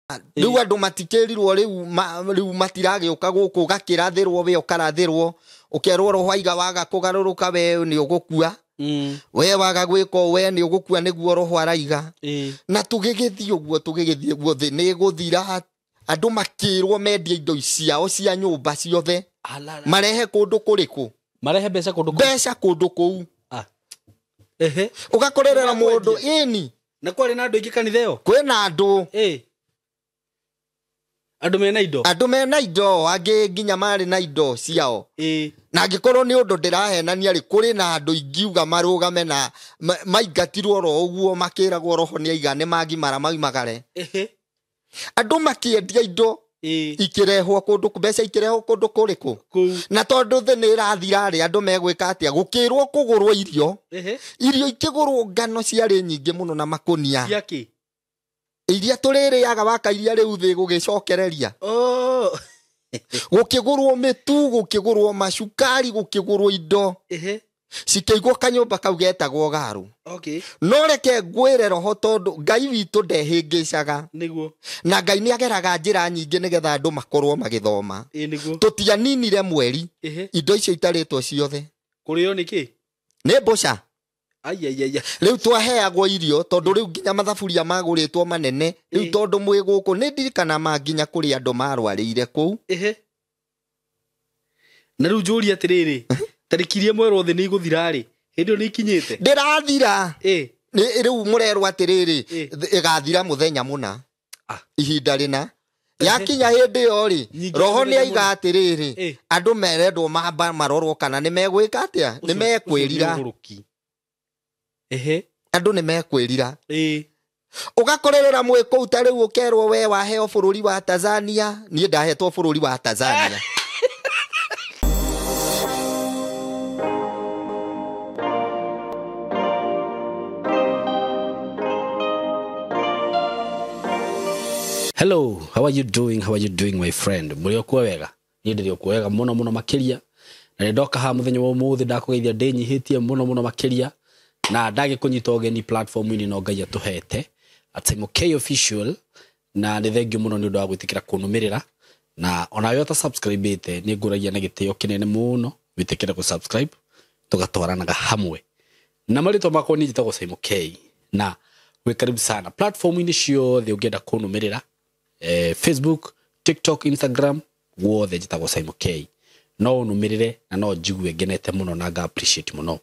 Rĩu andũ matikĩrirwo rĩu matiragĩũka gũkũ, ũgakĩrathĩrwo we ũkarathĩrwo ũkerwo roho aiga waga kũgarũrũka we nĩ ũgũkua. We waga gwĩka ũũ, we nĩ ũgũkua, nĩguo roho araiga. Na tũgĩgĩthiĩ ũguo, tũgĩgĩthiĩ ũguo, thĩ nĩ ĩgũthira. Andũ makĩrwo mendie indo ciao cia nyũmba ciothe. Alala. Marehe kũndũ kũrĩkũ? Marehe mbeca kũndũ kũu. Mbeca kũndũ kũu. Ah. Ehe. Ũgakorerera Nĩmakwendia. mũndũ ĩni. Na kwarĩ na andũ aingĩ kanitha ĩyo? Kwĩna andũ. Andũ mena indo? Andũ mena indo, angĩ nginya marĩ na indo ciao. Na angĩkorwo nĩ ũndũ ndĩrahenania rĩ, kũrĩ na andũ ingiuga marũgame na maingatirwo oro ũguo, makĩragwo roho nĩ aiga nĩ magimara maimagare. Andũ makĩendia indo ikĩrehwo kũndũ, mbeca ikĩrehwo kũndũ kũrĩkũ? Kũu. Na tondũ thĩ nĩ ĩrathira rĩ, andũ megwĩka atĩa? Gũkĩrwo kũgũrwo irio. Irio ikĩgũrwo ngano ciarĩ nyingĩ mũno na makũnia. Cia kĩ? Iria tũrĩrĩaga waka iria rĩu thĩ gũgĩcokereria. Gũkĩgũrwo mĩtu, gũkĩgũrwo macukari, gũkĩgũrwo indo. Cikĩigwo kanyũmba kau getagwo Garu. No reke ngwĩre roho tondũ Ngai witũ ndehĩngĩcaga. Na Ngai nĩ ageraga njĩra nyingĩ nĩgetha andũ makorwo magĩthoma. Tũtianinire mweri. Indo icio itarĩtwo ciothe. Kũrĩo nĩ kĩ? Nĩ mbũca. Ai, ai, ai, ai. Rĩu twaheagwo irio tondũ rĩu nginya mathaburia magũrĩtwo manene. Rĩu tondũ mwĩ gũkũ nĩ ndirikana ma nginya kũrĩ andũ marwarĩire kũu. Na rĩu njũrie atĩrĩrĩ, tarĩki iria mwerwo thĩ nĩ igũthira rĩ, hĩndĩ ĩyo nĩ ikinyĩte? Ndĩrathira. Nĩ rĩu mũrerwo atĩrĩrĩ, ĩgathira mũthenya mũna. Ihinda rĩna. Yakinya hĩndĩ ĩyo rĩ, Nyingĩ roho mũthenya nĩ aiga mũna. atĩrĩrĩ, andũ merendwo mamba marorwo kana nĩ megwĩka atĩa? Nĩ Ũcio mekwĩrira. nĩ ũgũrũki. Andũ nĩ mekwĩrira. Ũgakorerera mwĩ kũu ta rĩu ũkerwo we waheo bũrũri wa Tanzania, niĩ ndahetwo bũrũri wa Tanzania. Hello, how are you doing? How are you doing, my friend? Mũrĩ o kuo wega? Niĩ ndĩrĩ o kuo wega mũno mũno makĩria. Na nĩ ndoka haha mũthenya wa ũmũthĩ ndakũgeithia ndĩnyihĩtie mũno mũno makĩria. Na ndagĩkũnyita ũgeni platform-inĩ no Ngai atũhete. At Simon K Official. Na nĩ thengiũ mũno nĩ ũndũ wa gwĩtĩkĩra kũnũmĩrĩra. Na onawe ũta subscribe-ĩte, nĩ ngũragia na gĩtĩo kĩnene mũno wĩtĩkĩre gũ-subscribe, tũgatwaranaga hamwe. Na marĩtwa makwa niĩ njĩtagwo Simon K. Na wĩ karibu sana platform-inĩ ciothe ũngĩenda kũnũmĩrĩra, Facebook, TikTok, Instagram, guothe njĩtagwo Simon K. No ũnũmĩrĩre na no njigue ngenete mũno na nga appreciate mũno.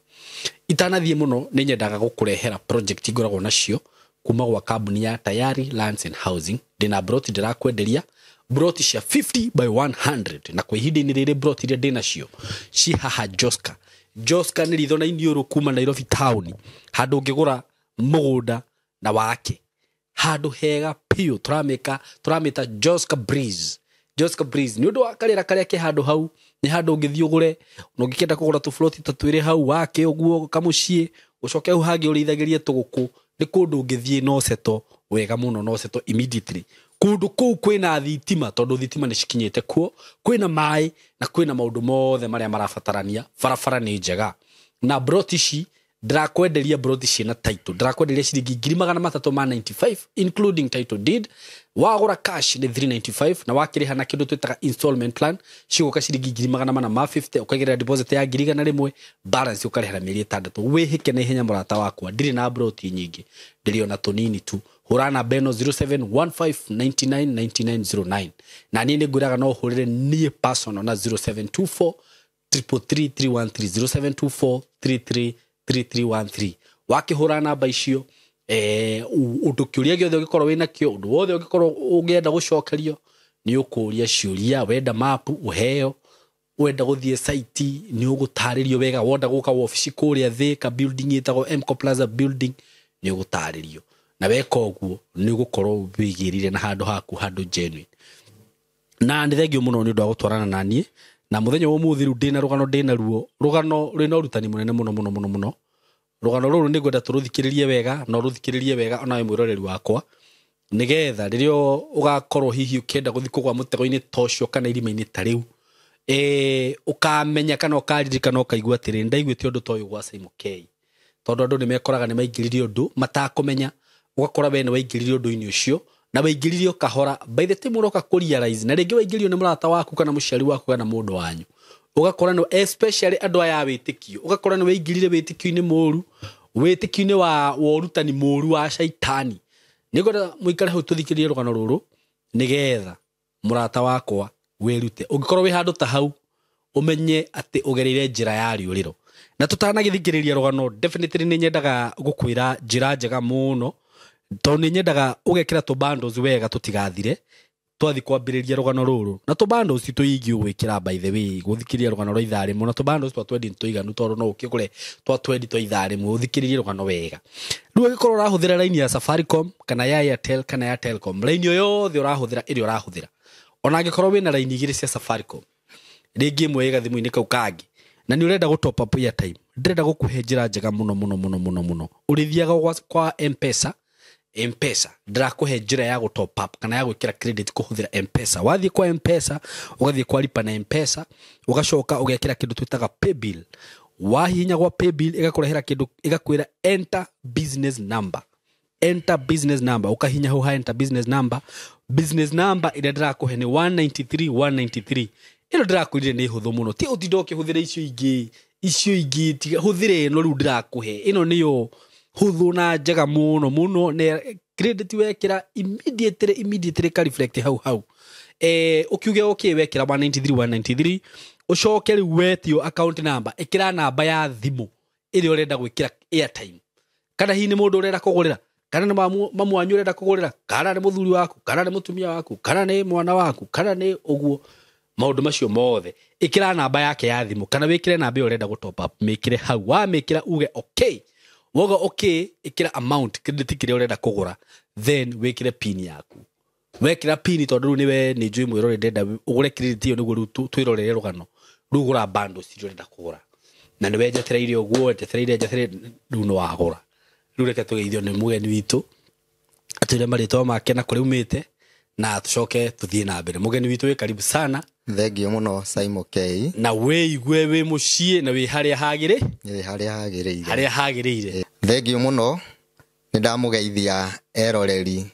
Itanathiĩ mũno nĩ nyendaga gũkũrehera project ngoragwo nacio kuma gwa kambuni ya Tayari Lands and Housing. Ndĩna broti ndĩrakwenderia, broti cia 50 by 100, na kwa ihinda-inĩ rĩrĩ broti iria ndĩnacio ci haha Joska. Joska nĩ ritho na iniũrũ kuma Nairobi town, handũ ũngĩgũra mũgũnda na wake, handũ hega biũ. Tũramĩta Joska Breeze. Joska Breeze nĩ ũndũ wa karĩra karĩa ke handũ hau, nĩ handũ ũngĩthiĩ ũgũre, na ũngĩkĩenda kũgũra tũburoti ta twĩrĩ hau wake ũguo kamũciĩ, ũcoke hau hangĩ ũrĩithagĩrie tũgũkũ. Nĩ kũndũ ũngĩthiĩ na ũceto wega mũno, na ũceto immediately. Kũndũ kũu kwĩna thitima, tondũ thitima nĩ cikinyĩte kuo, kwĩna maĩ na kwĩna maũndũ mothe marĩa marabatarania. Barabara nĩ njega. Na broti ici ndĩrakwenderia broti ciĩna title, ndĩrakwenderia ciringi ngiri magana matatũ ma 95 including title deed. Wagũra cash nĩ 395, na wakĩrĩha na kĩndũ twĩtaga installment plan cigũka ciringi ngiri magana mana ma 50, ũkaigĩrĩra deposit ya ngiri igana rĩmwe, balance ũkarĩha na mĩeri ĩtandatũ. Wĩhĩke na ihenya mũrata wakwa, ndirĩ na broti nyingĩ, ndĩrĩ ona tũnini tu. Hũra namba ĩno zero seven one five ninety nine ninety nine zero nine. Na niĩ nĩngwĩraga no ũhũrĩre niĩ personal na zero seven two four triple three three one three, zero seven two four three three three three one three. Wakĩhũra namba icio, ũndũ kĩũria gĩothe ũngĩkorwo wĩnakĩo, ũndũ wothe ũngĩkorwo ũngĩenda gũcokerio, nĩ ũkũria ciũria. Wenda mapu ũheo, wenda gũthiĩ site nĩ ũgũtarĩrio wega, wenda gũka wabici kũrĩa Thika building ĩtagwo Mco Plaza building nĩ ũgũtarĩrio. Na weka ũguo nĩ ũgũkorwo wĩigĩrĩire na handũ haku, handũ genuine. Na nĩ thengiũ mũno nĩ ũndũ wa gũtwarana na niĩ. Na mũthenya wa ũmũthĩ rĩu ndĩna rũgano, ndĩna ruo, rũgano rwĩna ũrutani mũnene mũno mũno mũno mũno. Rũgano rũrũ nĩ ngwenda tũrũthikĩrĩrie wega, na ũrũthikĩrĩrie wega onawe mwĩroreri wakwa, nĩgetha rĩrĩa ũgakorwo hihi ũkĩenda gũthiĩ kũgũa mũtego-inĩ ta ũcio kana irima-inĩ ta rĩu, ũkamenya kana ũkaririkana ũkaigua atĩrĩ, ndaiguĩte ũndũ ta ũyũ gwa Simon K. Tondũ andũ nĩ mekoraga nĩ maingĩrire ũndũ matakũmenya, ũgakora we nĩ waingĩrire ũndũ-inĩ ũcio Na waingĩririo kahora, by the time ũroka kũ realize, na rĩngĩ waingĩrio nĩ mũrata waku kana mũciari waku kana mũndũ wanyu, ũgakora nĩ especially andũ aya a wĩtĩkio, ũgakora nĩ waingĩrire wĩtĩkio-inĩ mũru, wĩtĩkio-inĩ wa ũrutani mũru wa caitani. Nĩngwenda mũikare hau tũthikĩrĩrie rũgano rũrũ nĩgetha mũrata wakwa wĩrute. Ũngĩkorwo wĩ handũ ta hau, ũmenye atĩ ũgereire njĩra ya rĩũrĩro. Na tũtanagĩthikĩrĩria rũgano, definitely nĩ nyendaga gũkwĩra njĩra njega mũno, tondũ nĩ nyendaga ũgekĩra tũ bundles wega tũtigathire twathi kwambĩrĩria rũgano rũrũ. Na tũ bundles ti tũingĩ ũgwĩkĩra, by the way, gũthikĩrĩria rũgano rwa ithaa rĩmwe, na tũ bundles twa twendi nĩ tũiganu, tondũ no ũkĩgũre twa twendi twa ithaa rĩmwe ũthikĩrĩrie rũgano wega. Rĩu ũngĩkorwo ũrahũthĩra raini ya Safaricom kana ya Airtel kana ya Telcom, raini o yothe ũrahũthĩra ĩrĩa ũrahũthĩra, ona angĩkorwo wĩna raini igĩrĩ cia Safaricom, rĩngĩ ĩmwe ĩ gathimũ-inĩ kau kangĩ, na nĩ ũrenda gũ top up airtime, ndĩrenda gũkũhe njĩra njega mũno mũno mũno mũno mũno. Ũrĩthiaga kwa M-Pesa. M-Pesa ndĩrakũhe njĩra ya gũ top up kana ya gwĩkĩra credit kũhũthĩra M-Pesa. Wathiĩ kwa M-Pesa, ũgathiĩ kwa lipa na M-Pesa, ũgacoka ũgekĩra kĩndũ twĩtaga paybill. Wahihinya gwa paybill, ĩgakũrehera kĩndũ, ĩgakwĩra enter business number. Enter business number, ũkahihinya hau ha enter business number. Business number ĩrĩa ndĩrakũhe nĩ 193 193. Ĩno ndĩrakwĩrire nĩ hũthũ mũno, ti ũtinda ũkĩhũthĩra icio ingĩ, icio ingĩ tiga hũthĩra ĩno rĩu ndĩrakũhe. Ĩno nĩyo hũthũ na njega mũno mũno, na credit wekĩra immediately, immediately ka reflect hau hau. Ũkiuge okay, wekĩra 193 193, ũcoke rĩu wetio account number, ĩkĩra namba ya thimũ ĩrĩa ũrenda gwĩkĩra airtime, kana hihi nĩ mũndũ ũrenda kũgũrĩra, kana nĩ mamu wanyu ũrenda kũgũrĩra, kana nĩ mũthuri waku, kana nĩ mũtumia waku, kana nĩ mwana waku, kana nĩ ũguo, maũndũ macio mothe ĩkĩra namba yake ya thimũ, kana wĩkĩre namba ĩyo ũrenda gũ top up, mĩkĩre hau. Wamĩkĩra uge okay, woga okay, ĩkĩra amount credit kĩrĩa ũrenda kũgũra, then wĩkĩre pin yaku. Wekĩra pin, tondũ rĩu nĩwe nĩ njũĩ mwĩrore ndenda ũgũre credit ĩyo nĩguo rĩu twĩrorere rũgano rĩu, gũra bundles iria ũrenda kũgũra, na nĩwe njetereire ũguo, njetereire njetereire, rĩu nĩ wagũra. Rĩu reke tũgeithio nĩ mũgeni witũ, atwĩre marĩtwa make na kũrĩa umĩte, na tũcoke tũthiĩ na mbere. Mũgeni witũ, wĩ karibu sana. Thengio mũno, Simon K. Na wĩigue wĩ mũciĩ na wĩ harĩa hagĩrĩ. Nĩ harĩa hagĩrĩire. Harĩa hagĩrĩire. Thengio mũno, nĩ ndamũgeithia eroreri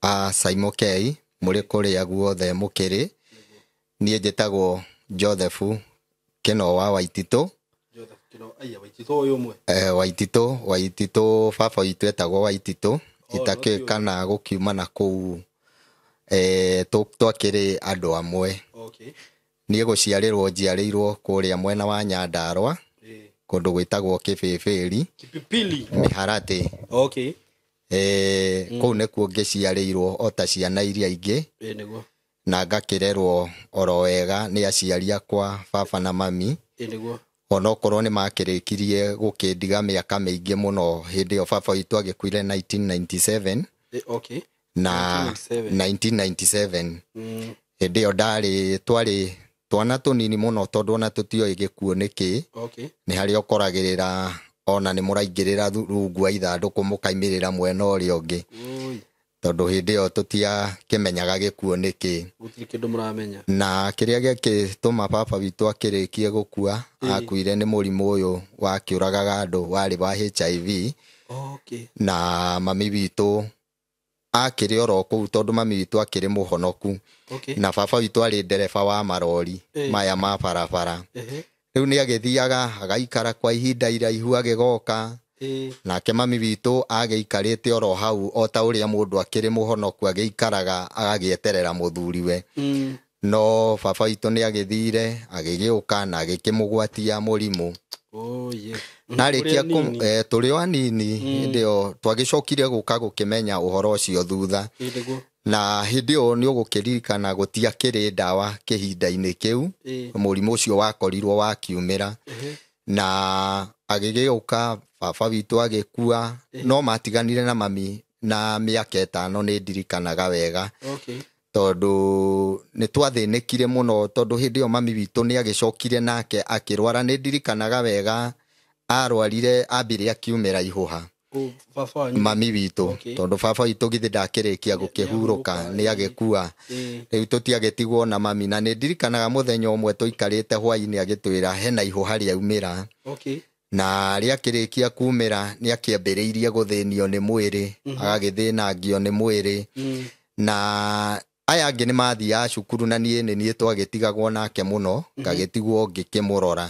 a Simon K mũrĩ kũrĩa guothe mũkĩrĩ. Niĩ njĩtagwo Joseph Kĩno wa Waititũ. Waititũ, Waititũ, baba witũ etagwo Waititũ, itakĩũĩ kana gũkiuma na kũu twakĩrĩ andũ amwe. Niĩ gũciarĩrwo njiarĩirwo kũrĩa mwena wa Nyandarũa, kũndũ gwĩtagwo Kĩbĩbĩri, Mĩharatĩ. Kũu nĩkuo ngĩciarĩirwo o ta ciana iria ingĩ, na ngakĩrerwo oro wega nĩ aciari akwa, baba na mami. Onokorwo nĩ makĩrĩkirie gũkĩndiga mĩaka mĩingĩ mũno, hĩndĩ ĩyo baba witũ agĩkuire 1997. Na 1997 hĩndĩ ĩyo ndarĩ, twarĩ twana tũnini mũno, tondũ ona tũtioĩ gĩkuũ nĩkĩ. Nĩ harĩa ũkoragĩrĩra ona nĩ mũraingĩrĩra rungu wa ithandũkũ mũkaimĩrĩra mwena ũrĩa ũngĩ, tondũ hĩndĩ ĩyo tũtiakĩmenyaga gĩkuũ nĩkĩ. Gũtirĩ kĩndũ mũramenya. Na kĩrĩa gĩakĩtũma baba witũ akĩrĩkie gũkua, akuire nĩ mũrimũ ũyũ wakĩũragaga andũ warĩ wa HIV. Na mami witũ akĩrĩ oro kũu, tondũ mami witũ akĩrĩ mũhonoku. Na baba witũ arĩ ndereba wa marori maya ma barabara. Rĩu nĩ agĩthiaga agaikara kwa ihinda iraihu agĩgoka. Nake mami witũ agĩikarĩte oro hau o ta ũrĩa mũndũ akĩrĩ mũhonoku agĩikaraga agagĩeterera mũthuriwe. No baba witũ nĩ agĩthire agĩgĩũka na agĩkĩmũgwatia mũrimũ. Na arĩkia tũrĩ o anini hĩndĩ ĩyo twagĩcokire gũka gũkĩmenya ũhoro ũcio thutha. Na hĩndĩ ĩyo nĩ ũgũkĩririkana gũtiakĩrĩ ndawa kĩhinda-inĩ kĩu, mũrimũ ũcio wakorirwo wakiumĩra. Na agĩgĩũka baba witũ agĩkua, no matiganire na mami na mĩaka 5, nĩ ndirikanaga wega. Tondũ nĩ twathĩnĩkire mũno, tondũ hĩndĩ ĩyo mami witũ nĩ agĩcokire nake akĩrwara. Nĩ ndirikanaga wega arwarire, ambire akiumĩra ihũha. Mami witũ, tondũ baba witũ githĩ ndakĩrĩkia gũkĩhurũka, nĩ agĩkua. Rĩu tũtiagĩtigwo na mami, na nĩ ndirikanaga mũthenya ũmwe tũikarĩte hwainĩ agĩtwĩra hena ihũha rĩaumĩra. Na rĩakĩrĩkia kumĩra nĩ akĩambĩrĩirie gũthĩnio nĩ mwĩrĩ, agagĩthĩnangio nĩ mwĩrĩ. Na aya angĩ nĩ mathiaga cukuru na niĩ nĩ niĩ twagĩtigagwo nake mũno, ngagĩtigwo ngĩkĩmũrora.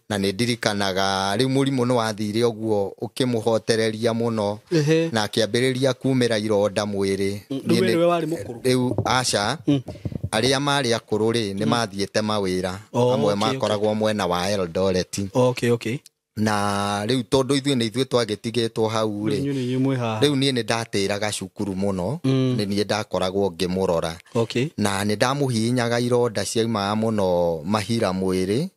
Na nĩ ndirikanaga rĩu mũrimũ nĩ wathire ũguo ũkĩmũhotereria mũno, na akĩambĩrĩria kumĩra ironda mwĩrĩ. Rĩu we nĩwe warĩ mũkũrũ? Rĩu aca, arĩa marĩ akũrũ rĩ nĩ mathiĩte mawĩra, amwe makoragwo mwena wa Eldoret. Na rĩu tondũ ithuĩ nĩ ithuĩ twagĩtigĩtwo hau rĩ, rĩu niĩ nĩ ndatĩraga cukuru mũno, nĩ niĩ ndakoragwo ngĩmũrora. Na nĩ ndamũhihinyaga ironda ciaumaga mũno mahira mwĩrĩ.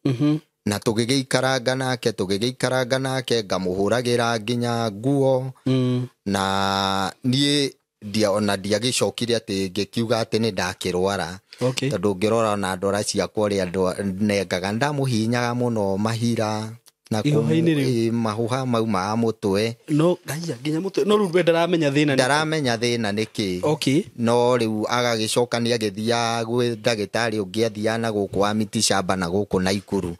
Na tũgĩgĩikaranga nake ngamũhũragĩra nginya nguo. Na niĩ ona ndiagĩcokire atĩ ngĩkiuga atĩ nĩ ndakĩrwara. Tondũ ngĩrora ona ndwara ciakwa ũrĩa nengaga, ndamũhihinyaga mũno mahira na mahuha maumaga mũtwe. No ngaia nginya mũtwe. No rĩu we ndaramenya thĩna nĩ kĩ? Ndaramenya thĩna nĩ kĩ. No rĩu agagĩcoka nĩ agĩthiaga gwĩ ndagĩtarĩ ũngĩ athiaga na gũkũ wa miti shamba na gũkũ Naikuru.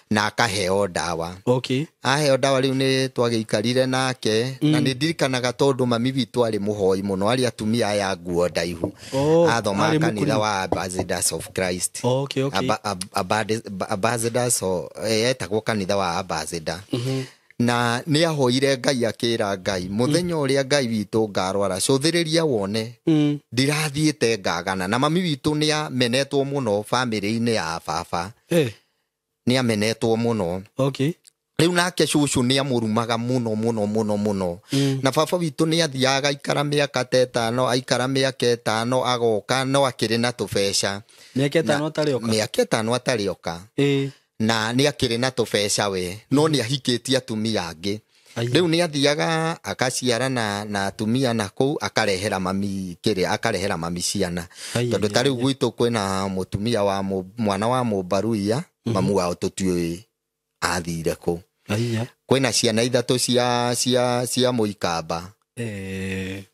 Na akaheo ndawa. Aheo ndawa rĩu nĩ twagĩikarire nake. Na nĩ ndirikanaga tondũ mami witũ arĩ mũhoi mũno, arĩ atumia aya nguo ndaihu. Athoma kanitha wa Ambassadors of Christ. Ambassadors o, etagwo kanitha wa Ambassador. Na nĩ ahoire Ngai akĩra Ngai, mũthenya ũrĩa Ngai witũ ngarwara, cũthĩrĩria wone. Ndirathiĩte ngagana. Na mami witũ nĩ amenetwo mũno bamĩrĩ-inĩ ya baba. Nĩ amenetwo mũno. Rĩu nake cũcũ nĩ amũrumaga mũno mũno mũno mũno. Na baba witũ nĩ athiaga aikara mĩaka ta ĩtano, aikara mĩaka ĩtano agoka, no akĩrĩ na tũbeca. Mĩaka ĩtano atarĩ oka? Mĩaka ĩtano atarĩ oka. Na nĩ akĩrĩ na tũbeca we, no nĩ ahikĩtie atumia angĩ. Rĩu nĩ athiaga akaciara na atumia na kũu, akarehera mami kĩrĩa, akarehera mami ciana. Tondũ ta rĩu gwitũ kwĩna mũtumia wa mwana wa Mũmbaruia, mamu wao tũtiũĩ athire kũ. Kwĩna ciana ithatũ cia Mũikamba.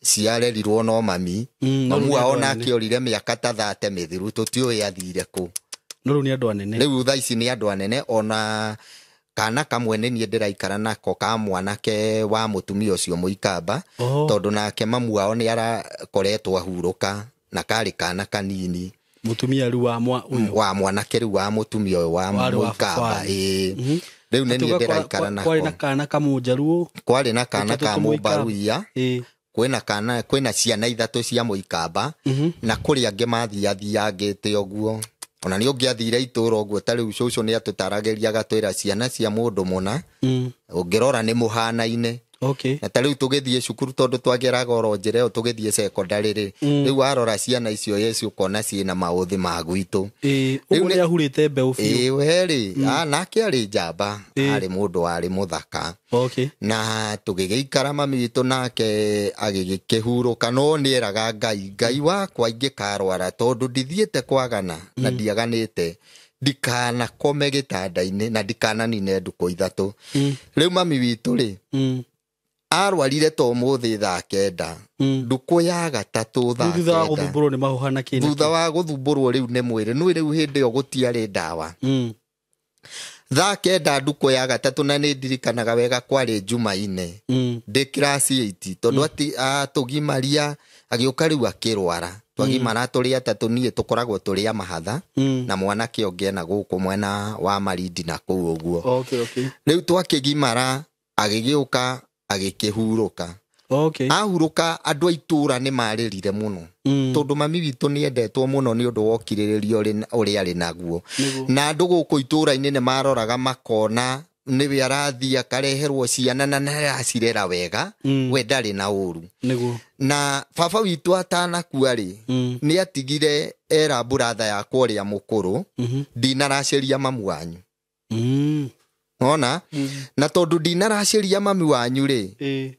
Ciarerirwo no mami. Mamu wao nake orire mĩaka ta 30 mĩthiru, tũtiũĩ athire kũ. No rĩu nĩ andũ anene. Rĩu thaa ici nĩ andũ anene, ona kana kamwe nĩ niĩ ndĩraikara nako ka mwanake wa mũtumia ũcio Mũikamba, tondũ nake mamu wao nĩ arakoretwo ahurũka, na karĩ kana kanini. Mũtumia rĩu wa ũyũ. Wa mwanake rĩu wa mũtumia ũyũ wa Warĩ wa Mũikamba, baba. Rĩu nĩ niĩ Atĩ ndĩraikara nako. Kwarĩ na kana kamũnjaruo. Kwarĩ na kana Tũtũ ka tũmũikamba. Mũmbaruia. Kwĩna kana, kwĩna ciana ithatũ cia Mũikamba, na kũrĩ angĩ mathiathiangĩte ũguo. Ona nĩ ũngĩathire itũũra ũguo, ta rĩu cũcũ nĩ atũtaragĩria agatwĩra ciana cia mũndũ mũna, ũngĩrora nĩ mũhanaine. Na ta rĩu tũgĩthiĩ cukuru, tondũ twageraga oro njĩra ĩyo tũgĩthiĩ secondary rĩ, rĩu warora ciana icio Yesu ũkona ciĩna maũthĩ ma gwitũ. Rĩu Ũguo nĩ nĩ ahurĩte mbeũ biũ. We rĩ, nake arĩ njamba, arĩ mũndũ warĩ mũthaka. Na tũgĩgĩikara mami witũ nake agĩgĩkĩhurũka, no nĩ eraga Ngai, Ngai wakwa ingĩkarwara tondũ ndithiĩte kwagana na ndiaganĩte, ndikanakome gĩtanda-inĩ na ndikananine ndukũ ithatũ. Rĩu mami witũ rĩ, arwarire to ũmũthĩ thaa kenda. Ndukũ ya gatatũ thaa Rĩu thutha wa kenda. gũthumbũrwo nĩ mahũha na kĩna Thutha kĩ? wa gũthumbũrwo rĩu nĩ mwĩrĩ. Nĩ rĩu hĩndĩ ĩyo gũtiarĩ ndawa. Thaa kenda ndukũ ya gatatũ, na nĩ ndirikanaga wega kwarĩ Jumaine. Ndĩ class 8, tondũ ati, tũgimaria, agĩũka rĩu akĩrwara. Twagimara tũrĩ atatũ, niĩ tũkoragwo tũrĩ a mahatha, na mwanake ũngĩ ena gũkũ mwena wa Malindi na kũu ũguo. Rĩu twakĩgimara, agĩgĩũka, agĩkĩhurũka. Ahurũka, andũ a itũũra nĩ marĩrire mũno. Tondũ mami witũ nĩ endetwo mũno nĩ ũndũ wa ũkirĩrĩria ũrĩa arĩ naguo. Na andũ gũkũ itũũra-inĩ nĩ maroraga makona nĩwe arathiĩ akareherwo ciana na nĩ aracirera wega, we ndarĩ na ũru. Na baba witũ atanakua rĩ, nĩ atigire era buratha yakwa ũrĩa mũkũrũ, ndinaraceria mamu wanyu. Ona? Na tondũ ndinaraceria mami wanyu rĩ,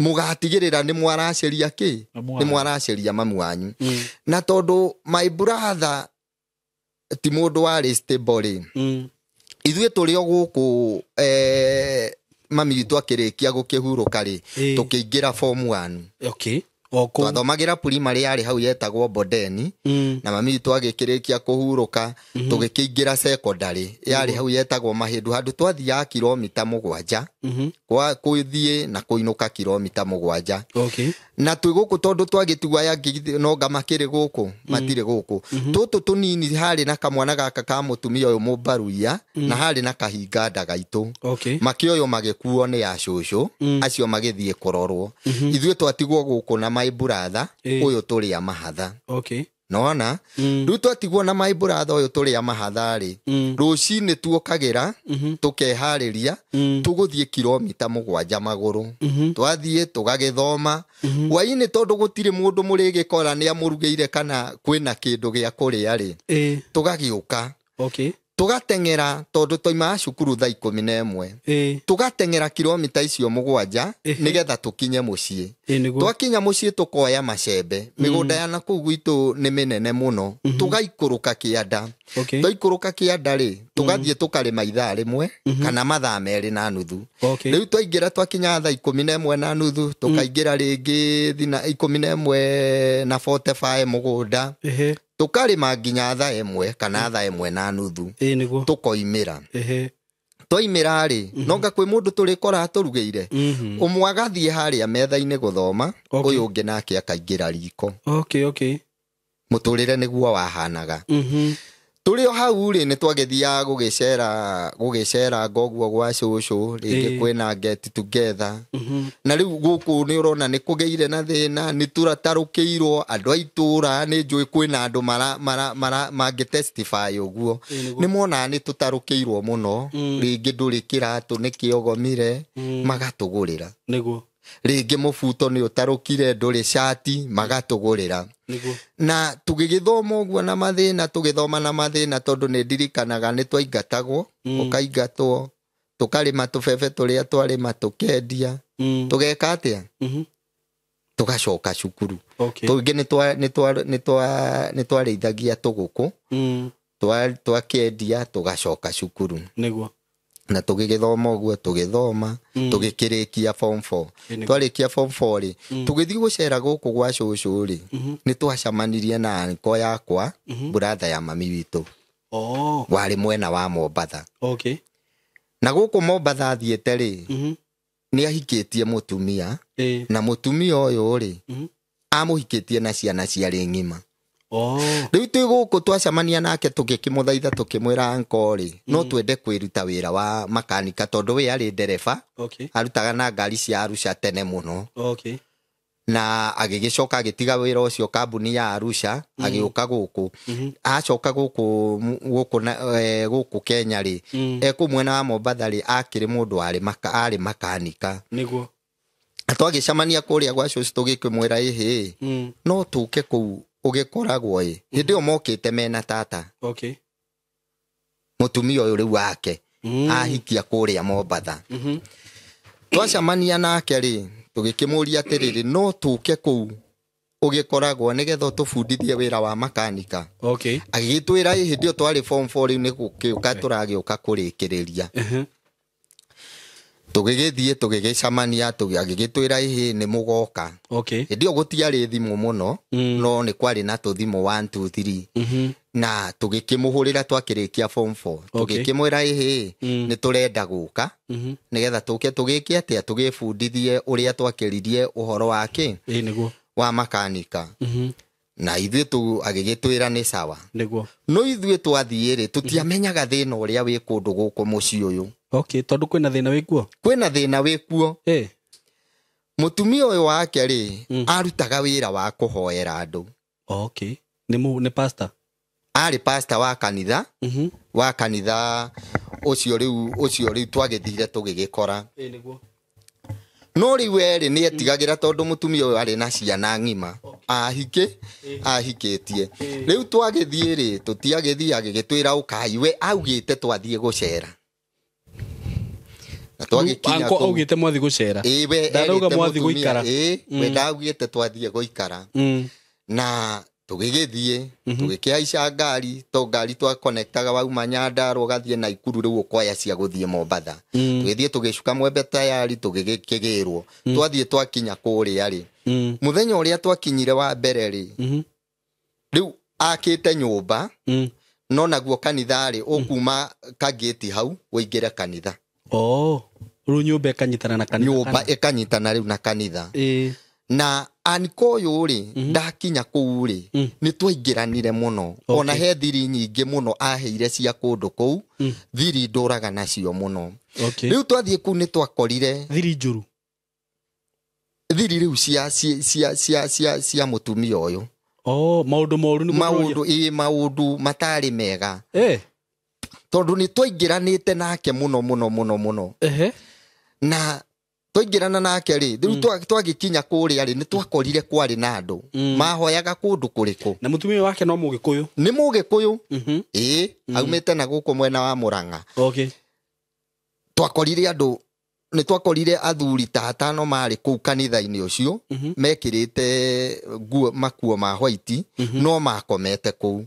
mũgatigĩrĩra nĩ mwaraceria kĩ? Mamu Nĩ wanyu. mwaraceria mamu wanyu. Na tondũ my brother ti mũndũ warĩ stable rĩ, ithuĩ tũrĩ o gũkũ, mami witũ akĩrĩkia gũkĩhurũka rĩ, tũkĩingĩra form 1. O kũu. Twathomagĩra primary yarĩ hau yetagwo Bondeni, na mami witũ agĩkĩrĩkia kũhurũka, tũgĩkĩingĩra secondary yarĩ hau yetagwo Mahĩndũ, handũ twathiaga kilomita 7. Kwa kũthiĩ na kũinũka kilomita 7. Okay. Na twĩ gũkũ tondũ twagĩtigwo aya angĩ nonga makĩrĩ gũkũ matirĩ gũkũ. Tũtũ tũnini harĩ na kamwana gaka ka mũtumia ũyũ mũmbaruia na harĩ na kahinga nda gaitũ. Okay. Makĩoywo magĩkuo nĩ acũcũ acio magĩthiĩ kũrorwo. Ithuĩ twatigwo gũkũ na my brother ũyũ tũrĩ a mahatha. Okay. Nona rĩu twatigwo na my brother ũyũ tũrĩ a mahatha rĩ, rũcinĩ tuokagĩra tũkeharĩria tũgũthiĩ kilomita 7 magũrũ. Twathiĩ tũgagĩthoma hwainĩ tondũ gũtirĩ mũndũ mũrĩgĩkora nĩ amũrugĩire kana kwĩna kĩndũ gĩa kũrĩa rĩ, tũgagĩũka. Okay. Tũgateng'era tondũ twoimaga cukuru thaa 11. Tũgateng'era kilomita icio 7 nĩgetha tũkinye mũciĩ. Twakinya mũciĩ tũkoya macembe. Mĩgũnda ya nakũu gwitũ nĩ mĩnene mũno. Tũgaikũrũka kĩanda. Okay. Twaikũrũka kĩanda rĩ, tũgathiĩ tũkarĩma ithaa rĩmwe kana mathaa 2.5. Okay. Rĩu twaingĩra twakinya thaa 11:30 tũkaingĩra rĩngĩ thina 11:45 mũgũnda. Tũkarĩma nginya thaa 1 kana thaa 1:30. Tũkoimĩra. Twaimĩra rĩ, nonga kwĩ mũndũ tũrĩkora tũrugĩire. Ũmwe agathiĩ harĩa metha-inĩ gũthoma, ũyũ ũngĩ nake akaingĩra riko. Okay, okay. Mũtũrĩre nĩguo wahanaga. Tũrĩ o hau rĩ, nĩ twagĩthiaga gũgĩcera ngoguo gwa cũcũ, rĩngĩ kwĩna get together. Na rĩu gũkũ nĩ ũrona nĩ kũgĩire na thĩna, nĩ tũratarũkĩirwo andũ a itũũra, nĩ njũĩ kwĩna andũ mangĩ testify ũguo. Nĩ monaga nĩ tũtarũkĩirwo mũno, rĩngĩ ndũrĩ kĩratũ nĩ kĩogomire, magatũgũrĩra. Nĩguo. Rĩngĩ mũbuto nĩ ũtarũkire ndũrĩ cati, magatũgũrĩra. Na tũgĩgĩthoma ũguo na mathĩna, tũgĩthoma na mathĩna tondũ nĩ ndirikanaga nĩ twaingatagwo, ũkaingatwo, tũkarĩma tũbebe tũrĩa twarĩma tũkendia, tũgeka atĩa? Tũgacoka cukuru. Okay. Tũngĩ nĩ twarĩithagia tũgũkũ, twakĩendia tũgacoka cukuru. Nĩguo. Na tũgĩgĩthoma ũguo tũgĩthoma, tũgĩkĩrĩkia form 4. Twarĩkia form 4 rĩ, tũgĩthiĩ gũcera gũkũ gwa cũcũ rĩ, nĩ twacemanirie na anko yakwa, brother ya mami witũ. Oh. Warĩ mwena wa Mombatha. Okay. Na gũkũ Mombatha athiĩte rĩ, nĩ ahikĩtie mũtumia, na mũtumia ũyũ rĩ, amũhikĩtie na ciana ciarĩ ng'ima. Oh. Rĩu twĩ gũkũ twacemania nake tũgĩkĩmũthaitha tũkĩmwĩra anko rĩ, no twende kwĩruta wĩra wa makanika tondũ we arĩ ndereba. Okay. Arutaga na ngari cia Arusha tene mũno. Okay. Na agĩgĩcoka agĩtiga wĩra ũcio kambuni ya Arusha, agĩũka gũkũ. Acoka gũkũ Kenya rĩ, ekũ mwena wa Mombatha rĩ, akĩrĩ mũndũ arĩ makanika. Nĩguo. Na twagĩcemania kũrĩa gwa cũcũ tũgĩkĩmwĩra ĩhĩ, no tũke kũu ũgĩkoragwo ĩ. Hĩndĩ ĩyo mokĩte mena tata. Okay. Mũtumia ũyũ rĩu wake ahikia kũrĩa Mombatha. Twacemania nake rĩ, tũgĩkĩmũria atĩrĩrĩ, no tũke kũu ũgĩkoragwo nĩgetha ũtũbundithie wĩra wa makanika. Okay. Agĩgĩtwĩra ĩ, hĩndĩ ĩyo twarĩ form 4 rĩu nĩ gũkĩũka tũragĩũka kũrĩkĩrĩria. Tũgĩgĩthiĩ tũgĩgĩcemania, agĩgĩtwĩra ĩhĩ nĩ mũgoka. Okay. Hĩndĩ ĩyo gũtiarĩ thimũ mũno, no nĩ kwarĩ na tũthimũ 1 2 3. Na tũgĩkĩmũhũrĩra twakĩrĩkia form 4. Tũgĩkĩmwĩra ĩhĩ nĩ tũrenda gũka, nĩgetha tũke tũgĩke atĩa, tũgĩbundithie ũrĩa twakĩririe ũhoro wa kĩ? Nĩguo. Wa makanika. Na ithuĩ agĩgĩtwĩra nĩ sawa. Nĩguo. No ithuĩ twathiĩ rĩ, tũtiamenyaga thĩna ũrĩa wĩ kũndũ gũkũ mũciĩ ũyũ. Okay, tondũ kwĩna thĩna wĩkuo? Kwĩna thĩna wĩkuo. Mũtumia ũyũ wake rĩ, arutaga wĩra wa kũhoera andũ. Okay. Nĩ nĩ pastor? Arĩ pastor wa kanitha. Wa kanitha ũcio rĩu twagĩthire tũgĩgĩkora. Nĩguo. No rĩu erĩ nĩ etigagĩra tondũ mũtumia ũyũ arĩ na ciana ng'ima. Ahikĩtie. Rĩu twagĩthiĩ rĩ, tũtiagĩthiĩ agĩgĩtwĩra ũkai, we augĩte twathiĩ gũcera. Na twagĩkinya Anko kũu. augĩte mwathiĩ gũcera. Ĩĩ, we Ndarauga erĩte mwathiĩ mũtumia, gũikara. ĩĩ, we ndaugĩte twathiĩ gũikara. Na tũgĩgĩthiĩ, tũgĩkĩhaica ngari, to ngari twakonektaga wauma Nyandarua ũgathiĩ Naikuru rĩu ũkoya cia gũthiĩ Mombatha. Tũgĩthiĩ tũgĩcuka mwembe tayari, tũgĩgĩkĩgĩrwo. Twathiĩ twakinya kũrĩa rĩ. Mũthenya ũrĩa twakinyire wa mbere rĩ, rĩu akĩte nyũmba, no naguo kanitha rĩ, ũkuma kagĩti hau ũingĩre kanitha. Oh. Rĩu nyũmba ĩkanyitana na kanitha. Nyũmba ĩkanyitana rĩu na kanitha. Na aniko ũyũ rĩ, ndakinya kũu rĩ, nĩ twaingĩranire mũno. Ona he thiri nyingĩ mũno aheire cia kũndũ kũu, thiri ndũraga nacio mũno. Rĩu twathiĩ kũu nĩ twakorire thiri njũru, thiri rĩu cia mũtumia ũyũ. Maũndũ moru nĩ maũndũ, maũndũ matarĩ mega. Tondũ nĩ twaingĩranĩte nake mũno mũno mũno mũno. Na twaingĩrana nake rĩ, rĩu twagĩkinya kũrĩa rĩ, nĩ twakorire kwarĩ na andũ mahoyaga kũndũ kũrĩkũ. Na mũtumia wake no Mũgĩkũyũ? Nĩ Mũgĩkũyũ. Ĩĩ, aumĩte na gũkũ mwena wa Mũrang'a. Twakorire andũ, nĩ twakorire athuri ta atano marĩ kũu kanitha-inĩ ũcio, mekĩrĩte nguo makuo ma white, no makomete kũu.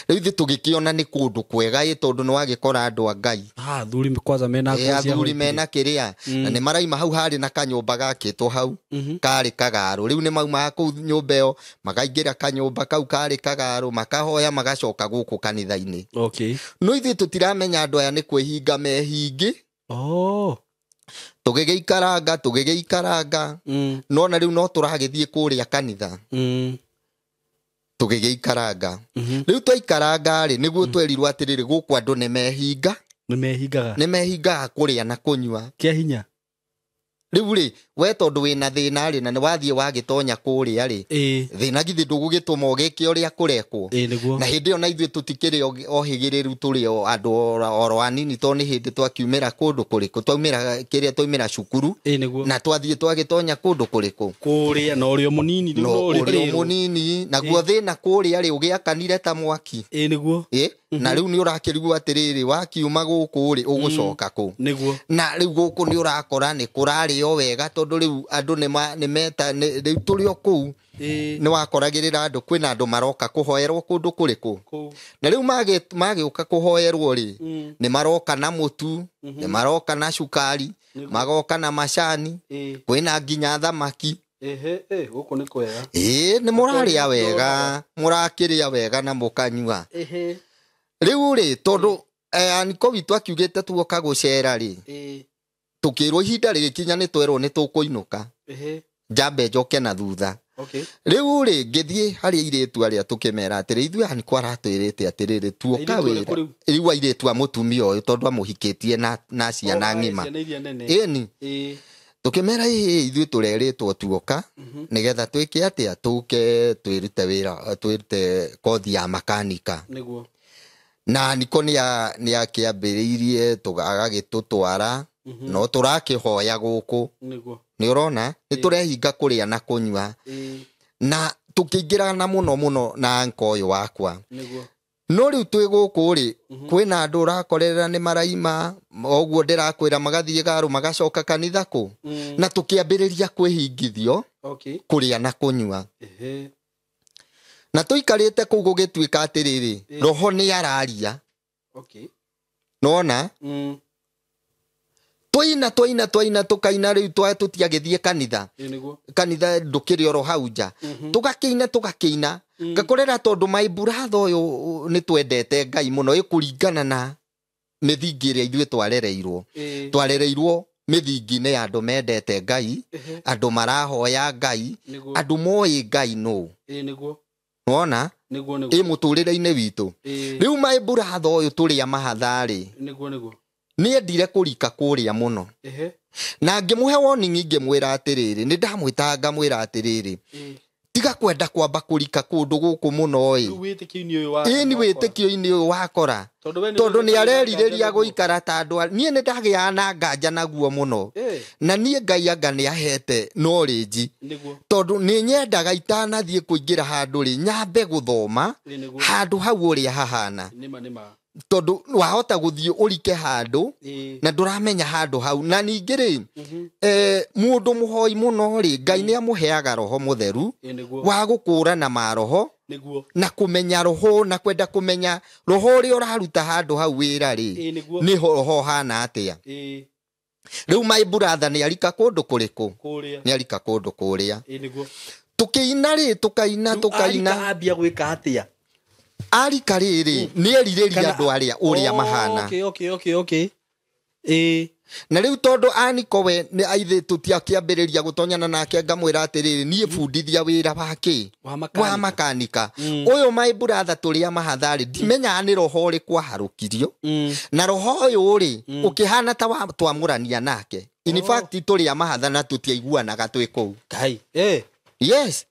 Rĩu ithuĩ tũgĩkĩona nĩ kũndũ kwega ĩ, tondũ nĩ wagĩkora andũ a Ngai. Athuri kwanza mena nguo cia athuri white. Mena kĩrĩa. Na nĩ maraima hau harĩ na kanyũmba gakĩtwo hau, karĩ kagarũ. Rĩu nĩ maumaga kũu nyũmba ĩyo, makaingĩra kanyũmba kau karĩ kagarũ, makahoya, magacoka gũkũ kanitha-inĩ. No ithuĩ tũtiramenya andũ aya nĩ kwĩhinga mehingĩ. Tũgĩgĩikaranga, tũgĩgĩikaranga. No na rĩu no tũragĩthiĩ kũrĩa kanitha. Tũgĩgĩikaranga. Rĩu twaikaranga rĩ, nĩguo twerirwo atĩrĩrĩ, gũkũ andũ nĩ mehinga. Nĩ mehingaga. Nĩ mehingaga kũrĩa na kũnyua. Kĩa hinya. Rĩu rĩ, we tondũ wĩna thĩna rĩ, na nĩ wathiĩ wagĩtonya kũrĩa rĩ, thĩna githĩ ndũgũgĩtũma ũgĩke ũrĩa kũrekwo. Na hĩndĩ ĩyo na ithuĩ tũtikĩrĩ ohĩgĩrĩru, tũrĩ o andũ oro anini, tondũ nĩ hĩndĩ twakiumĩra kũndũ kũrĩkũ, twaumĩra kĩrĩa, twaumĩra cukuru. Na twathiĩ twagĩtonya kũndũ kũrĩkũ. Kũrĩa na ũrĩa mũnini, rĩu no no ũrĩa ũrĩa ũrĩrwo. Mũnini, naguo thĩna kũrĩa rĩ, ũgĩakanire ta mwaki. Na rĩu nĩ ũrakĩrigwo atĩrĩrĩ, wakiuma gũkũ rĩ, ũgũcoka kũ? Na rĩu gũkũ nĩ ũrakora nĩ kũrarĩo wega, tondũ rĩu andũ nĩ meta, rĩu tũrĩ o kũu, nĩ wakoragĩrĩra andũ, kwĩna andũ maroka kũhoerwo kũndũ kũrĩkũ. Na rĩu magĩũka kũhoerwo rĩ, nĩ maroka na mũtu, nĩ maroka na cukari, magoka na macani, kwĩna nginya thamaki. Gũkũ nĩ kwega. Ĩĩ, nĩ mũrarĩa wega, mũrakĩrĩa wega na mũkanyua. Rĩu rĩ, tondũ aniko witũ akiugĩte tuoka gũcera rĩ, tũkĩrwo ihinda rĩgĩkinya nĩ twerwo nĩ tũkũinũka. Njambe njoke na thutha. Rĩu rĩ, ngĩthiĩ harĩ airĩtu arĩa tũkĩmera atĩrĩ, ithuĩ aniko aratwĩrĩte atĩrĩrĩ, tuoka Airĩtu wĩra. arĩkũ rĩu? Rĩu airĩtu a mũtumia ũyũ, tondũ amũhikĩtie na ciana ng'ima. Ciana iria nene. Ĩni. Tũkĩmera ĩĩ, ithuĩ tũrerĩtwo tuoka, nĩgetha twĩke atĩa, tũke twĩrute wĩra, twĩrute kothi ya makanika. Na niko nĩ akĩambĩrĩirie agagĩtũtwara, no tũrakĩhoya gũkũ. Nĩ ũrona, nĩ tũrehinga kũrĩa na kũnyua. Na tũkĩingĩrana mũno mũno na anko ũyũ wakwa. No rĩu twĩ gũkũ rĩ, kwĩna andũ ũrakorerera nĩ maraima, oguo ndĩrakwĩra, magathiĩ garũ, magacoka kanitha kũ. Na tũkĩambĩrĩria kwĩhingithio, kũrĩa na kũnyua. Na tũikarĩte kũu gũgĩtuĩka atĩrĩrĩ, roho nĩ araria. Nona? Twaina, twaina, twaina, tũkaina rĩu tũtiagĩthiĩ kanitha. Kanitha ndũkĩrĩ oro hau nja. Tũgakĩina, tũgakĩina. Ngakorera tondũ my brother ũyũ nĩ twendete Ngai mũno, ĩkũringana na mĩthingi ĩrĩa ithuĩ twarereirwo. Twarereirwo mĩthingi-inĩ ya andũ mendete Ngai, andũ marahoya Ngai, andũ moĩ Ngai nũ. Nĩwona? Ĩ mũtũrĩre-inĩ witũ. Rĩu my brother ũyũ tũrĩa mahatha rĩ, nĩ endire kũrika kũrĩa mũno. Na ngĩmũhe warning, ngĩmwĩra atĩrĩrĩ, nĩ ndamwĩtaga ngamwĩra atĩrĩrĩ, tiga kwenda kwamba kũrika kũndũ gũkũ mũno ĩ. Rĩu wĩtĩkio-inĩ ũyũ wa Ĩni wakora. wĩtĩkio-inĩ ũyũ wakora. Tondũ we nĩ Tondũ nĩ wĩtĩkio-inĩ arerirĩria nganja naguo. gũikara ta andũ a-, niĩ nĩ ndagĩaga na nganja naguo mũno. Na niĩ Ngai anga nĩ ahete knowledge. Tondũ nĩ nyendaga itanathiĩ kũingĩra handũ rĩ, nyambe gũthoma handũ hau ũrĩa hahana. Nĩma. Tondũ wahota gũthiĩ ũrike handũ, na ndũramenya handũ hau. Na ningĩ rĩ, mũndũ mũhoi mũno rĩ, Ngai nĩ amũheaga roho mũtheru wa gũkũrana maroho, na kũmenya roho, na kwenda kũmenya roho ũrĩa ũraruta handũ hau wĩra rĩ, nĩ roho ũhana atĩa. Rĩu my brother nĩ arika kũndũ kũrĩkũ? Kũrĩa. Nĩ arika kũndũ kũrĩa. Nĩguo. Tũkĩina rĩ, tũkaina, Rĩu tũkaina. arika ambia gwĩka atĩa? Arika rĩrĩ, nĩ erirĩria Kana andũ arĩa ũrĩa mahana. Na rĩu tondũ aniko we nĩ aithĩ tũtiakĩambĩrĩria gũtonyana nake, ngamwĩra atĩrĩrĩ, niĩ bundithia wĩra wa kĩ, wa makanika. Ũyũ my brother tũrĩa mahatharĩ, ndimenyaga nĩ roho ũrĩkũ aharũkirio, na roho ũyũ rĩ ũkĩhana ta twamũrania nake. In fact tũrĩa mahatha na tũtiaiguanaga twĩ kũu. Kai. Yes.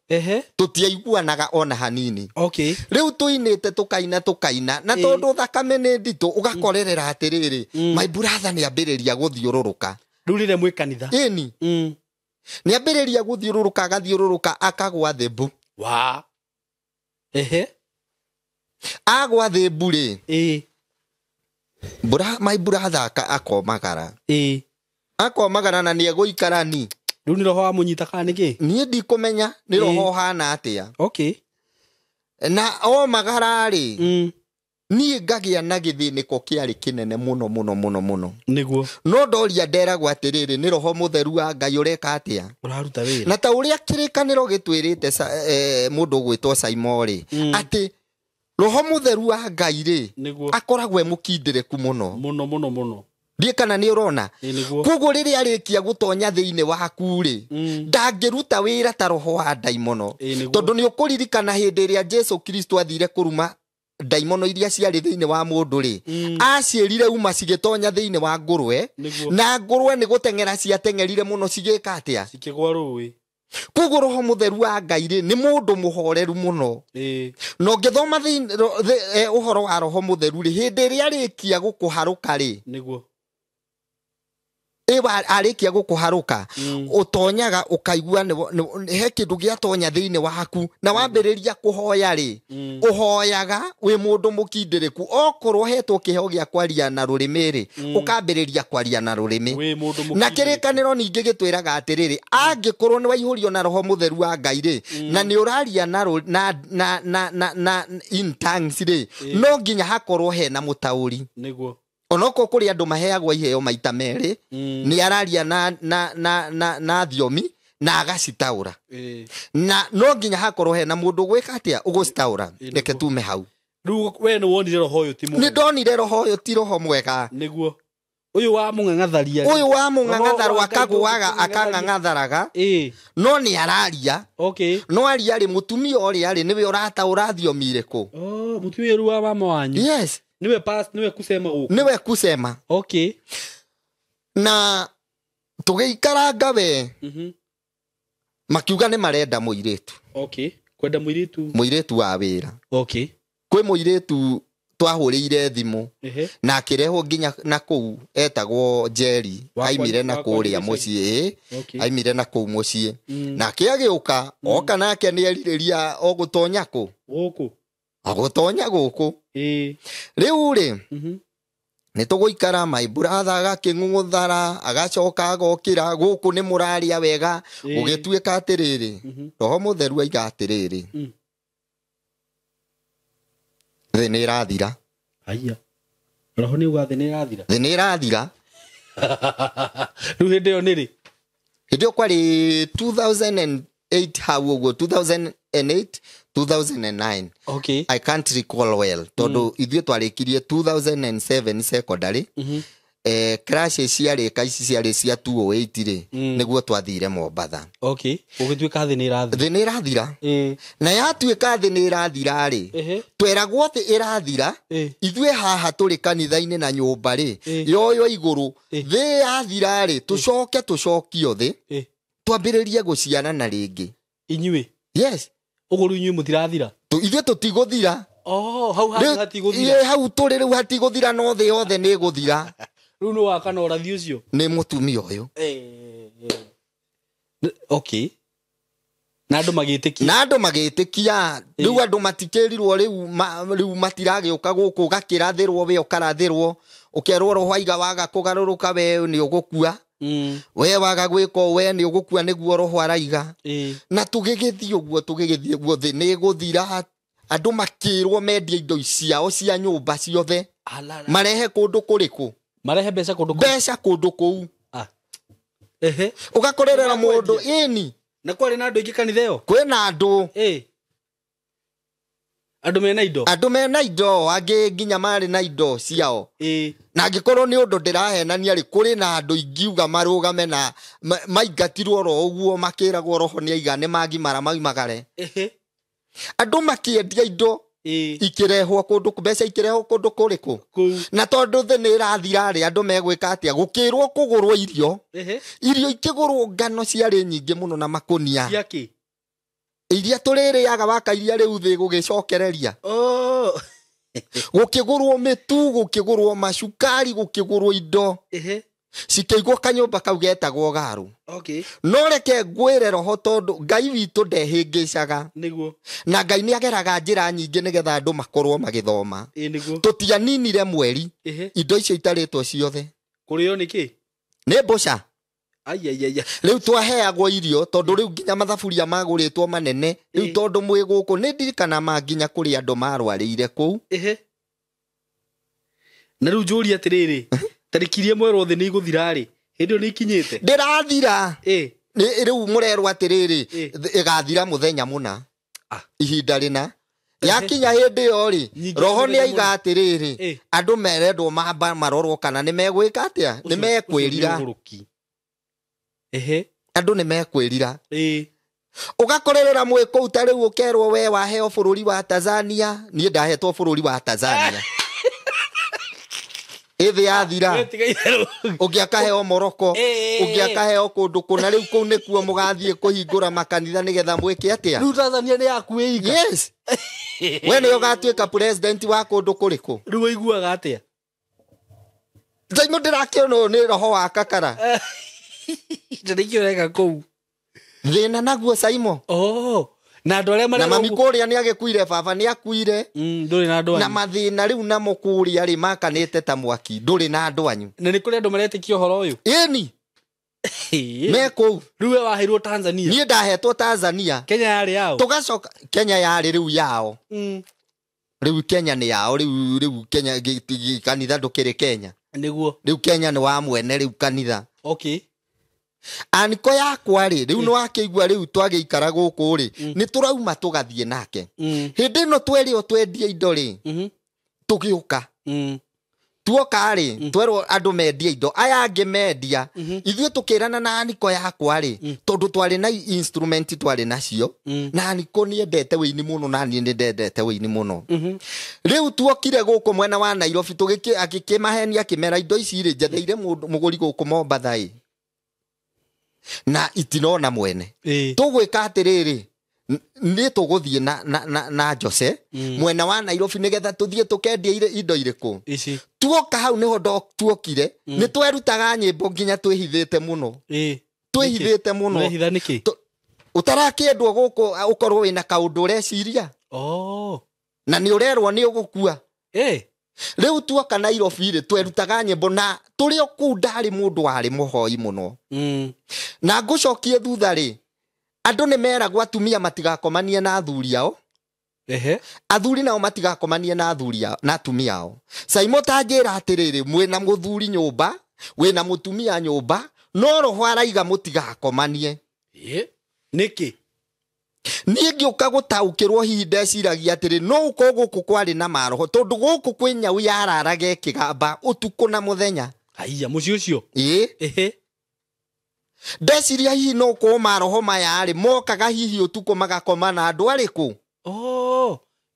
Tũtiaiguanaga ona hanini. Okay. Rĩu tũinĩte tũkaina na tondũ thakame nĩ nditũ ũgakorerera atĩrĩrĩ, my brother nĩ ambĩrĩria gũthiũrũrũka. Rĩu rĩrĩa mwĩ kanitha. Ĩni. Nĩ ambĩrĩria gũthiũrũrũka, agathiũrũrũka akagwa thĩ mbu. Wa. Agwa thĩ mbu rĩ. My brother akomagara. Akomagara na nĩ egũikara ni. Rĩu nĩ roho wa mũnyita kana nĩkĩ? Niĩ ndikũmenya nĩ roho ũhana atĩa. Okay. Na omagara rĩ, niĩ ngagĩa na gĩthĩnĩko kĩarĩ kĩnene mũno mũno mũno mũno. Nĩguo. No ndoria nderagwo atĩrĩrĩ, nĩ roho mũtheru wa Ngai ũreka atĩa? Ũraruta wĩra. Na ta ũrĩa kĩrĩkanĩro gĩtwĩrĩte mũndũ ũgwĩtwo Saimo rĩ, atĩ roho mũtheru wa Ngai rĩ, akoragwo e mũkindĩrĩku mũno. Mũno mũno mũno. Ndiĩ kana nĩ ũrona. Koguo rĩrĩa arĩkia gũtonya thĩinĩ waku rĩ, ndangĩruta wĩra ta roho wa ndaimono. Tondũ nĩ ũkũririkana hĩndĩ ĩrĩa Jesu Kristo athire kũruma ndaimono iria ciarĩ thĩinĩ wa mũndũ rĩ, aciĩrire uma cigĩtonya thĩinĩ wa ngũrwe, na ngũrwe nĩ gũteng'era ciateng'erire mũno cigĩka atĩa? Cikĩgwa rũĩ. Koguo roho mũtheru wa Ngai rĩ, nĩ mũndũ mũhoreru mũno. Na ũngĩthoma ũhoro wa roho mũtheru rĩ, hĩndĩ ĩrĩa arĩkia gũkũharũka rĩ, nĩguo arĩkia gũkũharũka, ũtonyaga ũkaigua he kĩndũ gĩatonya thĩinĩ waku, na wambĩrĩria kũhoya rĩ, ũhoyaga wĩ mũndũ mũkindĩrĩku. Okorwo hetwo kĩheo gĩa kwaria na rũrĩmĩ rĩ, ũkambĩrĩria kwaria na rũrĩmĩ. Na kĩrĩkanĩro ningĩ gĩtwĩraga atĩrĩrĩ, angĩkorwo nĩ waihũrio na roho mũtheru wa Ngai rĩ, na nĩ ũraria na in tongues rĩ, no nginya hakorwo hena mũtaũri. Nĩguo. Onokorwo kũrĩ andũ maheagwo iheo maita merĩ, nĩ araria na thiomi na agacitaũra. Na no nginya hakorwo hena mũndũ gwĩka atĩa ũgũcitaũra. Reke tume hau. Rĩu we nĩ wonire roho ũyũ ti mwega. Nĩ ndonire roho ũyũ ti roho mwega. Nĩguo. Ũyũ wa mũng'ang'atharia. Ũyũ wa mũng'ang'atharwo akagũaga akang'ang'atharaga. No nĩ araria. Okay. No aria rĩ, mũtumia ũrĩa rĩ, nĩwe ũrataũra thiomi irĩkũ? Oh, mũtumia ũrĩa wa mama wanyu. Yes. Niwe pass, niwe kusema huko. Niwe kusema. Okay. Na tũgĩikaranga we. Makiuga nĩ marenda mũirĩtu. Okay. Kwenda mũirĩtu. Mũirĩtu wa wĩra. Okay. Kwĩ mũirĩtu twahũrĩire thimũ. Na akĩrehwo nginya na kũu etagwo Jerry. Aimire na kũrĩa mũciĩ. Aimire na kũu mũciĩ. Nake agĩũka, oka nake nĩ erirĩria o gũtonya kũ? Gũkũ. Agũtonya gũkũ. Rĩu rĩ, nĩ tũgũikara, my brother agakĩng'ũng'ũthara, agacoka agokĩra, gũkũ nĩ mũraria wega, gũgĩtuĩka atĩrĩrĩ, roho mũtheru aiga atĩrĩrĩ, thĩ nĩ ĩrathira. Aya. Roho nĩ uga thĩ nĩ ĩrathira. Thĩ nĩ ĩrathira. Rĩu hĩndĩ ĩyo nĩ rĩ? Hĩndĩ ĩyo kwarĩ 2008 hau ũguo, 2008, 2009. Okay. I can't recall well. Tondũ ithuĩ twarĩkirie 2007 secondary. Crashes ciarĩka ici ciarĩ cia 2008 rĩ, nĩguo twathire Mombatha. Okay. Ũgĩtuĩka thĩ nĩ ĩrathira. Thĩ nĩ ĩrathira. Na yatuĩka thĩ nĩ ĩrathira rĩ, tweragwo thĩ ĩrathira, ithuĩ haha tũrĩ kanitha-inĩ na nyũmba rĩ, yoyo igũrũ, thĩ yathira rĩ, tũcoke tũcokio thĩ, twambĩrĩrie gũciarana rĩngĩ. Inyuĩ? Yes. Ũguo rĩu inyuĩ mũtirathira? Ithuĩ tũtigũthira. Oh, hau hatigũthira. Hau tũrĩ rĩu hatigũthira, no thĩ yothe nĩ ĩgũthira. Rĩu nĩ wakana ũrathi ũcio? Nĩ mũtumia ũyũ. Okay. Na andũ magĩtĩkia. Na andũ magĩtĩkia. Rĩu andũ matikĩrirwo rĩu matiragĩũka gũkũ, ũgakĩrathĩrwo we ũkarathĩrwo, ũkerwo roho aiga waga kũgarũrũka we nĩ ũgũkua. We waga gwĩka we nĩ ũgũkua nĩguo roho araiga. Na tũgĩgĩthiĩ ũguo, tũgĩgĩthiĩ ũguo, thĩ nĩ ĩgũthira. Andũ makĩrwo mendie indo ciao cia nyũmba ciothe. Marehe kũndũ kũrĩkũ? Marehe mbeca kũndũ kũu. Mbeca kũndũ kũu. Ũgakorerera mũndũ ĩni. Na kwarĩ na andũ aingĩ kanitha ĩyo? Kwĩna andũ. Andũ mena indo. Andũ mena indo, angĩ nginya marĩ na indo ciao. Na angĩkorwo nĩ ũndũ ndĩrahenania rĩ, kũrĩ na andũ ingiuga marũgame na maingatirwo oro ũguo makĩragwo roho nĩ aiga nĩ magimara maumagare. Andũ makĩendia indo ikĩrehwo kũndũ, mbeca ikĩrehwo kũndũ kũrĩkũ. Na tondũ thĩ nĩ ĩrathira rĩ, andũ megwĩka atĩa? Gũkĩrwo kũgũrwo irio. Irio ikĩgũrwo ngano ciarĩ nyingĩ mũno na makũnia. Iria tũrĩrĩaga wakairia rĩu thĩ gũgĩcokereria. Gũkĩgũrwo mĩtu, gũkĩgũrwo macukari, gũkĩgũrwo indo. Cikĩigwo kanyũmba kau getagwo Garu. No reke ngwĩre roho tondũ Ngai witũ ndehĩngĩcaga. Na Ngai nĩ ageraga njĩra nyingĩ nĩgetha andũ makorwo magĩthoma. Tũtianinire mweri indo icio itarĩtwo ciothe. Kũrĩo nĩkĩ? Nĩ mbũca. Rĩu twaheagwo irio tondũ rĩu nginya mathaburia magũrĩtwo manene. Rĩu tondũ mwĩ gũkũ nĩ ndirikana ma nginya kũrĩ andũ marwarĩire kũu. Na rĩu njũrie atĩrĩrĩ, tarĩki iria mwerwo thĩ nĩ igũthira rĩ, hĩndĩ ĩyo nĩ ikinyĩte? Ndĩrathira. Rĩu mũrerwo atĩrĩrĩ, ĩgathira mũthenya mũna. Ihinda rĩna. Yakinya hĩndĩ ĩyo rĩ, roho nĩ aiga atĩrĩrĩ, andũ merendwo mamba marorwo kana nĩ megwĩka atĩa? Nĩ mekwĩrira. Andũ nĩ mekwĩrira. Ũgakorerera mwĩ kũu ta rĩu ũkerwo we waheo bũrũri wa Tanzania, niĩ ndahetwo bũrũri wa Tanzania. Ĩthĩ yathira. Ũngĩ akaheo Morocco, ũngĩ akaheo kũndũ kũna, rĩu kũu nĩkuo mũgathiĩ kũhingũra makanitha nĩgetha mwĩke atĩa? Rĩu Tanzania nĩ yaku ĩika. Yes. We nĩwe ũgatuĩka president wa kũndũ kũrĩkũ? Rĩu ũiguaga atĩa? Thaimo ndĩrakĩona ũyũ nĩ roho wa kakara. Nĩkĩo ũreka kũu. Thĩna naguo Saimo. Na andũ arĩa Na mami kũrĩa nĩ agĩkuire, baba nĩ akuire. Ndũrĩ na andũ anyu. Na mathĩna rĩu namo kũrĩa rĩ makanĩte ta mwaki, ndũrĩ na andũ anyu. Na nĩ kũrĩ andũ maretĩkia ũhoro ũyũ? Ĩni. Me kũu. Rĩu we waheirwo Tanzania. Niĩ ndahetwo Tanzania. Kenya yarĩ yao. Tũgacoka Kenya yarĩ rĩu yao. Rĩu Kenya nĩ yao, rĩu Kenya kanitha ndũkĩrĩ Kenya. Nĩguo. Rĩu Kenya nĩ wa mwene rĩu kanitha. Aniko yakwa rĩ, rĩu nĩ wakĩigua rĩu twagĩikara gũkũ rĩ, nĩ tũrauma tũgathiĩ nake. Hĩndĩ ĩno twerĩo twendie indo rĩ, tũgĩũka. Tuoka rĩ, twerwo andũ mendie indo, aya angĩ mendia. Ithuĩ tũkĩrana na aniko yakwa rĩ, tondũ twarĩ na instrument twarĩ nacio, na aniko nĩ endete wĩini mũno na niĩ nĩ ndendete wĩini mũno. Rĩu tuokire gũkũ mwena wa Nairobi, agĩkĩmahenia akĩmera indo ici rĩ, njetheire mũgũri gũkũ Mombatha ĩ. Na itinona mwene. Tũgwĩka atĩrĩrĩ, nĩ tũgũthiĩ na Jose mwena wa Nairobi nĩgetha tũthiĩ tũkendie indo irĩkũ. Tuoka hau nĩho tuokire, nĩ twerutaga nyĩmbo nginya twĩhithĩte mũno. Twĩhithĩte mũno. Ũtarakĩendwo gũkũ ũkorwo wĩna kaũndũ ũreciria. Na nĩ ũrerwo nĩ ũgũkua. Rĩu tuoka Nairobi rĩ, twerutaga nyĩmbo na tũrĩ o kũu ndarĩ mũndũ warĩ mũhoi mũno. Na ngũcokie thutha rĩ, andũ nĩ meragwo atumia matigakomanie na athuri ao. Athuri nao matigakomanie na athuri ao, na atumia ao. Saimo ta njĩra atĩrĩrĩ, mwĩna mũthuri nyũmba, wĩna mũtumia nyũmba, no roho araiga mũtigakomanie. Nĩkĩ? Niĩ ngĩũka gũtaũkĩrwo hihi ndeciragia atĩrĩ, no ũkorwo gũkũ kwarĩ na maroho, tondũ gũkũ kwĩ nyau yararaga ĩkĩgamba ũtukũ na mũthenya. Haiya, mũciĩ ũcio? Ndeciria hihi no ũkorwo maroho maya rĩ, mokaga hihi ũtukũ magakoma na andũ arĩkũ?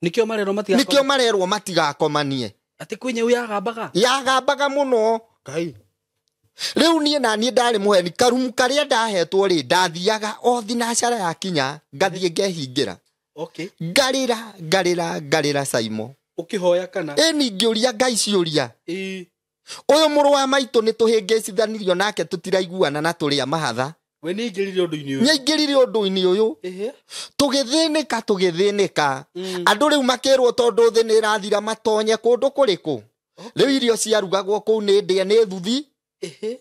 Nĩkĩo marerwo matigakomanie. Nĩkĩo marerwo matigakomanie. Atĩ kwĩ nyau yagambaga? Yagambaga mũno. Ngai. Rĩu niĩ na niĩ ndarĩ mũheni, karumu karĩa ndahetwo rĩ, ndathiaga o thinacara yakinya, ngathiĩ ngehingĩra. Ngarĩra, ngarĩra, ngarĩra Saimo. Ũkĩhoya kana? Ĩni ngĩũria Ngai ciũria. Ũyũ mũrũ wa maitũ nĩ tũhĩngĩcithanirio nake tũtiraiguana na tũrĩ a mahatha. We nĩ aingĩrire ũndũ-inĩ ũyũ. Nĩ aingĩrire ũndũ-inĩ ũyũ. Tũgĩthĩnĩka, tũgĩthĩnĩka. Andũ rĩu makĩrwo tondũ thĩ nĩ ĩrathira matonye kũndũ kũrĩkũ. Rĩu irio ciarugagwo kũu nĩ ndĩe nĩ thuthi.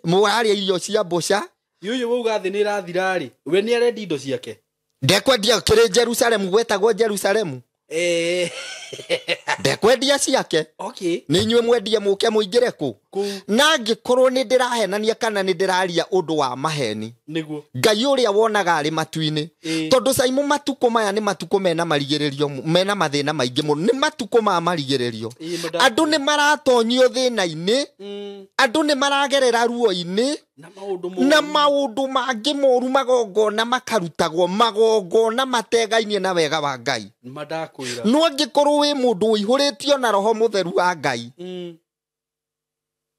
Mũrarĩa irio cia mbũca. Ũyũ wauga thĩ nĩ ĩrathira rĩ, we nĩ arendia indo ciake. Ndekwendia kĩrĩ Jerusalemu, gwetagwo Jerusalemu. Ndekwendia ciake. Okay. Nĩ inyuĩ mwendie mũke mũingĩre kũ. Na angĩkorwo nĩ ndĩrahenania kana nĩ ndĩraria ũndũ wa maheni. Nĩguo. Ngai ũrĩa wonaga arĩ matu-inĩ. Tondũ Saimo matukũ maya nĩ matukũ mena marigĩrĩrio, mena mathĩna maingĩ mũno, nĩ matukũ ma marigĩrĩrio. Andũ nĩ maratonyio thĩna-inĩ, andũ nĩ maragerera ruo-inĩ, na maũndũ mangĩ moru, magongona makarutagwo, magongona mategainie na wega wa Ngai. No angĩkorwo wĩ mũndũ ũihũrĩtio na roho mũtheru wa Ngai,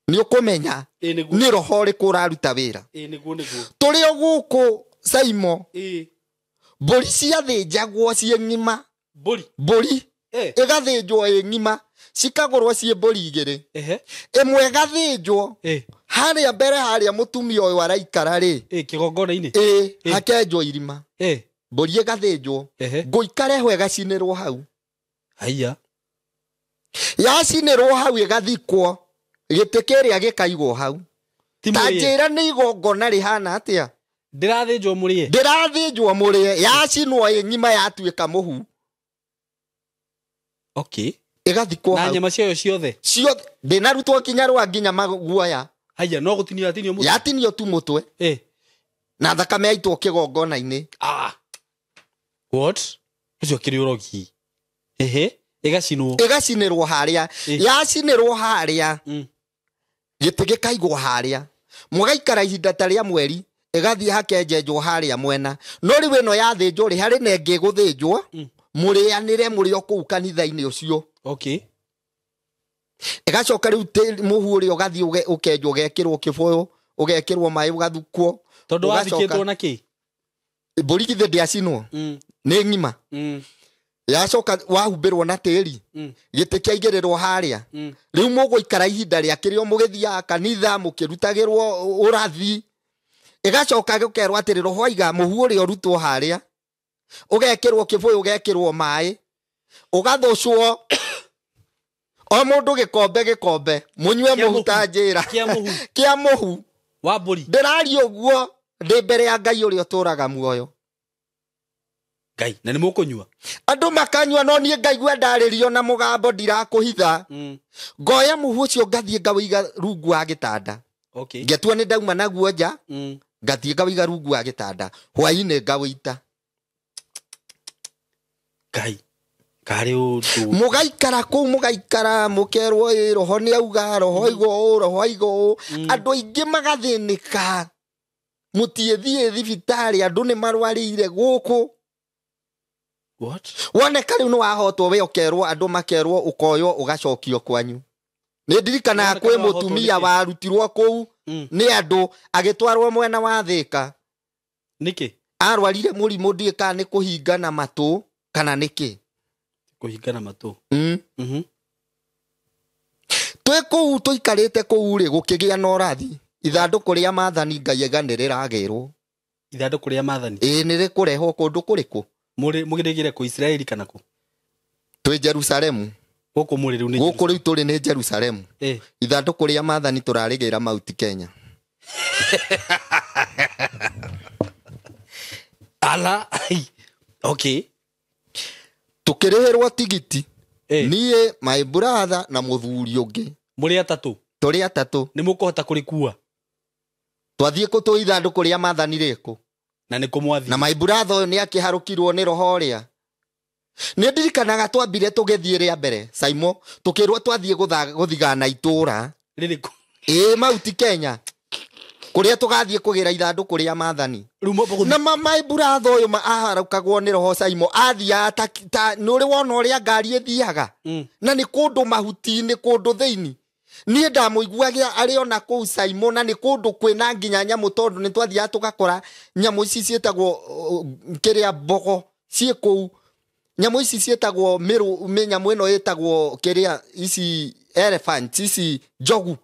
nĩ ũkũmenya nĩ roho ũrĩkũ ũraruta wĩra. Tũrĩ o gũkũ Saimo, mbũri ciathĩnjagwo ciĩ ng'ima. Mbũri ĩgathĩnjwo ĩ ng'ima, cikagũrwo ciĩ mbũri igĩrĩ. Ĩmwe ĩgathĩnjwo harĩa mbere harĩa mũtumia ũyũ araikara rĩ, kĩgongona-inĩ, hakenjwo irima, mbũri ĩgathĩnjwo, ngũikarehwo ĩgacinĩrwo hau. Haiya. Yacinĩrwo hau ĩgathikwo, gĩtĩ kĩrĩa gĩkaigwo hau. Ta njĩra nĩ igongona rĩhana atĩa? Ndĩrathĩnjwo mũrĩe. Ndĩrathĩnjwo mũrĩe, yacinwo ĩ ng'ima yatuĩka mũhu. Okay. Ĩgathikwo hau. Na nyama ciayo ciothe. Ciothe. Ndĩnarutwo kinya rwa nginya maguoya. Haiya, no gũtinio yatinio mũtwe. Yatinio tu mũtwe. Na thakame yaitwo kĩgongona-inĩ. What? Ũcio kĩrĩ ũrogi. Ehe. Ĩgacinwo. Ĩgacinĩrwo harĩa. Yacinĩrwo harĩa. Gĩtĩ gĩkaigwo harĩa. Mũgaikara ihinda ta rĩa mweri, ĩgathiĩ hakenjenjwo harĩa mwena. No rĩu ĩno yathĩnjwo rĩ, harĩ na ĩngĩ ĩgũthĩnjwo, mũrĩanĩre mũrĩ o kũu kanitha-inĩ ũcio. Okay. Ĩgacoka rĩu mũhu ũrĩa ũgathiĩ ũkenjwo, ũgekĩrwo kĩbũyũ, ũgekĩrwo maĩ ũgathukwo. Tondũ wathikĩtwo na kĩ? Mbũri githĩ ndĩacinwo? Nĩ ng'ima. Yacoka wahumbĩrwo na tĩri, gĩtĩ kĩaigĩrĩrwo harĩa. Rĩu mũgũikara ihinda rĩa kĩrĩo mũgĩthiaga kanitha, mũkĩrutagĩrwo ũrathi. Ĩgacoka gũkerwo atĩrĩ, roho aiga mũhu ũrĩa ũrutwo harĩa, ũgekĩrwo kĩbũyũ, ũgekĩrwo maĩ, ũgathũcwo o mũndũ gĩkombe gĩkombe, mũnyue mũhu ta njĩra. Kĩa mũhu. Wa mbũri. Ndĩraria ũguo ndĩ mbere ya Ngai ũrĩa ũtũũraga muoyo. Ngai, na nĩ mũkũnyua? Andũ makanyua, no niĩ ngaigua ndarĩrio na mũgambo ndirakũhitha. Ngoya mũhu ũcio ngathiĩ ngawĩiga rungu wa gĩtanda. Okay. Ngetua nĩ ndauma naguo nja, ngathiĩ ngawĩiga rungu wa gĩtanda, hwaĩ-inĩ ngawĩita. Ngai, karĩ ũndũ. Mũgaikara kũu, mũgaikara mũkerwo ĩ roho nĩ auga, roho aiga ũũ, roho aiga ũũ. Andũ aingĩ magathĩnĩka. Mũtiĩthiĩ thibitarĩ, andũ nĩ marwarĩire gũkũ. What? Woneka rĩu nĩ wahotwo we ũkerwo, andũ makerwo ũkoywo ũgacokio kwanyu. Nĩ ndirikanaga kwĩ mũtumia warutirwo kũu nĩ andũ agĩtwarwo mwena wa Thĩka. Nĩkĩ? Arwarire mũrimũ ndiũĩ kana nĩ kũhingana matũ kana nĩkĩ. Kũhingana matũ. Twĩ kũu tũikarĩte kũu rĩ, gũkĩgĩa na ũrathi. Ithandũkũ rĩa maathani Ngai aiga nĩ rĩragĩrwo. Ithandũkũ rĩa maathani? Ĩĩ, nĩ rĩkũrehwo kũndũ kũrĩkũ? Mũgĩrĩgĩre kũ Israeli kana kũ? Twĩ Jerusalemu. Gũkũ mũrĩ rĩu nĩ Gũkũ rĩu tũrĩ nĩ Jerusalemu. Ithandũkũ rĩa maathani tũrarĩgĩra Mount Kenya. Ala, okay. Tũkĩrĩhĩrwo tigiti. Niĩ, my brother na mũthuri ũngĩ. Mũrĩ atatũ? Tũrĩ atatũ. Nĩ mũkũhota kũrĩkua? Twathiĩ kũ tũĩ ithandũkũ rĩa maathani rĩkũ? Na nĩ kũmwathi. Na my brother ũyũ nĩ akĩharũkirwo nĩ roho ũrĩa. Nĩ ndirikanaga twambire tũgĩthiĩ rĩa mbere, Saimo, tũkĩrwo twathiĩ gũthigana itũũra. Rĩrĩkũ? Ĩĩ, Mount Kenya. Kũrĩa tũgathiĩ kũgĩra ithandũkũ rĩa maathani. Na my brother ũyũ aharũkagwo nĩ roho Saimo, athiaga ta nĩ ũrĩ wona ũrĩa ngari ĩthiaga. Na nĩ kũndũ mahuti-inĩ, kũndũ thĩinĩ. Niĩ ndamũiguaga arĩ ona kũu Saimo, na nĩ kũndũ kwĩna nginya nyamũ, tondũ nĩ twathiaga tũgakora nyamũ ici ciĩtagwo kĩrĩa mbogo ciĩ kũu. Nyamũ ici ciĩtagwo nyamũ ĩno ĩtagwo kĩrĩa ici elephant, ici njogu.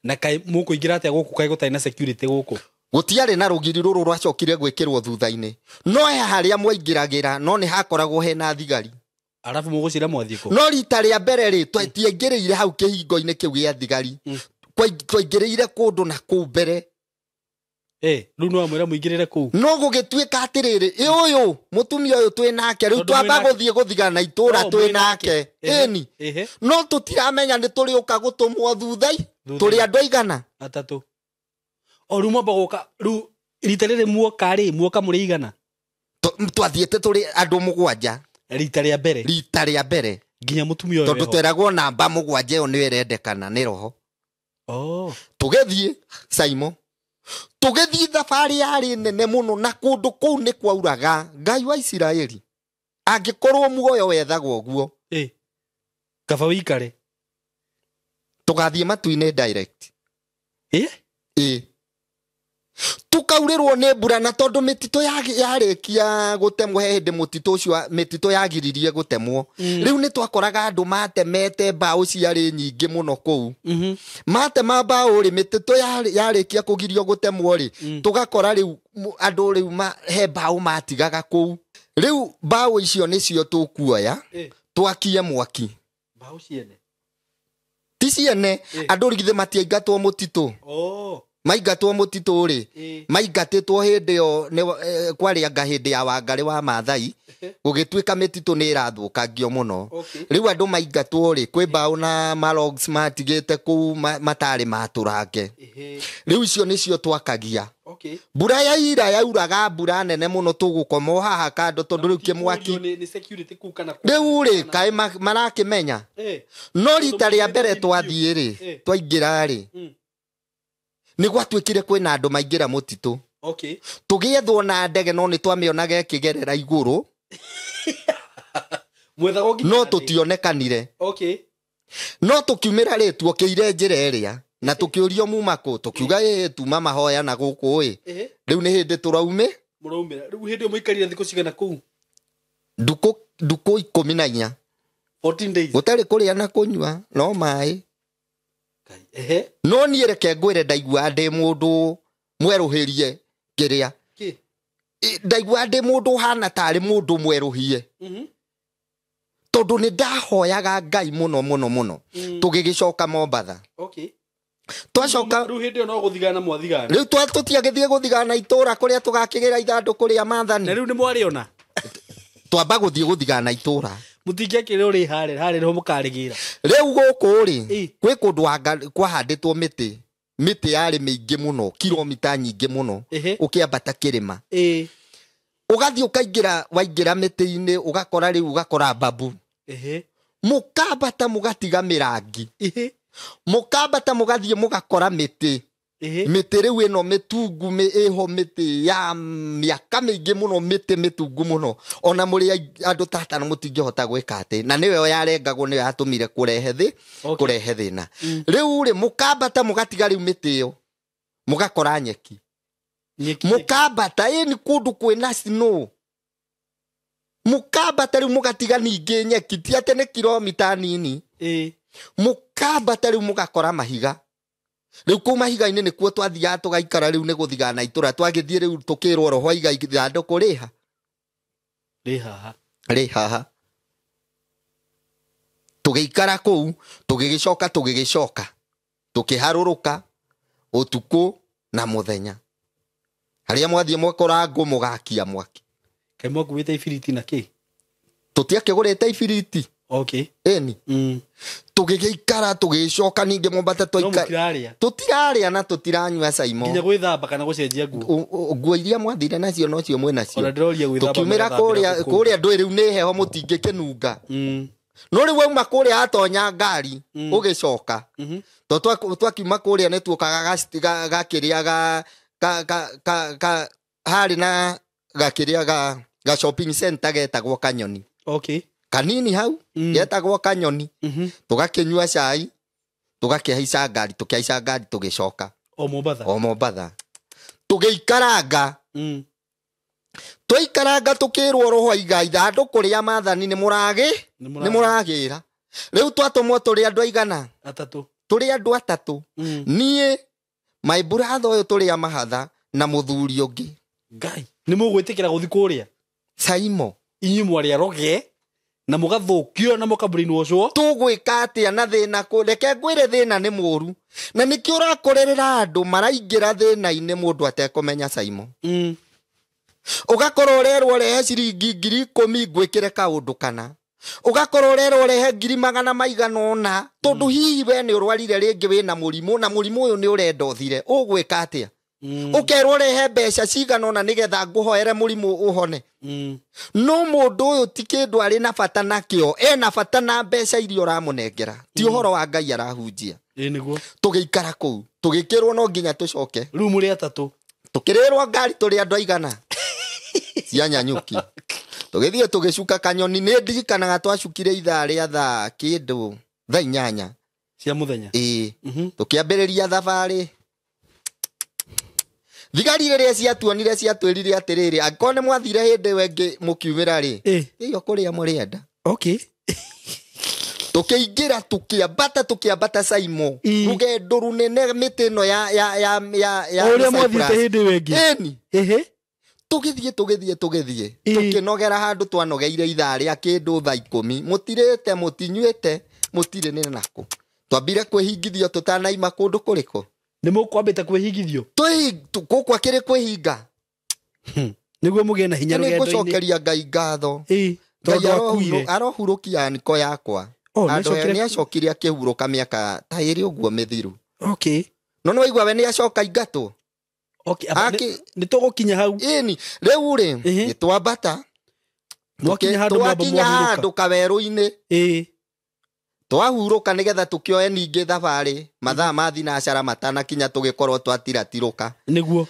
Na kaĩ mũkũingĩra atĩa gũkũ kaĩ gũtarĩ na security gũkũ? Gũtiarĩ na rũgiri rũrũ rwacokire gwĩkĩrwo thutha-inĩ. No he harĩa mwaingĩragĩra, no nĩ hakoragwo hena thigari. Arabu mũgũcira mwathiĩ kũ? No rita rĩa mbere rĩ, twaingĩrĩire hau kĩhingo-inĩ kĩu gĩa thigari. Twaingĩrĩire kũndũ na kũu mbere. Rĩu no amwĩra mũingĩrĩre kũu. No gũgĩtuĩka atĩrĩrĩ, ĩ ũyũ mũtumia ũyũ twĩ nake rĩu Tondũ twamba mwĩ nake. gũthiĩ gũthigana itũra Oh, twĩ mwĩ nake. nake. Ehe. Ĩni. Ehe. No tũtiramenya nĩ tũrĩũka gũtũmwo thuthai. Thutha. Tũrĩ andũ aigana? Atatũ. O rĩu mwamba gũka rĩu rita rĩrĩ muoka rĩ, muoka mũrĩ igana? Twathiĩte tũrĩ andũ 7. Rita rĩa mbere. Rita rĩa mbere. Nginya mũtumia ũyũ Tondũ eho. tweragwo namba 7 ĩyo nĩyo ĩrendekana nĩ roho. Oh. Tũgĩthiĩ Saimo. Tũgĩthiĩ thabarĩ yarĩ nene mũno na kũndũ kũu nĩ kwauraga. Ngai wa Isiraeli. Angĩkorwo muoyo wethagwo ũguo. Kaba wĩikare. Tũgathiĩ matu-inĩ direct. Tũkaurĩrwo nĩ mbura na tondũ mĩtitũ yarĩkia gũtemwo, he hĩndĩ mũtitũ ũcio mĩtitũ yagiririe gũtemwo. Rĩu nĩ twakoraga andũ matemete mbaũ ciarĩ nyingĩ mũno kũu. Matema mbaũ rĩ, mĩtitũ yarĩkia kũgirio gũtemwo rĩ, tũgakora rĩu andũ rĩu he mbaũ matigaga kũu. Rĩu mbaũ icio nĩcio tũkuoya, twakie mwaki. Mbaũ ciene? Ti ciene, andũ githĩ matiaingatwo mũtitũ. Maingatwo mũtitũ rĩ, maingatĩtwo hĩndĩ ĩyo nĩ kwarĩ anga hĩndĩ ya Wangarĩ wa Maathai, gũgĩtuĩka mĩtitũ nĩ ĩrathũkangio mũno. Rĩu andũ maingatwo rĩ, kwĩ mbaũ na malogs matigĩte kũu matarĩ matũrange. Rĩu icio nĩcio twakagia. Mbura ya ira yauraga mbura nene mũno, tũgũkoma o haha kando tondũ rĩu kĩmwaki. Nĩ security kũu kana kũu? Rĩu rĩ, kaĩ marakĩmenya? No rita rĩa mbere twathiĩ rĩ, twaingĩra rĩ, nĩ gwatuĩkire kwĩna andũ maingĩra mũtitũ. Tũgĩethwo na ndege no nĩ twamĩonaga ĩkĩgerera igũrũ. Mwethagwo nginya No thĩ. tũtionekanire. No tũkiumĩra rĩ, tuokĩire njĩra ĩrĩa na tũkĩũrio muma kũ, tũkiuga ĩ tuma mahoya na gũkũ ĩ. Rĩu nĩ hĩndĩ tũraumĩ. Mũraumĩra. Rĩu hĩndĩ ĩyo mũikarire thikũ cigana kũu? Ndukũ 14. 14 days. Gũtarĩ kũrĩa na kũnyua, no maĩ. No niĩ reke ngwĩre ndaigua ndĩ mũndũ mwerũhĩrie kĩrĩa. Ndaigua ndĩ mũndũ ũhana tarĩ mũndũ mwerũhie. Tondũ nĩ ndahoyaga Ngai mũno mũno mũno. Tũgĩgĩcoka Mombatha. Twacoka Rĩu hĩndĩ ĩyo no gũthigana mwathigana. Rĩu tũtiagĩthiĩ gũthigana itũra kũrĩa tũgakĩgĩra ithandũkũ rĩa maathani. Na rĩu nĩ mwarĩona? Twamba gũthiĩ gũthigana itũra. Mũtingĩakĩrĩ ũrĩ harĩa, harĩa nĩho mũkarĩgĩra. Rĩu gũkũ rĩ, kwĩ kũndũ kwahandĩtwo mĩtĩ. Mĩtĩ yarĩ mĩingĩ mũno, kilomita nyingĩ mũno. Ũkĩambata kĩrĩma. Ũgathiĩ ũkaingĩra, waingĩra mĩtĩ-inĩ, ũgakora rĩu ũgakora mbabu. Mũkambata mũgatiga mĩrangi. Mũkambata mũgathiĩ mũgakora mĩtĩ. Mĩtĩ rĩu ĩno mĩtungu, ĩho mĩtĩ ya mĩaka mĩingĩ mũno, mĩtĩ mĩtungu mũno. Ona mũrĩ andũ ta atano mũtingĩhota gwĩka atĩ. Na nĩyo yarengagwo, nĩyo yatũmire kũrehe thĩ, kũrehe thĩna. Rĩu rĩ, mũkambata mũgatiga rĩu mĩtĩ ĩyo, mũgakora nyeki. Nyeki. Mũkambata, ĩ nĩ kũndũ kwĩna snow. Mũkambata rĩu mũgatiga ningĩ nyeki, ti atĩ nĩ kilomita nini. Mũkambata rĩu mũgakora mahiga. Rĩu kũu mahiga-inĩ nĩkuo twathiaga tũgaikara rĩu nĩ gũthigana itũra. Twagĩthiĩ rĩu tũkĩrwo roho aiga ithandũkũ rĩha. Rĩ haha. Rĩ haha. Tũgĩikara kũu, tũgĩgĩcoka, tũgĩgĩcoka. Tũkĩharũrũka ũtukũ na mũthenya. Harĩa mwathiĩ mwakora ngũ mũgakia mwaki. Kaĩ mwakuĩte ibiriti na kĩ? Tũtiakĩgũrĩte ibiriti. Ĩni. Tũgĩgĩikara, tũgĩcoka ningĩ Mombasa No mũtirarĩa. Tũtirarĩa na tũtiranyua Saimo. Nginya gwĩthamba kana gũcenjia nguo. Nguo iria mwathire nacio nocio mwĩ nacio. Ona ndĩroria gwĩthamba Tũkiumĩra mũgethambĩra kũu. kũrĩa ndũĩ rĩu nĩ heho mũtingĩkĩnunga. No rĩu wauma kũrĩa atonya ngari, ũgĩcoka. Tondũ twakiuma kũrĩa nĩ tuokaga gakĩrĩa ga, harĩ na gakĩrĩa ga shopping center getagwo Kanyoni. Kanini hau, getagwo Kanyoni. Tũgakĩnyua cai, tũgakĩhaica ngari, tũkĩhaica ngari tũgĩcoka. O Mombatha. O Mombatha. Tũgĩikaranga. Twaikaranga tũkĩrwo roho aiga ithandũkũ rĩa maathani nĩ Nĩ mũragĩra. Rĩu twatũmwo tũrĩ andũ aigana? Atatũ. Tũrĩ andũ atatũ. Niĩ, my brother ũyũ tũrĩ a mahatha na mũthuri ũngĩ. Ngai, nĩ mũgwĩtĩkĩra gũthiĩ kũrĩa? Saimo. Inyuĩ mwarĩ aroge Na mũgathũkio na mũkabrainwashwo. Tũgwĩka atĩa na thĩna kũ reke ngwĩre thĩna nĩ mũru na nĩkĩo ũrakorerera andũ maraingĩra thĩna-inĩ mũndũ atekũmenya Saimo. Ũgakorwo ũrerwo ũrehe ciringi 10,000 ngwĩkĩre kaũndũ kana ũgakorwo ũrerwo ũrehe 400,000 tondũ hihi we nĩ ũrwarire rĩngĩ wĩna mũrimũ na mũrimũ ũyũ nĩ ũrenda ũthire ũgwĩka atĩa? Ũkerwo ũrehe mbeca cigana ũna nĩgetha ngũhoere mũrimũ ũhone. No mũndũ ũyũ ti kĩndũ arĩ na bata nakĩo, ena bata na mbeca iria ũramũnengera, ti ũhoro wa Ngai arahunjia. Ĩĩ nĩguo. Tũgĩikara kũu tũgĩkĩrwo no nginya tũcoke. Rĩu mũrĩ atatũ. Tũkĩrĩrwo ngari tũrĩ andũ aigana cia Nyanyuki. Tũgĩthiĩ tũgĩcuka kanyoni. Nĩ ndirikanaga twacukire ithaa rĩa thaa kĩndũ thaa 8 cia mũthenya. Ĩĩ. Tũkĩambĩrĩria thabarĩ. Thigari rĩrĩa ciatuonire ciatwĩrire atĩrĩrĩ, angĩkorwo nĩ mwathire hĩndĩ ĩyo ĩngĩ mũkiumĩra rĩ, ĩyo kũrĩa mũrĩenda. Okay. Tũkĩingĩra tũkĩambata Saimo. Rũgendo rũnene mĩtĩ ĩno ya O ũrĩa mwathiĩte hĩndĩ ĩyo ĩngĩ. Ĩni. Tũgĩthiĩ tũkĩnogera handũ twanogeire ithaa rĩa kĩndũ thaa 10. Mũtirĩte, mũtinyuĩte, mũtirĩ nĩ nakũ. Twambire kwĩhingithio tũtanaima kũndũ kũrĩkũ. Nĩ mũkwambĩte kwĩhingithio? Gũkũ akĩrĩ kwĩhinga. Nĩguo mũgĩe na hinya Nĩ rũgendo-inĩ. ngũcokeria Ngai ngatho. Tondũ Ngai akuire. arohurũkia niko yakwa. Oh, Nĩ acokire akĩhurũka mĩaka ta ĩrĩ ũguo mĩthiru. Okay. No nĩ waigua we nĩ acoka ingatwo. Okay, nĩ tũgũkinya hau. Ĩni, rĩu rĩ, nĩ twambata. Mwakinya handũ mwamba Twakinya mwahurũka. handũ kawerũ-inĩ. Twahurũka nĩgetha tũkĩoe ningĩ thabarĩ mathaa ma thinacara matanakinya tũgĩkorwo twatiratirũka. Nĩguo.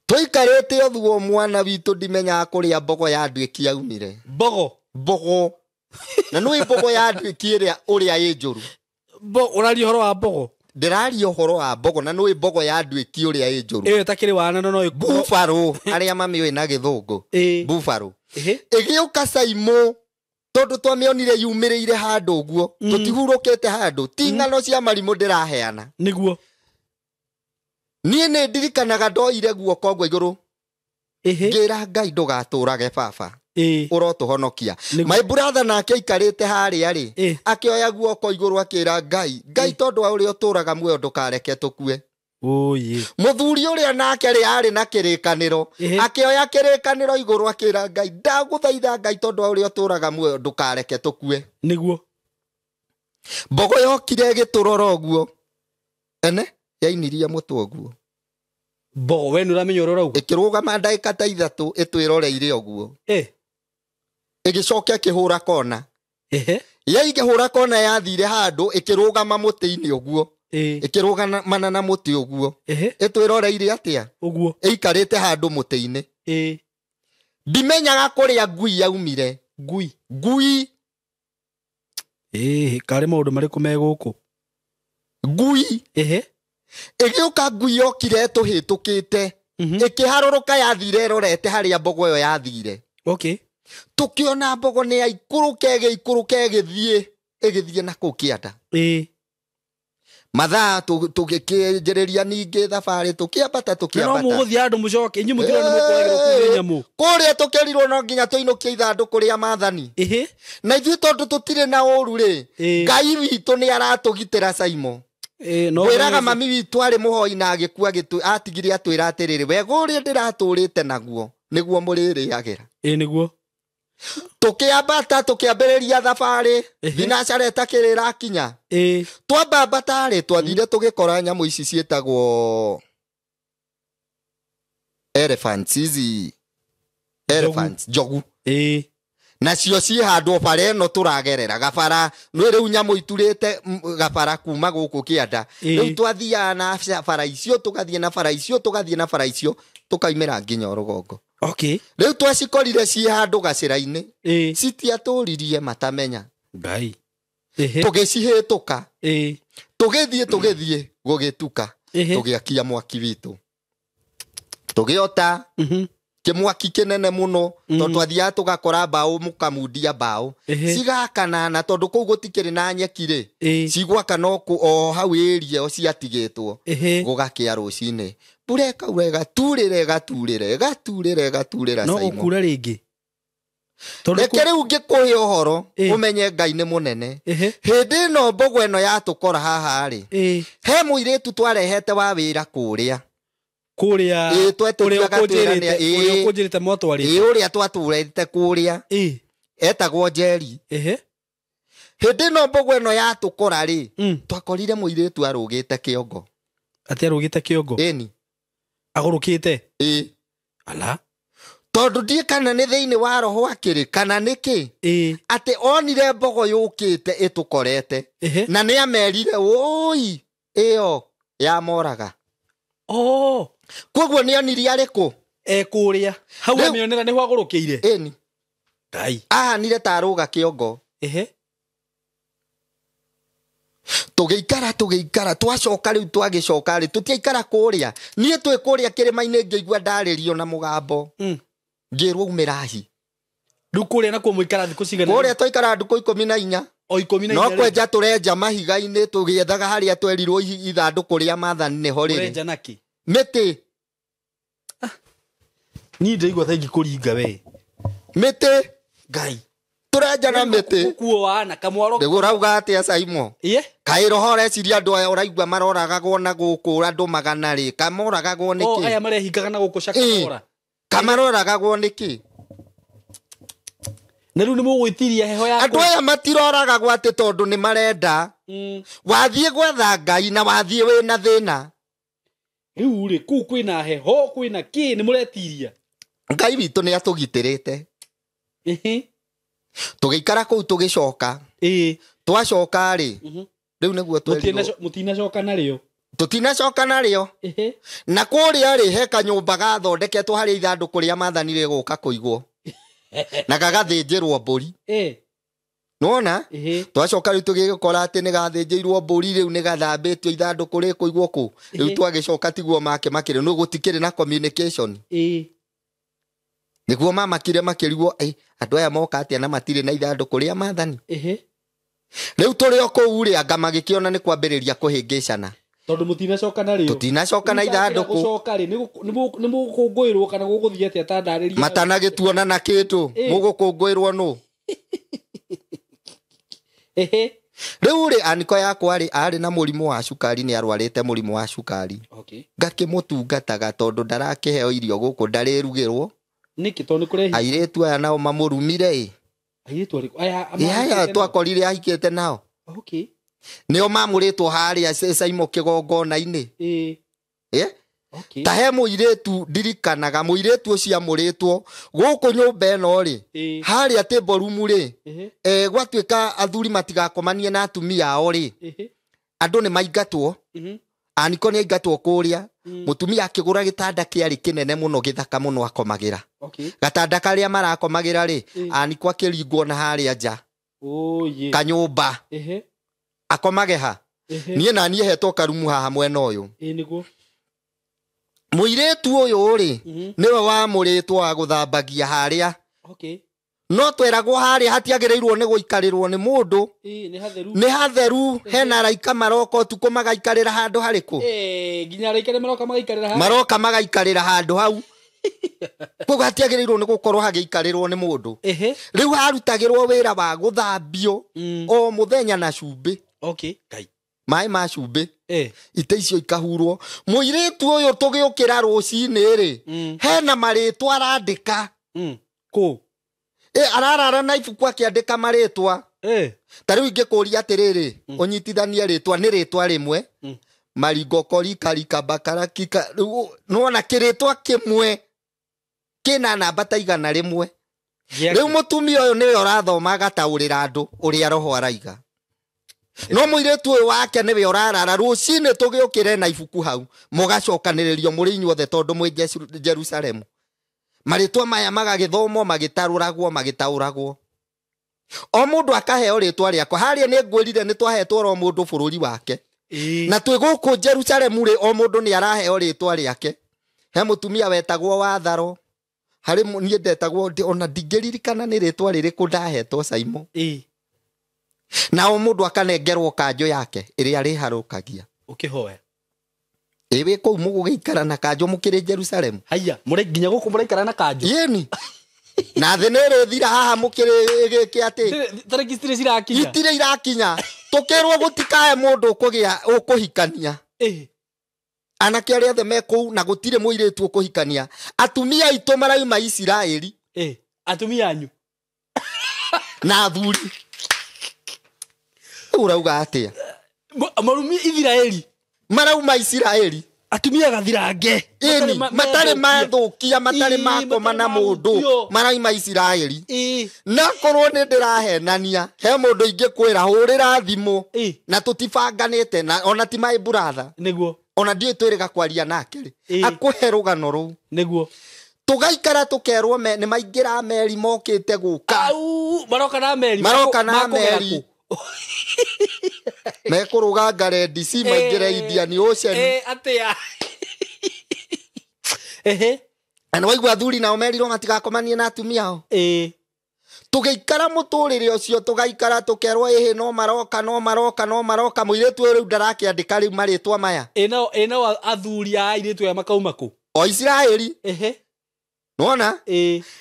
Tũikarĩte ũthuo mwana witũ ndimenyaga kũrĩa mbogo ya nduĩki yaumire. Mbogo? Mbogo. Na nĩũĩ mbogo ya nduĩki ĩrĩa ũrĩa ĩ njũru. Ũraria ũhoro wa mbogo? Ndĩraria ũhoro wa mbogo na nĩũĩ mbogo ya nduĩki ũrĩa ĩ njũru. Ĩyo ĩtakĩrĩ wana no ĩkuo. Buffalo, arĩa mamĩũĩ na gĩthũngũ. Buffalo. Ĩgĩũka Saimo tondũ twamĩonire yumĩrĩire handũ ũguo, tũtihurũkĩte handũ, ti ng'ano cia marimũ ndĩraheana. Nĩguo. Niĩ nĩ ndirikanaga ndoire guoko ũguo igũrũ. Ngĩra Ngai ndũgatũrage baba. Ũrotũhonokia. My brother nake aikarĩte harĩa rĩ, akĩoya guoko igũrũ akĩra Ngai, Ngai tondũ wa ũrĩa ũtũraga muoyo ndũkareke tũkue. Mũthuri ũrĩa nake rĩ arĩ na kĩrĩkanĩro, akĩoya kĩrĩkanĩro igũrũ akĩra Ngai, ndagũthaitha Ngai tondũ wa ũrĩa ũtũraga muoyo ndũkareke tũkue. Nĩguo. Mbogo yokire ĩgĩtũrora ũguo. Ene yainirie mũtwe ũguo. Mbogo we nĩ ũramenya ũrĩa ũrauga? Ĩkĩrũgama ndagĩka ta 3 ĩtwĩroreire ũguo. Ĩgĩcoka ĩkĩhũra kona. Yaingĩhũra kona yathire handũ ĩkĩrũgama mũtĩ-inĩ ũguo. Ĩkĩrũgamana na mũtĩ ũguo. Ĩtwĩroreire atĩa? Ũguo. Ĩikarĩte handũ mũtĩ-inĩ. Ndimenyaga kũrĩa ngui yaumire. Ngui. Ngui. Karĩ maũndũ marĩkũ me gũkũ? Ngui. Ĩgĩũka ngui yokire ĩtũhĩtũkĩte. Ĩkĩharũrũka yathire ĩrorete harĩa mbogo ĩyo yathire. Okay. Tũkĩona mbogo nĩ yaikũrũka ĩgĩikũrũka ĩgĩthiĩ na kũu kĩanda. Mathaa tũgĩkĩanjĩrĩria ningĩ thabarĩ tũkĩambata tũkĩambata. No mũgũthiĩ handũ mũcoke, inyuĩ mũtirona mũkũragĩrwo kuuma nyamũ. Kũrĩa tũkĩrirwo no nginya tũinũkie ithandũkũ rĩa maathani. Na ithuĩ tondũ tũtirĩ na ũru rĩ, Ngai witũ nĩ aratũgitĩra Saimo. Ngwĩraga mami witũ arĩ mũhoi na agĩkua atigire atwĩra atĩrĩrĩ, wega ũrĩa ndĩratũrĩte naguo nĩguo mũrĩrĩagĩra. Nĩguo. Tũkĩambata tũkĩambĩrĩria thabarĩ, thinacara ĩtakĩrĩ ĩrakinya. Twambambata rĩ, twathire tũgĩkora nyamũ ici ciĩtagwo elephants, ici elephants, njogu. Nacio ciĩ handũ bara ĩno tũragerera gabara, nĩ rĩu nyamũ iturĩte gabara kuma gũkũ kĩanda. Rĩu twathiaga na bara icio, tũgathiĩ na bara icio, tũgathiĩ na bara icio, tũkaumĩra nginya rũgongo. Okay. Rĩu twacikorire ciĩ handũ gacĩra-inĩ. Citiatũririe matamenya. Ngai. Tũgĩcihĩtũka. Tũgĩthiĩ gũgĩtuka. Tũgĩakia mwaki witũ. Tũgĩota. Kĩmwaki kĩnene mũno, tondũ twathiaga tũgakora mbaũ mũkamundia mbaũ. Cigakana na tondũ kũu gũtikĩrĩ na nyeki rĩ. Cigwakana o hau area ĩyo ciatigĩtwo. Gũgakĩa rũcinĩ. Mbura ĩkaura ĩgaturĩra ĩgaturĩra ĩgaturĩra ĩgaturĩra No Saimo. gũkura rĩngĩ. Reke rĩu ngĩkũhe ũhoro ũmenye Ngai nĩ mũnene. Hĩndĩ ĩno mbogo ĩno yatũkora haha rĩ, he mũirĩtu twarehete wa wĩra kũrĩa. Kũrĩa ũrĩa ũkũnjĩrĩte mwatwarĩte. Ũrĩa twatũrĩte kũrĩa. Etagwo Njeri. Hĩndĩ ĩno mbogo ĩno yatũkora rĩ, twakorire mũirĩtu arũgĩte kĩongo. Atĩ arũgĩte kĩongo? Ĩni. Agũrũkĩte? Ĩ. Ala. Tondũ ndiĩ kana nĩ thĩinĩ wa roho akĩrĩ kana nĩkĩ, atĩ onire mbogo yũkĩte ĩtũkorete na nĩ amerire wũi ĩyo yamoraga. Koguo nĩ onirie arĩkũ? Kũrĩa hau amĩonera nĩho agũrũkĩire. Ĩni. Ngai. Ahanire ta arũga kĩongo. Tũgĩikara twacoka rĩu twagĩcoka rĩ, tũtiaikara kũrĩa. Niĩ twĩ kũrĩa kĩrĩma-inĩ ngĩigua ndarĩrio na mũgambo. Ngĩrwo umĩra hi. Rĩu kũrĩa nakuo mũikara thikũ cigana? Kũrĩa twaikara ndukũ 14. O 14. No kwenja tũrenja mahiga-inĩ tũgĩethaga harĩa twerirwo ithandũkũ rĩa maathani nĩho rĩrĩ. Ũrenja nakĩ? Mĩtĩ. Niĩ ndĩraigua ta ingĩkũringa we. Mĩtĩ. Ngai. Tũrenja na mĩtĩ. Gũkuo wana kamwaro. Nĩguo ũrauga atĩa Saimo? Kaĩ roho ũreciria andũ aya ũraigua maroragagwo na gũkũ andũ magana rĩ, kamoragagwo nĩkĩ? Aya marehingaga na gũkũ Shakahola. Kamaroragagwo nĩkĩ? Na rĩu nĩ mũgwĩtiria heho ya andũ aya matiroragagwo atĩ tondũ nĩ marenda. Wathiĩ gwetha Ngai na wathiĩ wĩna thĩna. Rĩu rĩ, kũu kwĩna heho, kwĩna kĩ, nĩ mũretiria. Ngai witũ nĩ atũgitĩrĩte. Tũgĩikara kũu tũgĩcoka. Twacoka rĩ, rĩu nĩguo twerirwo. Mũtinacoka narĩo. Tũtinacoka narĩo. Na kũrĩa rĩ, he kanyũmba gathondeketwo harĩa ithandũkũ rĩa maathani rĩgũka kũigwo. Na gagathĩnjĩrwo mbũri. Nĩwona? Twacoka rĩu tũgĩgĩkora atĩ nĩgathĩnjĩirwo mbũri, rĩu nĩgathambĩtio ithandũkũ rĩkũigwo kũ. Rĩu twagĩcoka tiguo make makĩrĩ, nĩ gũtikĩrĩ na communication. Nĩguo mamakire makĩrigwo, andũ aya moka atĩa na matirĩ na ithandũkũ rĩa maathani. Rĩu tũrĩ o kũu rĩ, anga magĩkĩona nĩ kwambĩrĩria kũhĩngĩcana. Tondũ mũtinacoka narĩo. Tũtinacoka na ithandũkũ. Gũcoka rĩ, nĩ mũgũkũngũĩrwo kana gũgũthiĩ atĩa ta ndarĩria? Matanagĩtuona na kĩndũ, mũgũkũngũĩrwo nũ? Rĩu rĩ, aniko yakwa rĩ, arĩ na mũrimũ wa cukari, nĩ arwarĩte mũrimũ wa cukari. Ngakĩmũtungataga tondũ ndarakĩheo irio gũkũ, ndarĩrugĩrwo. Nĩkĩ? Tondũ nĩ kũrehi. Airĩtu aya nao mamũrumire ĩ. Airĩtu arĩkũ? Aya Aya twakorire ahikĩte nao. Nĩo mamũrĩtwo harĩa Saimo kĩgongona-inĩ. Ta he mũirĩtu ndirikanaga, mũirĩtu ũcio amũrĩtwo gũkũ nyũmba ĩno rĩ, harĩa table room rĩ, gwatuĩka athuri matigakomanie na atumia ao rĩ, andũ nĩ maingatwo. Aniko nĩ aingatwo kũrĩa. Mũtumia akĩgũra gĩtanda kĩarĩ kĩnene mũno, gĩthaka mũno akomagĩra. Gatanda karĩa marakomagĩra rĩ, aniko akĩringwo na harĩa nja. Kanyũmba. Akomage ha. Niĩ na niĩ hetwo karumu haha mwena ũyũ. Mũirĩtu ũyũ rĩ, nĩwe wamũrĩtwo wa gũthambagia harĩa. No tweragwo harĩa hatiagĩrĩirwo nĩ gũikarĩrwo nĩ mũndũ. Nĩ hatheru, hena araika maroka ũtukũ magaikarĩra handũ harĩkũ? Nginya araika nĩ maroka magaikarĩra handũ. Maroka magaikarĩra handũ hau. Koguo hatiagĩrĩirwo nĩ gũkorwo hagĩikarĩrwo nĩ mũndũ. Rĩu harutagĩrwo wĩra wa gũthambio o mũthenya na cumbĩ. Ngai. Maĩ ma cumbĩ. Ite icio ikahurwo. Mũirĩtu ũyũ tũgĩũkĩra rũcinĩ rĩ, hena marĩtwa arandĩka. Kũ? Ararara na ibuku akĩandĩka marĩtwa. Ta rĩu ingĩkũria atĩrĩrĩ, ũnyitithanie rĩtwa nĩ rĩtwa rĩmwe. Maringokorika bakarakika. Rĩu nĩwona kĩrĩtwa kĩmwe kĩna namba ta 100. Rĩu mũtumia ũyũ nĩwe ũrathoma agataũrĩra andũ ũrĩa roho araiga. No mũirĩtu ũyũ wake nĩwe ũrarara rũcinĩ tũgĩũkĩre na ibuku hau, mũgacokanĩrĩrio mũrĩ inyuothe tondũ mwĩ Jerusalemu. Marĩtwa maya magagĩthomwo, magĩtarũragwo, magĩtaũragwo. O mũndũ akaheo rĩtwa rĩakwa. Harĩa nĩ ngwĩrire nĩ twahetwo oro mũndũ bũrũri wake. Na twĩ gũkũ Jerusalemu rĩ, o mũndũ nĩ araheo rĩtwa rĩake. He mũtumia wetagwo Watharo. Harĩ niĩ ndetagwo, ona ndingĩririkana nĩ rĩtwa rĩrĩkũ ndahetwo Saimo. Na o mũndũ akanengerwo kanjũ yake ĩrĩa rĩharũkagia. Ũkĩhoya. Ĩ wĩ kũu mũgũgĩikara na kanjũ mũkĩrĩ Jerusalemu. Haiya, mũrĩ nginya gũkũ mũraikara na kanjũ? Ĩni. Na thĩ nĩ ĩrĩthira haha mũkĩrĩ gĩkĩ atĩ Tarĩki citirĩ cirakinya. Itirĩ irakinya. Tũkĩrwo gũtikae mũndũ ũkũgĩa ũkũhikania. Anake arĩa othe me kũu na gũtirĩ mũirĩtu ũkũhikania. Atumia aitũ marauma Isiraeli. Atumia anyu. Na athuri. Ũrauga atĩa? Marumi Isiraeli. Marauma Isiraeli. Atumia gathirange. Ĩni, matarĩ mathũkia, matarĩ makoma na mũndũ, marauma Isiraeli. Na korwo nĩ ndĩrahenania, he mũndũ ingĩkwĩra hũrĩra thimũ na tũtibanganĩte na ona ti my brother. Nĩguo. Ona ndiũĩ twĩrĩga kwaria nake rĩ. Akũhe rũgano rũu. Nĩguo. Tũgaikara tũkerwo nĩ maingĩra meri mokĩte gũka. Au, maroka na meri. Maroka na meri. Mekũrũga Red Sea maingĩre Indian Ocean. Atĩa. Na nĩ waigua athuri nao merirwo matigakomanie na atumia ao. Tũgĩikara mũtũrĩre ũcio, tũgaikara tũkerwo ĩhĩ no maroka, no maroka, no maroka. Mũirĩtu ũyũ rĩu ndarakĩandĩka rĩu marĩtwa maya. Ĩnao athuri a airĩtu aya makauma kũ? O Isiraeli. Nĩwona?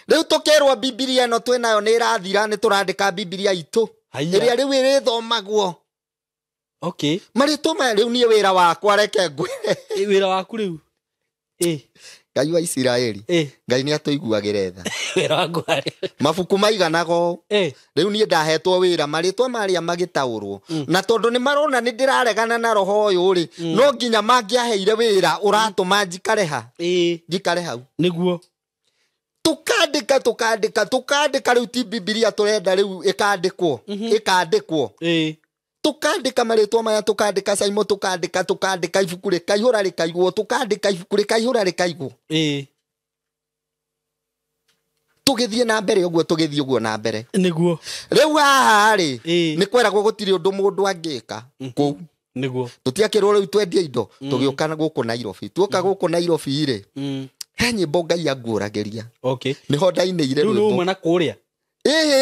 Rĩu tũkerwo Bibilia ĩno twĩnayo nĩ ĩrathira, nĩ tũrandĩka Bibilia itũ. Ĩrĩa rĩu ĩrĩthomagwo. Okay. Marĩtwa maya rĩu niĩ wĩra wakwa reke ngwĩre. Wĩra waku rĩu. Ngai wa Isiraeli. Ngai nĩ atũiguagĩre tha. Wĩra waku arĩ. Mabuku maiganaga ũũ. Rĩu niĩ ndahetwo wĩra marĩtwa marĩa magĩtaũrwo. Na tondũ nĩ marona nĩ ndĩraregana na roho ũyũ rĩ, no nginya mangĩaheire wĩra ũratũma njikare ha. Njikare hau. Nĩguo. Tukandĩka, tukandĩka, tukandĩka rĩu ti Bibilia tũrenda rĩu ĩkandĩkwo. Ĩkandĩkwo. Tukandĩka marĩtwa maya, tukandĩka Saimo, tukandĩka, tukandĩka ibuku rĩkaihũra rĩkaigwo, tukandĩka ibuku rĩkaihũra rĩkaigwo. Tũgĩthiĩ na mbere ũguo, tũgĩthiĩ ũguo na mbere. Nĩguo. Rĩu haha rĩ, nĩ kweragwo gũtirĩ ũndũ mũndũ angĩka kũu. Nĩguo. Tũtiakĩrwo rĩu twendie indo, tũgĩũka gũkũ Nairobi. Tuoka gũkũ Nairobi rĩ, he nyĩmbo Ngai anguũragĩria. Okay. Nĩho ndainĩire Rĩu rwĩmbo. nĩ uma na kũrĩa.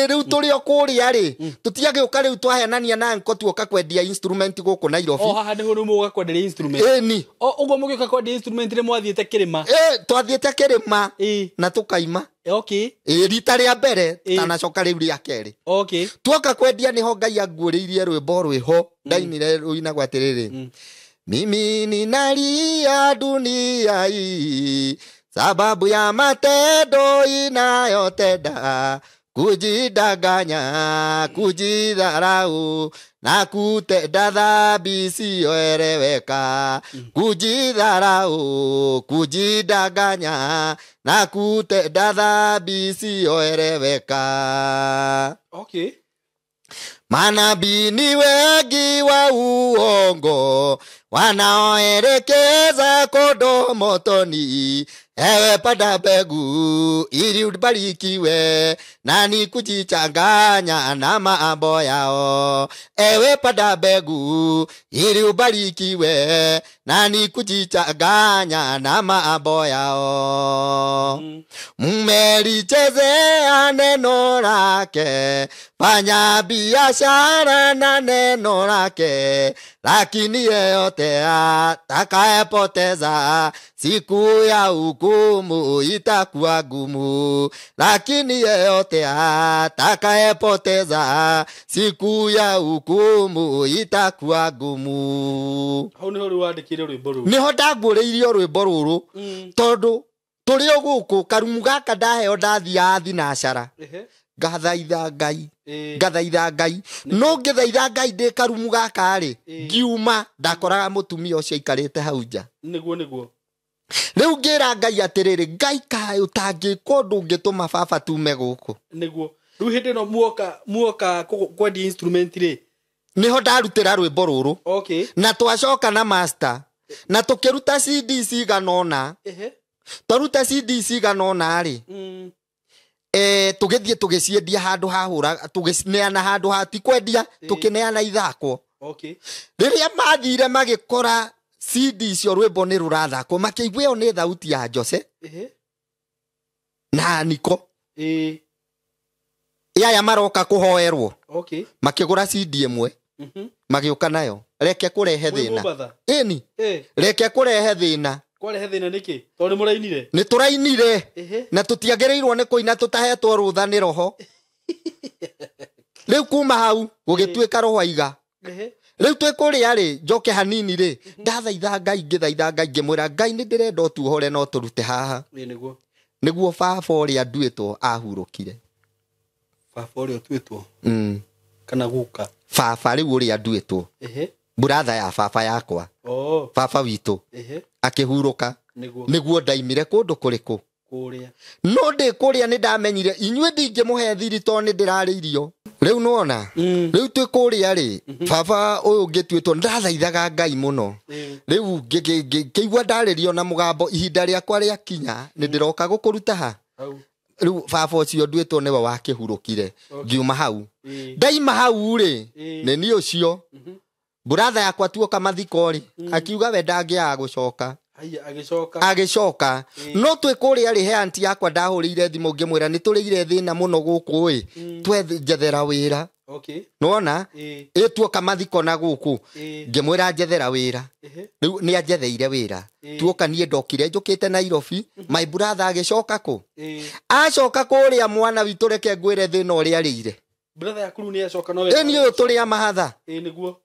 Rĩu tũrĩ o kũrĩa rĩ, tũtiagĩũka rĩu twahenania na nko tuoka kwendia instrument gũkũ Nairobi. O haha nĩho rĩu mũgoka kwenderia instrument. Ĩni. O ũguo mũgĩũka kwendia instrument nĩ mwathiĩte kĩrĩma. Twathiĩte kĩrĩma. Na tũkaima. Okay. Rita rĩa mbere, tanacoka rĩu rĩa kerĩ. Okay. Tuoka kwendia nĩho Ngai anguũrĩirie rwĩmbo rwĩho, ndainire rũinagwo atĩrĩrĩ. Mimi ninalia dunia hii, sababu ya matendo inayotenda, kujidanganya, kujidharau, na kutenda dhambi isiyoeleweka. Kujidharau, kujidanganya, na kutenda dhambi isiyoeleweka. Okay. Manabii ni wengi wa uongo, wanaoelekeza kondoo motoni. Ewe panda mbegu ili ubarikiwe, nani kujichanganya na mambo yao. Ewe panda mbegu ili ubarikiwe, nani kujichanganya na mambo yao. Mmelichezea neno lake, fanya biashara na neno lake, lakini yeyote atakayepoteza siku ya hukumu itakuwa gumu. Lakini yeyote atakayepoteza siku ya hukumu itakuwa gumu. Hau niho rĩu wandĩkire rwĩmbo rũu? Niho ndangũrĩirio rwĩmbo rũrũ, tondũ tũrĩ o gũkũ karumu gaka ndaheo ndathiaga thinacara. Ngathaitha Ngai, ngathaitha Ngai. No ngĩthaitha Ngai ndĩ karumu gaka rĩ, ngiuma ndakoraga mũtumia ũcio aikarĩte hau nja. Nĩguo, nĩguo. Rĩu ngĩra Ngai atĩrĩrĩ, Ngai kaĩ ũtangĩka ũndũ ũngĩtũma baba tume gũkũ. Nĩguo. Rĩu hĩndĩ ĩno muoka kwendia instrument rĩ, nĩho ndarutĩra rwĩmbo rũrũ. Okay. Na twacoka na master, na tũkĩruta CD cigana ũna. Twaruta CD cigana ũna rĩ, tũgĩthiĩ tũgĩciendia handũ hahũra, tũgĩcineana handũ ha ti kwendia, tũkĩneana ithakwo. Okay. Rĩrĩa mathire magĩkora CD icio rwĩmbo nĩ rũrathakwo, makĩigua ĩyo nĩ thauti ya Jose na Niko. Aya maroka kũhoerwo. Okay. Makĩgũra CD ĩmwe, magĩũka nayo. Reke kũrehe Mwĩ thĩna. Mombatha? Ĩni. Reke kũrehe thĩna. Kwarehe thĩna nĩkĩ? Tondũ nĩmũrainire? Nĩ tũrainire na tũtiagĩrĩirwo nĩ kũina tũtahetwo rũtha nĩ roho. Rĩu kuma hau gũgĩtuĩka roho aiga. Rĩu twĩ kũrĩa rĩ, njoke hanini rĩ, ndathaitha Ngai, ngĩthaitha Ngai, ngĩmwĩra Ngai nĩ ndĩrenda ũtuohore no tũrute haha. Nĩguo. Nĩguo baba ũrĩa nduĩtwo ahurũkire. Baba ũrĩa ũtuĩtwo? Kana guka? Baba rĩu ũrĩa nduĩtwo. Buratha ya baba yakwa. Baba witũ. Akĩhurũka. Nĩguo ndaimire kũndũ kũrĩkũ? Kũrĩa. No ndĩ kũrĩa nĩ ndamenyire inyuĩ ndingĩmũhe thiri tondũ nĩ ndĩrarĩirio. Rĩu nĩwona? Rĩu twĩ kũrĩa rĩ, baba ũyũ ngĩtuĩtwo ndathaithaga Ngai mũno. Rĩu ngĩigua ndarĩrio na mũgambo ihinda rĩakwa rĩakinya nĩ ndĩroka gũkũruta ha. Rĩu baba ũcio nduĩtwo nĩwe wakĩhurũkire. Ngiuma hau. Ndaima hau rĩ, nĩ niĩ ũcio. Buratha yakwa tuoka mathiko rĩ, akiuga we ndangĩaga gũcoka. Agĩcoka. No twĩ kũrĩa rĩ, he auntie yakwa ndahũrĩire thimũ ngĩmwĩra nĩ tũrĩire thĩna mũno gũkũ ĩ, twenjethera wĩra. Nĩwona? Ĩ tuoka mathiko na gũkũ, ngĩmwĩra njethera wĩra. Rĩu nĩ anjetheire wĩra. Tuoka niĩ ndokire njũkĩte Nairobi, my brother agĩcoka kũ? Acoka kũrĩa mwana witũ reke ngwĩre thĩna ũrĩa arĩire. Brother yaku rĩu nĩ acoka no we. Ĩ niĩ ũyũ tũrĩ a mahatha. Nĩguo.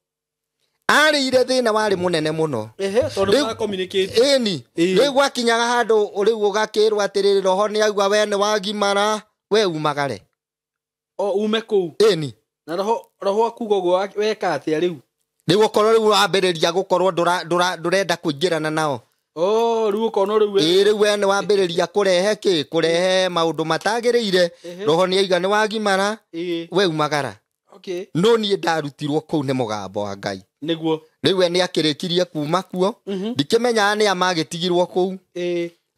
Arĩire thĩna warĩ mũnene mũno. Ĩni. Rĩu gwakinyaga handũ rĩu ũgakĩrwo atĩrĩrĩ roho nĩ auga we nĩ wagimara, we umagare. O ume kũu. Ĩni. Na roho akuga ũguo weka atĩa rĩu? Rĩu okorwo rĩu wambĩrĩria gũkorwo ndũrenda kũingĩrana nao. Rĩu ũkona rĩu we. Ĩ rĩu we nĩ wambĩrĩria kũrehe kĩ? Kũrehe maũndũ matagĩrĩire. Roho nĩ aiga nĩ wagimara, we umagara. No niĩ ndarutirwo kũu nĩ mũgambo wa Ngai. Nĩguo. Rĩu we nĩ akĩrĩkirie kuma kuo. Ndikĩmenyaga nĩ a magĩtigirwo kũu.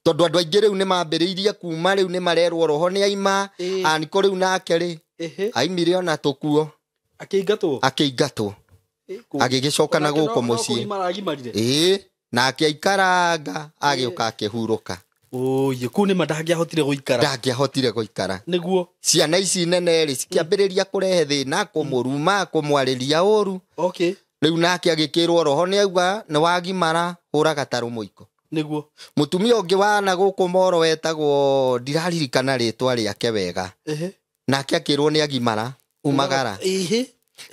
Tondũ andũ aingĩ rĩu nĩ mambĩrĩirie kuma, rĩu nĩ marerwo roho nĩ aima. Aniko rĩu nake rĩ, aimire ona tũkuo. Akĩingatwo? Akĩingatwo. Agĩgĩcoka na gũkũ mũciĩ. Ĩĩ, nake aikaranga agĩũka akĩhurũka. Oye, kũu nĩma ndangĩahotire gũikara. Ndangĩahotire gũikara. Nĩguo. Ciana ici nene rĩ, cikĩambĩrĩria kũrehe thĩna, kũmũruma, kũmwarĩria ũru. Rĩu nake agĩkĩrwo roho nĩ auga nĩ wagimara, hũra gatarũ mũiko. Nĩguo. Mũtumia ũngĩ wa na gũkũ Moro wetagwo, ndiraririkana rĩtwa rĩake wega. Nake akĩrwo nĩ agimara, umagara.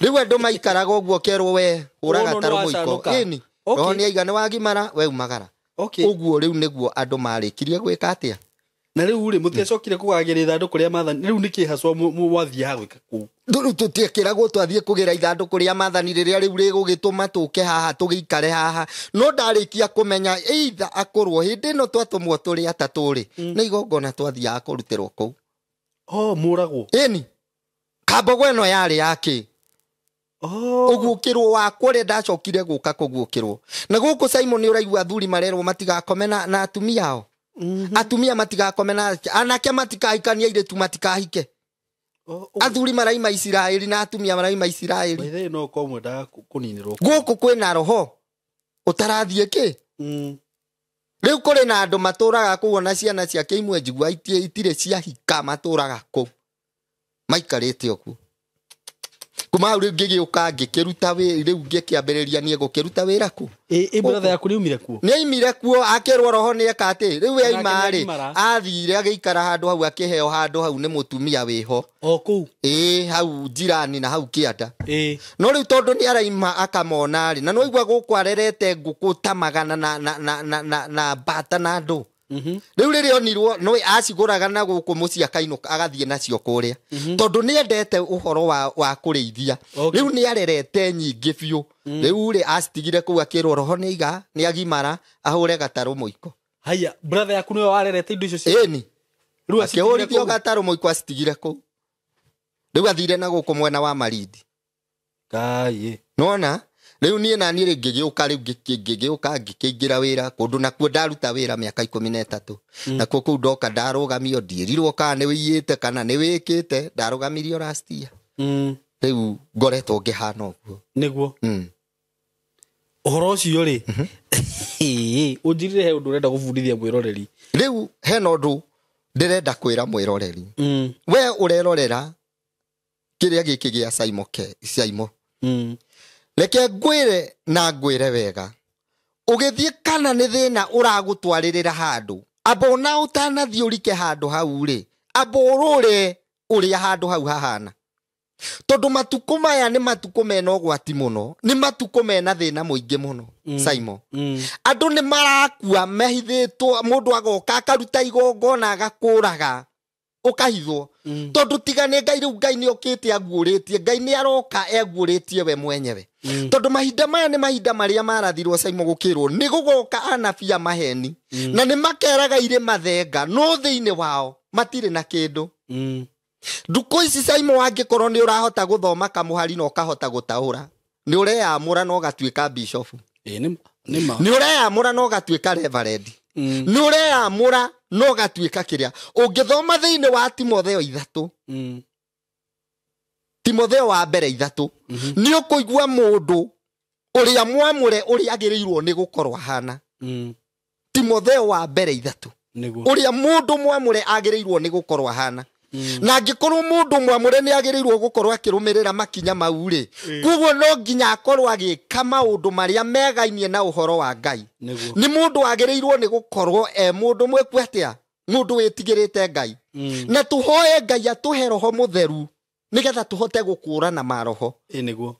Rĩu andũ maikaraga ũguo kerwo we hũra gatarũ mũiko. Ĩni. Roho nĩ aiga nĩ wagimara, we umagara. Ũguo rĩu nĩguo andũ marĩkirie gwĩka atĩa. Na rĩu rĩ, mũtiacokire kũgagĩra ithandũkũ rĩa maathani. Rĩu nĩkĩ hacwa mwathiaga gwĩka kũu? Rĩu tũtiekĩragwo twathiĩ kũgĩra ithandũkũ rĩa maathani rĩrĩa rĩu rĩgũgĩtũma tũke haha tũgĩikare haha. No ndarĩkia kũmenya either akorwo hĩndĩ ĩno twatũmwo tũrĩ atatũ rĩ, nĩ igongona twathiaga kũrutĩrwo kũu. Mũragwo. Ĩni. Kambogo ĩno yarĩ yakĩ? Ũguũkĩrwo wakwa ũrĩa ndacokire gũka kũguũkĩrwo. Na gũkũ Simon nĩ ũraigua athuri marerwo matigakome na atumia ao. Atumia matigakome na anake matikahikania, airĩtu matikahike. Athuri maraima Isiraeli na atumia maraima Isiraeli. By the way, no ũkorwo mwendaga kũninĩrwo. Gũkũ kwĩna roho ũtarathiĩ kĩ? Rĩu kũrĩ na andũ matũraga kũu ona ciana ciake imwe njigua itirĩ ciahika, matũraga kũu. Maikarĩte ũguo. Kuma hau rĩu ngĩgĩũka ngĩkĩruta wĩra, rĩu ngĩkĩambĩrĩria niĩ gũkĩruta wĩra kũ? Ĩ brother yaku nĩaumire kuo? Nĩaumire kuo, akĩrwo roho nĩeka atĩ, rĩu Nake aima rĩ, nĩagimara. athire agĩikara handũ hau, akĩheo handũ hau nĩ mũtumia wĩho. O kũu? Ĩ, hau jirani na hau kĩanda. No rĩu tondũ nĩaraima akamona rĩ, na nĩwaigua gũkũ arerete ngũkũ ta magana na mbata na andũ. Rĩu rĩrĩa onirwo, no acigũraga na gũkũ mũciĩ akainũka agathiĩ nacio kũrĩa. Tondũ nĩendete ũhoro wa kũrĩithia. Rĩu nĩarerete nyingĩ biũ. Rĩu rĩ, acitigire kũu akĩrwo roho nĩaiga, nĩagimara, ahũre gatarũ mũiko. Haya, brother yaku nĩwe warerete indo icio cia- Ĩni. Rĩu acitigire Akĩhũrithio kũu? gatarũ mũiko acitigire kũu. Rĩu athire na gũkũ mwena wa Malindi. Ngai. Nĩwona? Rĩu niĩ na niĩ rĩ, ngĩgĩũka, rĩu ngĩgĩũka, ngĩkĩingĩra wĩra kũndũ nakuo ndaruta wĩra mĩaka 13. Nakuo kũu ndoka ndarũgamio, ndiĩrirwo kana nĩ wĩiyĩte kana nĩ wĩkĩte, ndarũgamirio last year. Rĩu ngoretwo ngĩhana ũguo. Nĩguo. Ũhoro ũcio rĩ, ũnjĩrire he ũndũ ũrenda gũbundithia mwĩroreri. Rĩu hena ũndũ ndĩrenda kwĩra mwĩroreri. We ũrerorera kĩrĩa gĩkĩ gĩa Saimo ke, Saimo. Reke ngwĩre na ngwĩre wega. Ũgĩthiĩ kana nĩ thĩna ũragũtwarĩrĩra handũ, amba ona ũtanathiĩ ũrike handũ hau rĩ, amba ũrũre ũrĩa handũ hau hahana. Tondũ matukũ maya nĩ matukũ mena ũgwati mũno, nĩ matukũ mena thĩna mũingĩ mũno. Simon, andũ nĩ marakua mehithĩtwo, mũndũ agoka akaruta igongona agakũraga ũkahithwo. Tondũ tiga nĩ Ngai, rĩu Ngai nĩ okĩte aguũrĩtie, Ngai nĩ aroka eguũrĩtie we mwenyewe. Tondũ mahinda maya nĩ mahinda marĩa marathirwo Simon, gũkĩrwo nĩ gũgoka anabii a maheni, na nĩ makeraga irĩma thenga, no thĩinĩ wao matirĩ na kĩndũ. Ndukũ ici Simon, angĩkorwo nĩ ũrahota gũthoma kamũhari na ũkahota gũtaũra, nĩ ũreyamũra na ũgatuĩka bishofu. Ĩ nĩ ma. Nĩ ũreyamũra na ũgatuĩka reverend. Nĩ ũreyamũra na ũgatuĩka kĩrĩa. Ũngĩthoma thĩinĩ wa Timotheo 3, Timotheo wa mbere 3, nĩ ũkũigua mũndũ ũrĩa mwamũre ũrĩa agĩrĩirwo nĩ gũkorwo ahana. Timotheo wa mbere 3, ũrĩa mũndũ mwamũre agĩrĩirwo nĩ gũkorwo ahana. Na angĩkorwo mũndũ mwamũre nĩ agĩrĩirwo gũkorwo akĩrũmĩrĩra makinya mau rĩ, koguo no nginya akorwo agĩka maũndũ marĩa megainie na ũhoro wa Ngai. Nĩ mũndũ agĩrĩirwo nĩ gũkorwo e mũndũ mwĩku atĩa, mũndũ wĩtigĩrĩte Ngai. Na tũhoe Ngai atũhe roho mũtheru nĩgetha tũhote gũkũrana maroho. Nĩguo.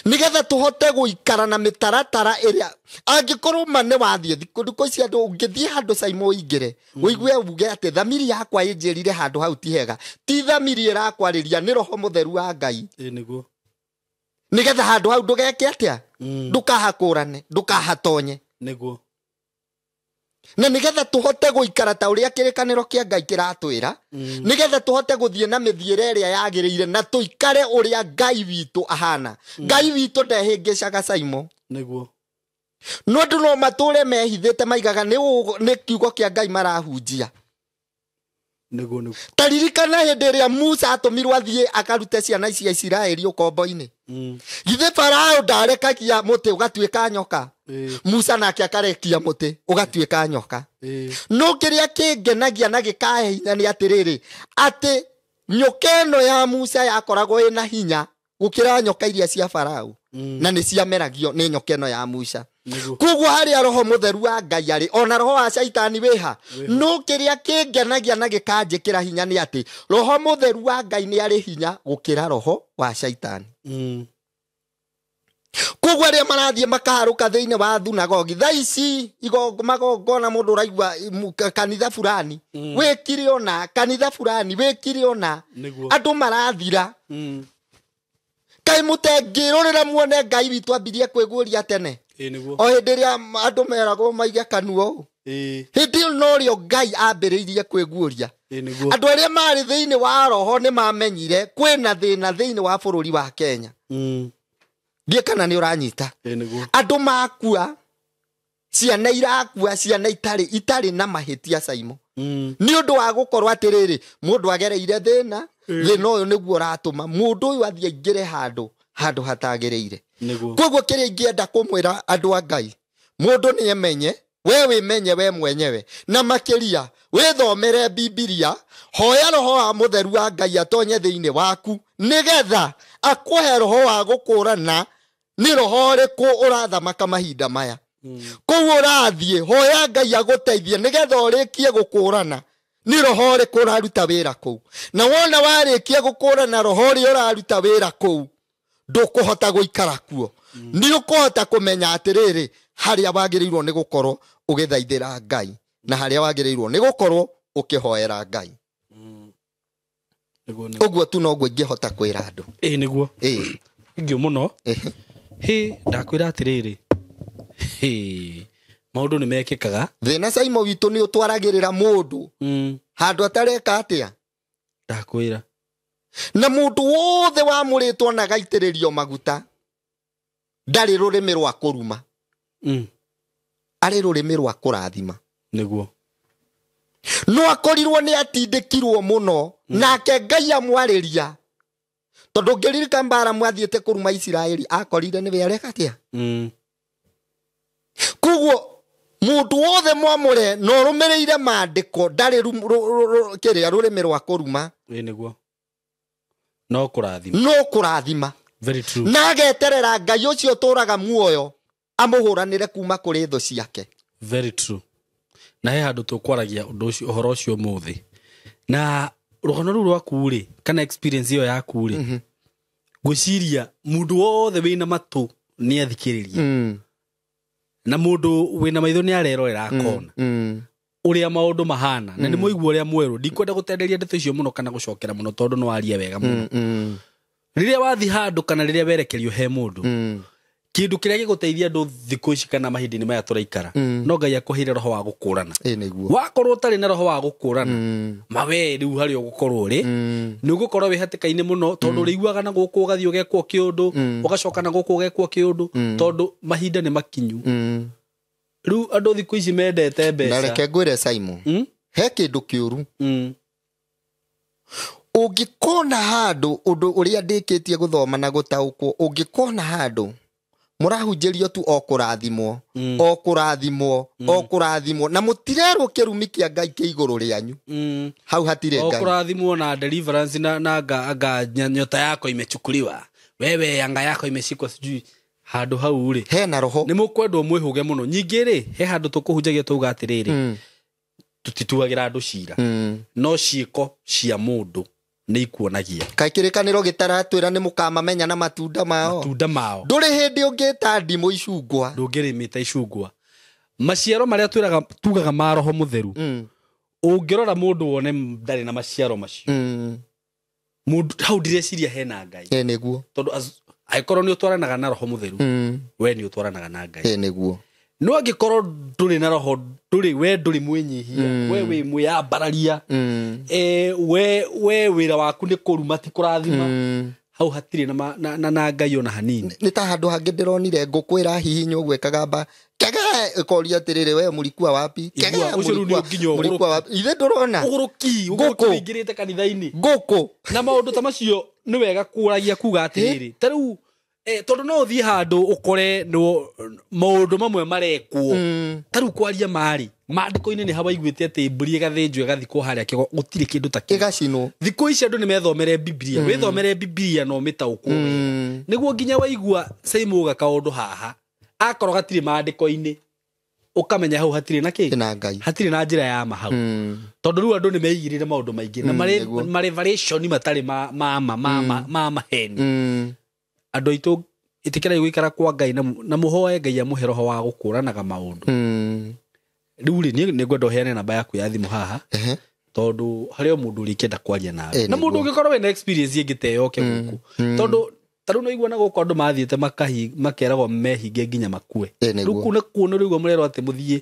Nĩgetha tũhote gũikara na mĩtaratara ĩrĩa angĩkorwo ma nĩ wathiĩ thikũ ici andũ ũngĩthiĩ handũ Simon ũingĩre, ũigue uge atĩ thamiri yakwa ĩnjĩrire handũ hau ti hega, ti thamiri ĩrakwarĩria, nĩ roho mũtheru wa Ngai. Nĩguo. Nĩgetha handũ hau ndũgeke atĩa, ndũkahakũrane, ndũkahatonye. Nĩguo. Na nĩgetha tũhote gũikara ta ũrĩa kĩrĩkanĩro kĩa Ngai kĩratwĩra, nĩgetha tũhote gũthiĩ na mĩthiĩre ĩrĩa yagĩrĩire na tũikare ũrĩa Ngai witũ ahana. Ngai witũ ndehĩngĩcaga Simon. Nĩguo. No andũ no matũre mehithĩte maigaga nĩ kiugo kĩa Ngai marahunjia. Nĩguo, nĩguo. Ta ririkana hĩndĩ ĩrĩa Musa atũmirwo athiĩ akarute ciana cia Isiraeli ũkombo-inĩ. Githĩ Farao ndarekagia mũtĩ ũgatuĩka nyoka? Musa nake akarekia mũtĩ ũgatuĩka nyoka. No kĩrĩa kĩngenagia na gĩkahe hinya nĩ atĩrĩrĩ, atĩ nyoka ĩno ya Musa yakoragwo ĩna hinya gũkĩra nyoka iria cia Farao, na nĩ ciameragio nĩ nyoka ĩno ya Musa. Koguo harĩa roho mũtheru wa Ngai arĩ, ona roho wa Shaitani wĩha. No kĩrĩa kĩngenagia na gĩkanjĩkĩra hinya nĩ atĩ roho mũtheru wa Ngai nĩ arĩ hinya gũkĩra roho wa Shaitani. Koguo arĩa marathiĩ makaharũka thĩinĩ wa thunagogi thaa ici, magongona mũndũ ũraigua kanitha fulani wĩkire ona, kanitha fulani wĩkire ona, andũ marathira. Kaĩ mũtengĩrorera muone Ngai witũ ambirie kwĩguũria tene? O hĩndĩ ĩrĩa andũ meragwo maige kanua ũũ, hĩndĩ ĩyo norĩo Ngai ambĩrĩirie kwĩguũria. Andũ arĩa marĩ thĩinĩ wa roho nĩ mamenyire kwĩna thĩna thĩinĩ wa bũrũri wa Kenya. Ndiĩ kana nĩ ũranyita. Andũ makua, ciana irakua, ciana itarĩ na mahĩtia Simon. Nĩ ũndũ wa gũkorwo atĩrĩrĩ, mũndũ agereire thĩna, thĩna ũyũ nĩguo ũratũma mũndũ ũyũ athiĩ aingĩre handũ hatagĩrĩire. Koguo kĩrĩa ingĩenda kũmwĩra andũ a Ngai, mũndũ nĩ emenye, we wĩmenye we mwenyewe, na makĩria wĩthomere Bibilia, hoya roho wa mũtheru wa Ngai atonye thĩinĩ waku, nĩgetha akũhe roho wa gũkũrana nĩ roho ũrĩkũ ũrathamaka mahinda maya. Kũu ũrathiĩ, hoya Ngai agũteithie nĩgetha ũrĩkie gũkũrana nĩ roho ũrĩkũ ũraruta wĩra kũu. Na wona warĩkia gũkũrana roho ũrĩa ũraruta wĩra kũu, ndũkũhota gũikara kuo. Nĩ ũkũhota kũmenya atĩrĩrĩ, harĩa wagĩrĩirwo nĩ gũkorwo ũgĩthaithĩra Ngai, na harĩa wagĩrĩirwo nĩ gũkorwo ũkĩhoera Ngai. Ũguo tu noguo ingĩhota kwĩra andũ. Nĩguo. Thank you mũno. Hĩ, ndakwĩra atĩrĩrĩ, hĩ, maũndũ nĩ mekĩkaga. Thĩna Simon witũ nĩ ũtwaragĩrĩra mũndũ handũ atareka atĩa. Ndakwĩra. Na mũndũ wothe wamũrĩtwo na agaitĩrĩrio maguta ndarĩ rũrĩmĩ rwa kũruma. Arĩ rũrĩmĩ rwa kũrathima. Nĩguo. No akorirwo nĩ atindĩkirwo mũno, nake Ngai amwarĩria. Tondũ ngĩririkana mbara mwathiĩte kũruma Isiraeli, akorire nĩwe areka atĩa. Koguo mũndũ wothe mwamũre na ũrũmĩrĩire maandĩko ndarĩ kĩrĩa rũrĩmĩ rwa kũruma. Nĩguo. No kũrathima. No kũrathima. Very true. Na ageterera Ngai ũcio ũtũraga muoyo Amũhũranĩre kuma kũrĩ thũ ciake. Very true. Na he handũ tũkwaragia ũndũ ũcio, ũhoro ũcio ũmũthĩ. Na rũgano rũu rwaku rĩ, kana experience ĩyo yaku rĩ, ngwĩciria mũndũ wothe wĩna matũ nĩ athikĩrĩria, na mũndũ wĩna maitho nĩ arerorera akona ũrĩa maũndũ mahana. Na nĩ mũigua ũrĩa mwerũ. Ndikwenda gũtenderia ndeto icio mũno kana gũcokera mũno tondũ nĩ waria wega mũno. Rĩrĩa wathi handũ kana rĩrĩa werekerio he mũndũ, kĩndũ kĩrĩa gĩgũteithia andũ thikũ ici kana mahinda-inĩ maya tũraikara, no Ngai akũheire roho wa gũkũrana. Wakorwo ũtarĩ na roho wa gũkũrana, mawe rĩu harĩa ũgũkorwo rĩ, nĩ ũgũkorwo wĩ hatĩka-inĩ mũno, tondũ ũrĩiguaga na gũkũ ũgathiĩ ũgekwo kĩũndũ, ũgacoka na gũkũ ũgekwo kĩũndũ, tondũ mahinda nĩ makinyu. Rĩu andũ thikũ ici mendete mbeca. Na reke ngwĩre Simon, he kĩndũ kĩũru. Ũngĩkona handũ ũndũ ũrĩa ndĩkĩtie gũthoma na gũtaũkwo, ũngĩkona handũ mũrahunjĩrio tu o kũrathimwo, o kũrathimwo, o kũrathimwo, na mũtirerwo kĩrumi kĩa Ngai kĩ igũrũ rĩanyu. Hau hatirĩ Ngai. O kũrathimwo na deliverance na anga nyota yako imechukuliwa, wewe anga yako imeshikwa sijui handũ hau rĩ. Hena roho. Nĩ mũkwendwo mwĩhũge mũno. Nyingĩ rĩ, he handũ tũkũhunjagia tauga atĩrĩrĩ, tũtituagĩra andũ cira, no ciĩko cia mũndũ nĩ ikuonagia. Kaĩ kĩrĩkanĩro gĩtaratwĩra nĩ mũkamamenya na matunda mao. Matunda mao. Ndũrĩ hĩndĩ ũngĩta ndimũ icungwa. Ndũngĩrĩmĩta icungwa. Maciaro marĩa twĩraga tugaga ma roho mũtheru, ũngĩrora mũndũ wone ndarĩ na maciaro macio, mũndũ hau ndireciria hena Ngai. Ĩ nĩguo. Tondũ angĩkorwo nĩ ũtwaranaga na roho mũtheru, we nĩ ũtwaranaga na Ngai. Ĩ nĩguo. No angĩkorwo ndũrĩ na roho, ndũrĩ we ndũrĩ mwĩnyihia, we wĩ mwĩyambararia, we wĩra waku nĩ kũruma ti kũrathima, hau hatirĩ na Ngai ona hanini. Nĩ ta handũ hangĩ ndĩronire ngũkũ ĩrahihinywo ũguo ĩkagamba kege, ĩkoria atĩrĩrĩ, we mũrikua wapi? Kege, mũrikua wapi? Ithe ndũrona ũgũrũki ũingĩrĩte kanitha-inĩ ngũkũ. Na maũndũ ta macio nĩ wega kũragia kuga atĩrĩrĩ, ta rĩu tondũ no ũthiĩ handũ ũkore maũndũ mamwe marekwo, ta rĩu kwaria marĩ maandĩko-inĩ nĩ hawaiguĩte atĩ mbũri ĩgathĩnjwo ĩgathikwo harĩa kĩgo, gũtirĩ kĩndũ ta kĩu, ĩgacinwo. Thikũ ici andũ nĩ methomere Biblia, wĩthomere Biblia na ũmĩtaũkwo wega, nĩguo nginya waigua Saimuga kaũndũ haha akorwo gatirĩ maandĩko-inĩ, ũkamenya hau hatirĩ na kĩ, na Ngai, hatirĩ na njĩra ya ma hau, tondũ rĩu andũ nĩ meigĩrĩire maũndũ maingĩ na marĩ variation matarĩ ma maheni. Andũ aitũ ĩtĩkĩrai gũikara kwa Ngai na mũhoe Ngai amũhe roho wa gũkũranaga maũndũ. Rĩu rĩ, niĩ nĩngwenda ũheane namba yaku ya thimũ haha, tondũ harĩ o mũndũ ũrĩkĩenda kwaria nawe, na mũndũ ũngĩkorwo wĩna experience ĩngĩ ta ĩyo oke gũkũ, tondũ ta rĩu nĩũigua na gũkũ andũ mathiĩte makeragwo mehinge nginya makue. Rĩu kũu nakuo nĩ ũraigua mũrerwo atĩ mũthiĩ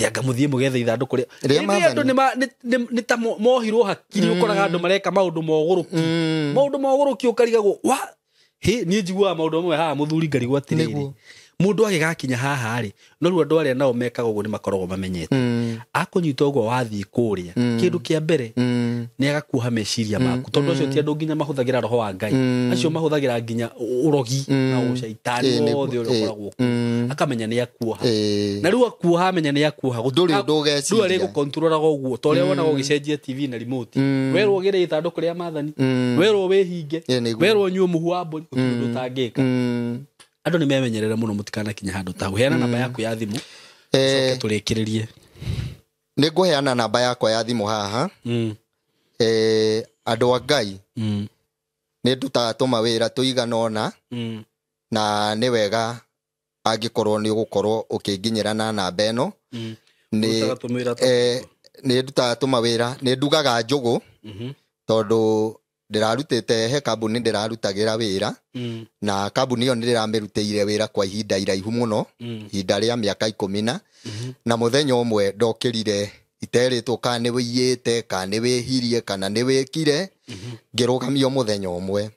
anga mũthiĩ mũgethe ithandũkũ rĩa andũ nĩ ta mohirwo hakiri, ũkoraga andũ mareka maũndũ mogũrũki, maũndũ mogũrũki ũkarigagwo wa he niĩ njiguaga maũndũ mamwe haha mũthuri ngarigwo atĩrĩrĩ, mũndũ agĩgakinya haha rĩ, no rĩu andũ arĩa nao mekaga ũguo nĩ makoragwo mamenyete. Akũnyita ũguo wathiĩ kũrĩa, kĩndũ kĩa mbere nĩ agakuoha meciria maku, tondũ acio ti andũ nginya mahũthagĩra roho wa Ngai, acio mahũthagĩra nginya ũrogi na ũcaitani wothe ũrĩa ũkoragwo kuo, akamenya nĩ akuoha. Na rĩu akuoha amenya nĩ akuoha, ndũrĩ ũndũ ũgeciria, rĩu arĩgũkontrolaga ũguo, ta ũrĩa wonaga ũgĩcenjia TV na remote, werwo ũgĩre ithandũkũ rĩa maathani, werwo wĩhinge, werwo ũnyue mũhu wa mbũri, gũtirĩ ũndũ ũtangĩka. Andũ nĩ memenyerere mũno mũtikanakinye handũ ta hau. Heana namba yaku ya thimũ coke tũrĩkĩrĩrie. Nĩ ngũheana namba yakwa ya thimũ haha. Andũ a Ngai, nĩ ndutaga tũmawĩra tũigana ũna, na nĩ wega angĩkorwo nĩ ũgũkorwo ũkĩnginyĩra na namba ĩno. Nĩ ndutaga tũmawĩra, nĩ ndugaga njũgũ, tondũ ndĩrarutĩte he kambuni ndĩrarutagĩra wĩra, na kambuni ĩyo nĩ ndĩramĩrutĩire wĩra kwa ihinda iraihu mũno, ihinda rĩa mĩaka 10 na mũthenya ũmwe ndokĩrire iterĩtwo kana nĩ wĩiyĩte kana nĩ wĩhirie kana nĩ wĩkire, ngĩrũgamio mũthenya ũmwe.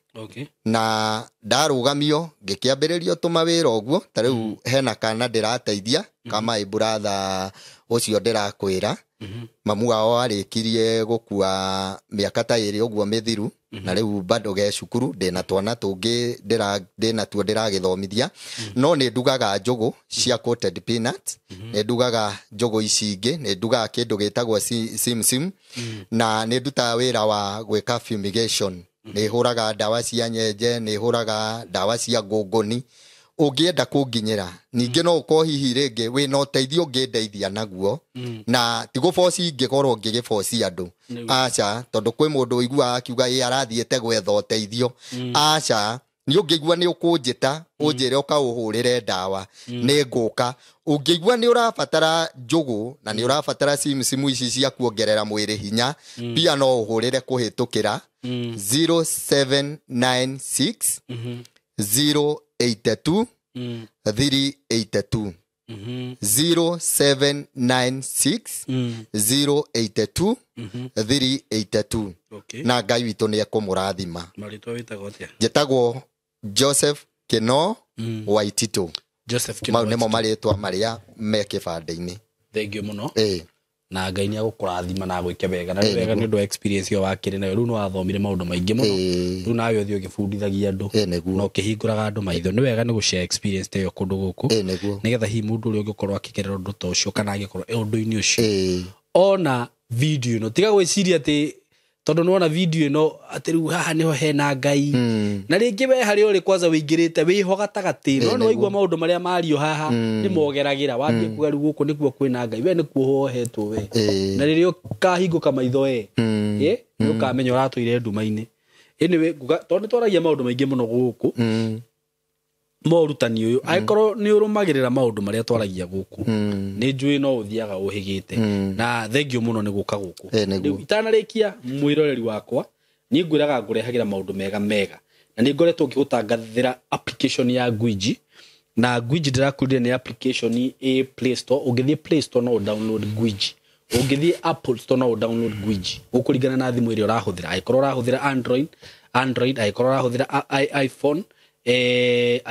Na ndarũgamio ngĩkĩambĩrĩrio tũmawĩra ũguo, ta rĩu hena kana ndĩrateithia ka my brother ũcio ndĩrakwĩra, mamu wao arĩkirie gũkua mĩaka ta ĩrĩ ũguo mĩthiru, na rĩu bado ge cukuru ndĩna twana tũngĩ ndĩnatuo ndĩragĩthomithia, no nĩ ndugaga njũgũ cia coated peanut, nĩ ndugaga njũgũ ici ingĩ, nĩ ndugaga kĩndũ gĩtagwo simsim, na nĩ ndutaga wĩra wa gwĩka fumigation, nĩ hũraga ndawa cia nyenje, nĩ hũraga ndawa cia ngũngũni, Ũngĩenda kũnginyĩra ningĩ no ũkorwo hihi rĩngĩ wĩna ũteithio ũngĩndeithia naguo, na ti gũboci ingĩkorwo ngĩgĩboci andũ, aca, tondũ kwĩ mũndũ ũiguaga akiuga ĩ arathiĩte gwetha ũteithio. Aca, nĩ ũngĩigua nĩ ũkũnjĩta ũnjĩre ũkaũhũrĩre ndawa, nĩ ngũka. Ũngĩigua nĩ ũrabatara njũgũ na nĩ ũrabatara simu ici cia kuongerera mwĩrĩ hinya, pia no ũhũrĩre kũhĩtũkĩra 0796 082 382, 0796 082 382. Okay. Na Ngai witũ nĩ ekũmũrathima. Marĩtwa wĩtagwo atĩa? Njĩtagwo Joseph Kino Waititũ. Joseph Kino. Mau nĩmo marĩtwa marĩa me kĩbandĩ-inĩ. Thank you mũno. Ĩĩ. Na Ngai nĩ agũkũrathima na agwĩke wega, na nĩ wega nĩ ũndũ wa experience ĩyo wakĩrĩ nayo. Rĩu nĩ wathomire maũndũ maingĩ mũno. Rĩu nawe ũthiĩ ũgĩbundithagia andũ Ĩĩ nĩguo. na ũkĩhingũraga andũ maitho. Nĩ wega nĩ gũshare experience ta ĩyo kũndũ gũkũ, Ĩĩ nĩguo. nĩgetha hihi mũndũ ũrĩa ũngĩkorwo akĩgerera ũndũ ta ũcio kana angĩkorwo e ũndũ-inĩ ũcio, ona video ĩno, tiga gwĩciria atĩ tondũ nĩwona video ĩno atĩ rĩu haha nĩho hena Ngai. Na rĩngĩ we harĩa ũrĩ kwanza wĩingĩrĩte wĩho gatagatĩ, no nĩ waigua maũndũ marĩa mario haha nĩ mogeragĩra wambie kuga rĩu gũkũ nĩkuo kwĩna Ngai, we nĩkuo wohetwo we. Na rĩrĩa ũkahingũka maitho we, nĩ ũkamenya ũratũire nduma-inĩ. Anyway, nguga tondũ nĩ twaragia maũndũ maingĩ mũno gũkũ, morutani ũyũ, angĩkorwo nĩ ũrũmagĩrĩra maũndũ marĩa twaragia gũkũ, nĩ njũĩ no ũthiaga ũhĩgĩte. Na thengio mũno nĩ gũka gũkũ. Ĩĩ nĩguo. Rĩu itanarĩkia, mwĩroreri wakwa, niĩ ngwĩraga ngũrehagĩra maũndũ mega mega, na nĩ ngoretwo ngĩgũtangathĩra application ya Gwiji. Na Gwiji ndĩrakwĩrire nĩ application ĩ Play Store. Ũngĩthiĩ Play Store no download Gwiji, ũngĩthiĩ Apple Store no download Gwiji, gũkũringana na thimũ ĩrĩa ũrahũthĩra. Angĩkorwo ũrahũthĩra Android, angĩkorwo ũrahũthĩra iPhone,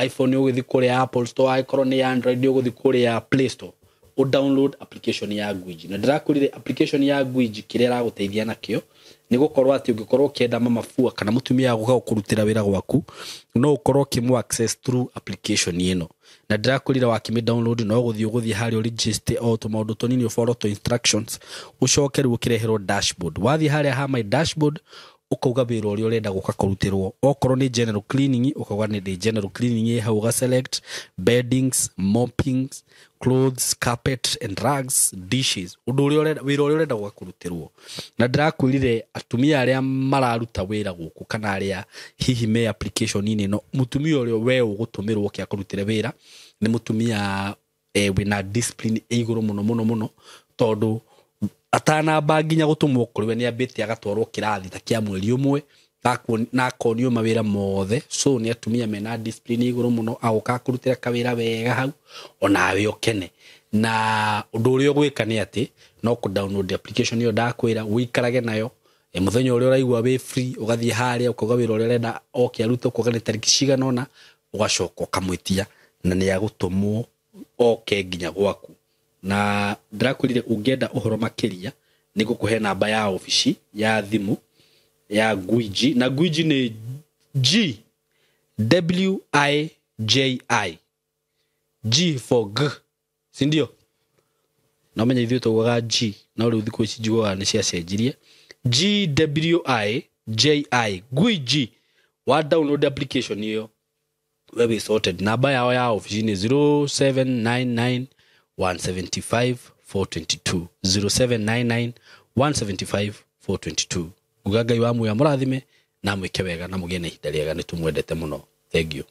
iPhone nĩ ũgũthiĩ kũrĩa Apple Store, angĩkorwo nĩ Android nĩ ũgũthiĩ kũrĩa Play Store o download application ya Gwiji. Na ndĩrakwĩrire application ya Gwiji kĩrĩa ĩragũteithia nakĩo nĩ gũkorwo atĩ ũngĩkorwo ũkĩenda mama fua kana mũtumia wa gũka gũkũrutĩra wĩra gwaku, no ũkorwo ũkĩmũ access through application ĩno. Na ndĩrakwĩrire wakĩmĩ download no gũthiĩ ũgũthiĩ harĩa ũregister o tũmaũndũ tũnini, ũfollow tũ instructions, ũcoke rĩu ũkĩreherwo dashboard. Wathiĩ harĩa ha my dashboard, ũkauga wĩra ũrĩa ũrenda gũka kũrutĩrwo. Okorwo nĩ general cleaning, ũkauga nĩ ndĩ general cleaning ĩ hau, ũga select beddings, moppings, clothes, carpet and rugs, dishes, ũndũ ũrĩa ũrenda, wĩra ũrĩa ũrenda gũka kũrutĩrwo. Na ndĩrakwĩrire atumia arĩa mararuta wĩra gũkũ kana arĩa hihi me application-inĩ ĩno, mũtumia ũrĩa we ũgũtũmĩrwo oke akũrutĩre wĩra nĩ mũtumia wĩna discipline ĩ igũrũ mũno mũno mũno, tondũ atanamba nginya gũtũmwo kũrĩ we nĩ ambĩte agatwarwo kĩrathi ta kĩa mweri ũmwe na akonio mawĩra mothe. So nĩ atumia mena discipline igũrũ mũno, agoka akũrutĩra kawĩra wega hau onawe ũkene. Na ũndũ ũrĩa ũgwĩka nĩ atĩ no kũ download application ĩyo ndakwĩra, ũikarage nayo. Mũthenya ũrĩa ũraigua wĩ free, ũgathiĩ harĩa ũkauga wĩra ũrĩa ũrenda oke arute, ũkauga nĩ tarĩki cigana ũna, ũgacoka ũkamwĩtia na nĩ agũtũmwo oke nginya gwaku. Na ndĩrakwĩrire ũngĩenda ũhoro makĩria nĩ ngũkũhe namba ya obici ya thimũ ya Gwiji. Na Gwiji nĩ G W I J I, G for G, si ndio? Na ũmenye ithuĩ taugaga G, no rĩu thikũ ici njiguaga nĩ ciacenjirie. G W I J I, Gwiji. Wa download application ĩyo we wĩ sorted. Namba yao ya obici nĩ 0799 175 422, 0799 175 422. Nguga Ngai wa muoyo amũrathime na amwĩke wega na mũgĩe na ihinda rĩega. Nĩ tũmwendete mũno. Thank you.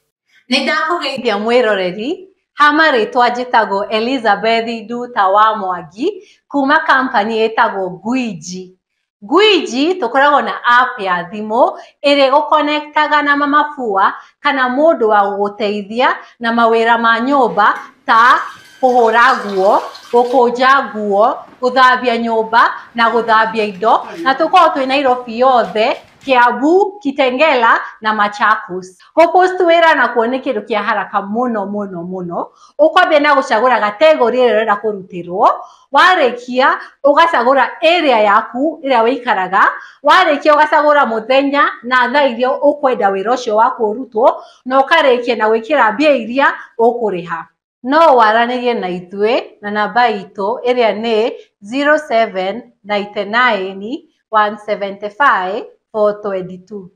Nĩ ndakũgeithia mwĩroreri, ha marĩtwa njĩtagwo Elizabeth Nduta wa Mwangi kuma kampani ĩtagwo Gwiji. Gwiji tũkoragwo na app ya thimũ ĩrĩa ĩgũkonektaga na mama fua kana mũndũ wa gũgũteithia na mawĩra ma nyũmba ta kũhũra nguo, gũkũnja nguo, gũthambia nyũmba na gũthambia indo. Na tũkoragwo twĩ Nairobi yothe, Kiambu, Kitengela na Machakos. Gũpost wĩra nakuo nĩ kĩndũ kĩa haraka mũno mũno mũno. Ũkwambia na gũcagũra category ĩrĩa ũrenda kũrutĩrwo, warĩkia ũgacagũra area yaku ĩrĩa wĩikaraga, warĩkia ũgacagũra mũthenya na thaa iria ũkwenda wĩra ũcio waku ũrutwo, na ũkarĩkia na gwĩkĩra mbia iria ũkũrĩha. No waranĩrie na ithuĩ na namba itũ ĩrĩa nĩ 0799 175 422.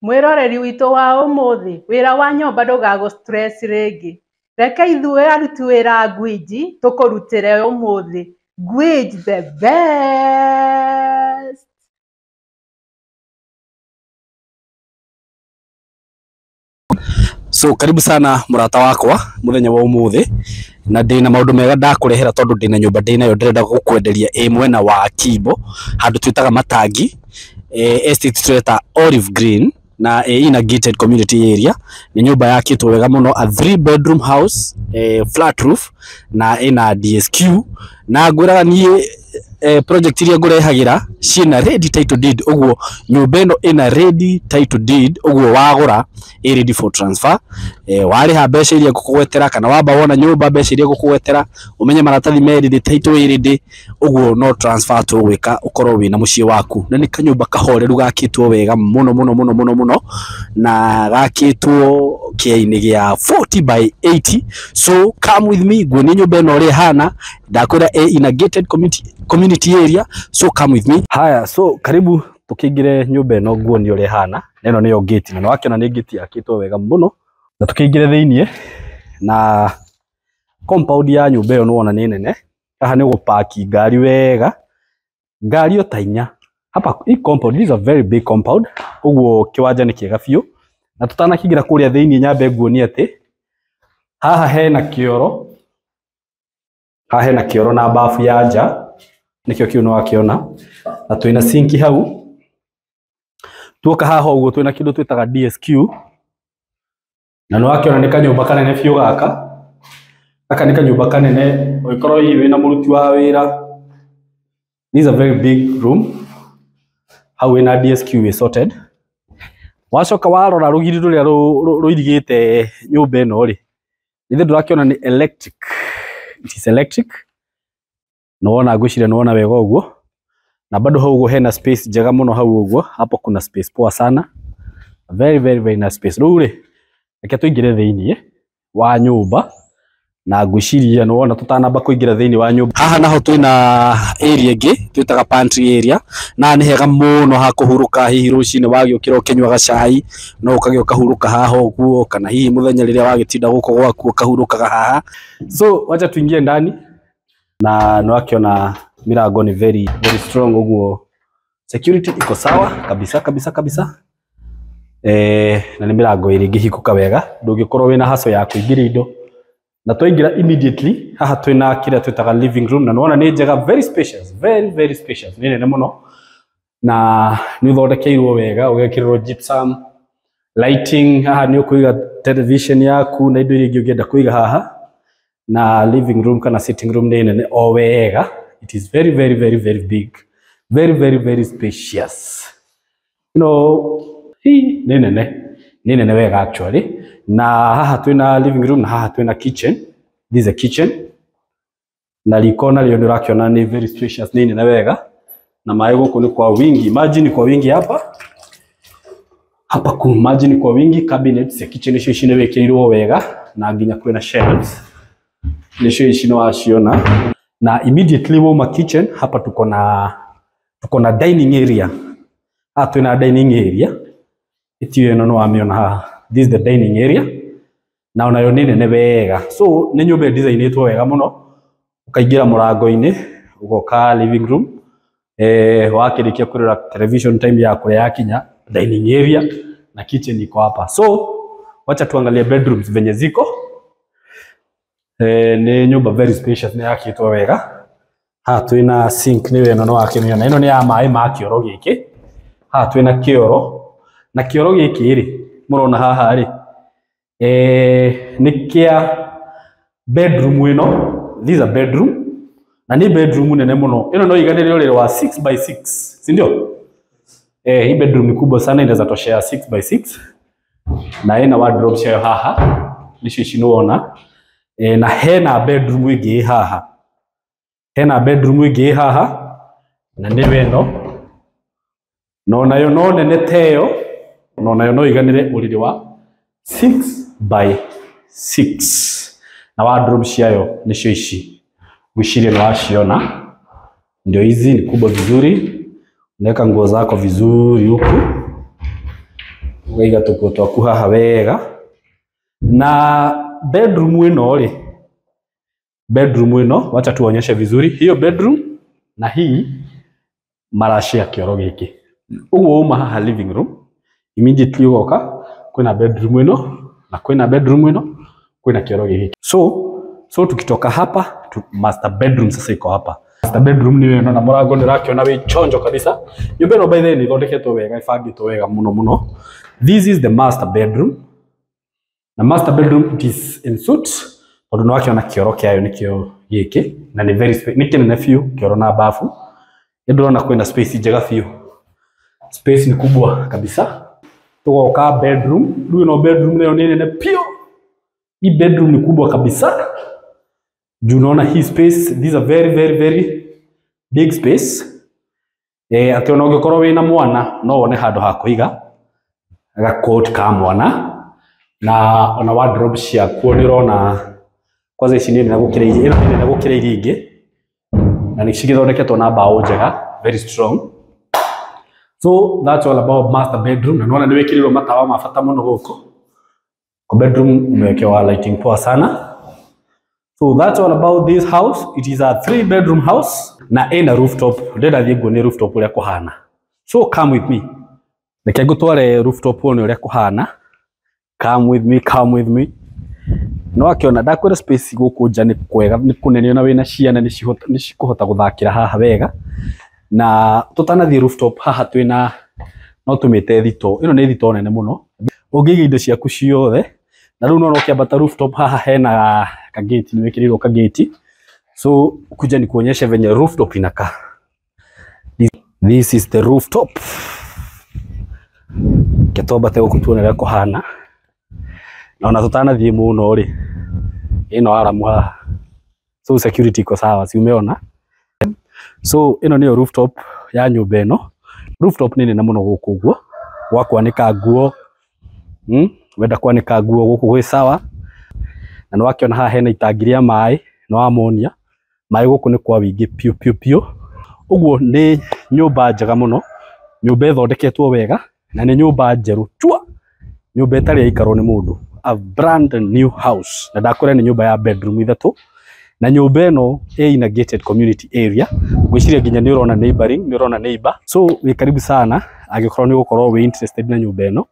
Mwĩroreri witũ wa ũmũthĩ, wĩra wa nyũmba ndũgagũ stress rĩngĩ. Reke ithuĩ aruti wĩra a Gwiji tũkũrutĩre ũmũthĩ. Gwiji the best. So karibu sana murata wakwa muthenya wa umuthi, na ndina maundu mega ndakurehera tondu ndina nyumba ndinayo ndirenda gukwenderia ĩ mwena wa Kimbo handu twitaga Matangi, estate tweta Olive Green, na ina gated community area. Ni nyumba yakitwo wega muno, a 3 bedroom house, flat roof, na ina DSQ, na ngwiraga nie project iria ngurehagira ciina ready title deed. Uguo nyumba ino ina ready title deed, uguo wagura i ready for transfer. Wariha mbeca iria ngukugwetera, kana wamba wona nyumba mbeca iria ngukugwetera, umenye maratathi me ready, title i ready, uguo no transfer tugwika ukorwo wina mucii waku. Na ni kanyumba kahoreru gakitwo wega muno muno muno muno muno, na gakitwo kiaini gia 40 by 80. So come with me nguonie nyumba ino uria ihana. Ndakwira in a gated community area, so come with me. Haya, so karibu tukingire nyumba ino nguonie uria ihana. Na ino niyo gate, na wakiona ni gate yakitwo wega muno, na tukingire thiini na compound ya nyumba ino nĩwona nĩ nene. Haha nĩ gũpaki ngari wega, ngari o ta inya hapa. Hii compound, this is a very big compound, uguo kiwanja nĩ kĩega biũ. Na tutanakingira kuria thiini nyambe nguonie atĩ haha hena kĩoro, haha hena kĩoro na bafu ya nja, nikio kiu no wakiona, na twina sinki hau. Tuoka haha uguo twina kindu twitaga DSQ, na no wakiona ni kanyumba kanene biũ gaka. Gaka ni kanyumba kanene, ũngĩkorwo hihi wina mũruti wa wĩra. This is a very big room. Hau wina DSQ is sorted. Wacoka warora rũgiri rũrĩa rũirigĩte nyũmba ĩno rĩ, ithe ndũrakiona ni electric. It is electric. Nĩwona ngwĩciria nĩwona wega ũguo. Na bado hau ũguo hena space njega mũno hau ũguo. Hapo kuna space poa sana. Very very very nice space. Rĩu rĩ, reke tũingĩre thĩiniĩ wa nyũmba, na ngwĩciria nĩwona tũtanamba kũingĩra thĩiniĩ wa nyũmba. Haha naho twĩna area ĩngĩ twĩtaga pantry area, na nĩ hega mũno ha kũhurũka. Hihi rũcinĩ wagĩũkĩra ũkĩnyuaga cai, no ũkagĩa ũkahurũka haha ũguo, kana hihi mũthenya rĩrĩa wagĩtinda gũkũ gwaku ũkahurũkaga haha. So wacha tuingie ndani, na nĩwakiona milango ni very very strong, ũguo security iko sawa kabisa kabisa kabisa. Na nĩ milango ĩrĩ ĩngĩhingũka wega, ndũngĩkorwo wĩna haco ya kũingĩria indo. Na twaingĩra immediately haha twĩna kĩrĩa twĩtaga living room, na nĩwona nĩ njega, very spacious, very very spacious, nĩ nene mũno, na nĩ ũthondekeirwo wega, ũgekĩrĩrwo gypsum lighting. Haha nĩ ũkũiga television yaku na indo iria ingĩ ũngĩenda kũiga haha. Na living room kana sitting room nĩ nene o wega. It is very very very very big, very very very spacious. You know, hii nĩ nene, nĩ nene wega actually. Na haha twina living room, na haha twina kitchen. This is a kitchen, na riko narĩo nĩ ũrakiona nĩ very spacious, nĩ nene wega, na maĩ gũkũ nĩ kwa wingi, maji ni kwa wingi hapa hapa, ku maji ni kwa wingi. Cabinets ya kitchen icio ici nĩ wĩkĩrĩirwo wega, na nginya kwĩna shelves nĩcio ici nĩ waciona. Na immediately wauma kitchen hapa tuko na dining area. Haha twina dining area itiyo ĩno nĩ wamĩona haha. This is the dining area, na onayo nĩ nene wega. So nĩ nyũmba designĩtwo wega mũno. Ũkaingĩra mũrango-inĩ ũgoka living room, wakĩrĩkia kũrora television time ya kũrĩa yakinya, dining area na kitchen iko hapa. So wacha tuangalie bedrooms venye ziko. Nĩ nyũmba very spacious, nĩ yakĩtwo wega. Haha twĩna sink, nĩyo ĩno nĩ wakĩmĩona, ĩno nĩ ya maĩ ma kĩoro gĩkĩ. Haha twĩna kĩoro, na kĩoro gĩkĩ rĩ mũrona haha rĩ, nĩ kĩa bedroom ĩno. This is a bedroom, na nĩ bedroom nene mũno. Ĩno no iganĩre ũrĩrĩ wa 6 by 6, si ndio? Hii bedroom ni kubwa sana, inaweza toshea 6 by 6, na ina wardrobe ciayo haha, nicio ici nĩwona. Na hena bedroom ĩngĩ haha, hena bedroom ĩngĩ haha, na nĩyo ĩno, no nayo no nene teyo, no nayo no iganĩre ũrĩrĩ wa 6 by 6, na wardrobe ciayo nicio ici ngwĩciria nĩ waciona. Ndio hizi, ni kubwa vizuri, unaweka nguo zako vizuri huku, Ũkaiga tũkuo twaku haha wega. Na bedroom ĩno rĩ, bedroom ĩno, wacha tuonyeshe vizuri hiyo bedroom na hii marashare kĩoro gĩkĩ. Ũguo uma haha living room immediately ũgoka kwĩna bedroom ĩno na kwĩna bedroom ĩno, kwĩna kĩoro gĩkĩ. So tukitoka hapa tu, master bedroom sasa iko hapa. Master bedroom nĩ ĩno na mũrango nĩ ũrakĩona wĩ chonjo kabisa. Nyũmba ĩno by the way nĩ ĩthondeketwo wega, ĩbangĩtwo wega mũno mũno. This is the master bedroom. Na master bedroom, it is en suite, tondũ nĩ wakĩona kĩoro kĩayo nĩkĩo gĩkĩ na nĩ very nĩ kĩnene biũ, kĩoro na bafu. Nĩ ndĩrona kwĩna space njega biũ, space ni kubwa kabisa. Tugoka bedroom rĩu, ĩno bedroom nayo nĩ nene biũ. Hii bedroom ni kubwa kabisa juu unaona hii space, these are very very very big space, atĩ ona ũngĩkorwo wĩna mwana no wone handũ ha kũiga gakot ka mwana, na ona wardrobe ciakuo nĩ ũrona kwanza ici nĩ nene gũkĩra iria, ĩno nĩ nene gũkĩra iria ingĩ, na nĩ cigĩthondeketwo na mbaũ njega, very strong. So that's all about master bedroom. Na nĩwona nĩ wĩkĩrĩirwo matawa ma bata mũno gũkũ kwa bedroom, umewekewa lighting poa sana. So that's all about this house. It is a 3 bedroom house na ĩna rooftop. Ndĩrenda thiĩ nguonie rooftop ũrĩa kũhana, so come with me. Reke ngũtware rooftop wone ũrĩa kũhana. Come with me, come with me. No akĩona ndakwĩra space gũkũ nja nĩ kwega, nĩ kũnene, ona wĩna ciana nĩ cikũhota gũthakĩra haha wega. Na tũtanathiĩ rooftop, haha twĩna no tũmĩte thito. Ĩno nĩ thito nene mũno ũngĩiga indo ciaku ciothe. Na rĩu nona ũkĩambata rooftop haha hena kageti, nĩ wĩkĩrĩirwo kageti. So kuja nikuonyeshe venye rooftop inakaa. This is the rooftop. Ke twambate gũkũ tuone ũrĩa kũhana. Na ona tũtanathiĩ mũno rĩ, ĩno aramu haha, so security iko sawa, si umeona? So ĩno nĩyo rooftop ya nyũmba ĩno. Rooftop nĩ nene mũno gũkũ ũguo, gwa kwanĩka nguo, Wenda kwanĩka nguo gũkũ gwĩ sawa. Na nĩ wakĩona haha hena itangi rĩa maĩ, nĩ wamonia maĩ gũkũ nĩ kwa wĩingĩ piũ piũ piũ. Ũguo nĩ nyũmba njega mũno, nyũmba ĩthondeketwo wega, na nĩ nyũmba njerũ chua, nyũmba ĩtarĩ yaikarwo nĩ mũndũ, a brand new house. Na ndakwĩra nĩ nyũmba ya bedroom ithatũ, na nyũmba ĩno ĩ in a gated community area. Ngwĩciria nginya nĩ ũrona neighboring, nĩ ũrona neighbor. So wĩ karibu sana angĩkorwo nĩ ũgũkorwo wĩ interested na nyũmba ĩno.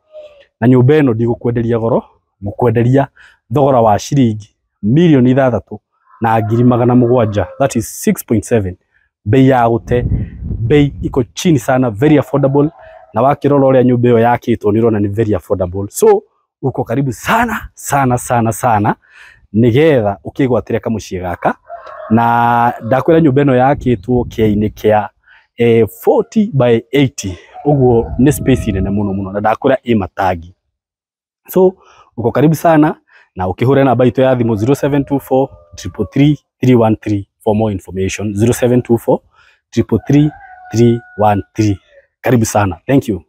Na nyũmba ĩno ndigũkwenderia goro, ngũkwenderia thogora wa ciringi 6,700,000, that is 6.7, bei ya gũte, bei iko chini sana, very affordable. Na wakĩrora ũrĩa nyũmba ĩyo yakĩtwo nĩ ũrona nĩ very affordable. So uko karibu sana sana sana sana nigetha ũkĩgwatĩre kamũciĩ gaka. Na ndakwĩra nyũmba ĩno yakĩtwo kĩainĩ kĩa 40 by 80, ũguo nĩ space nene mũno mũno, na ndakwĩra ĩ matangi. So uko karibu sana na ũkĩhũre namba itũ ya thimũ 0724 333 313 for more information, 0724 333 313. Karibu sana, thank you.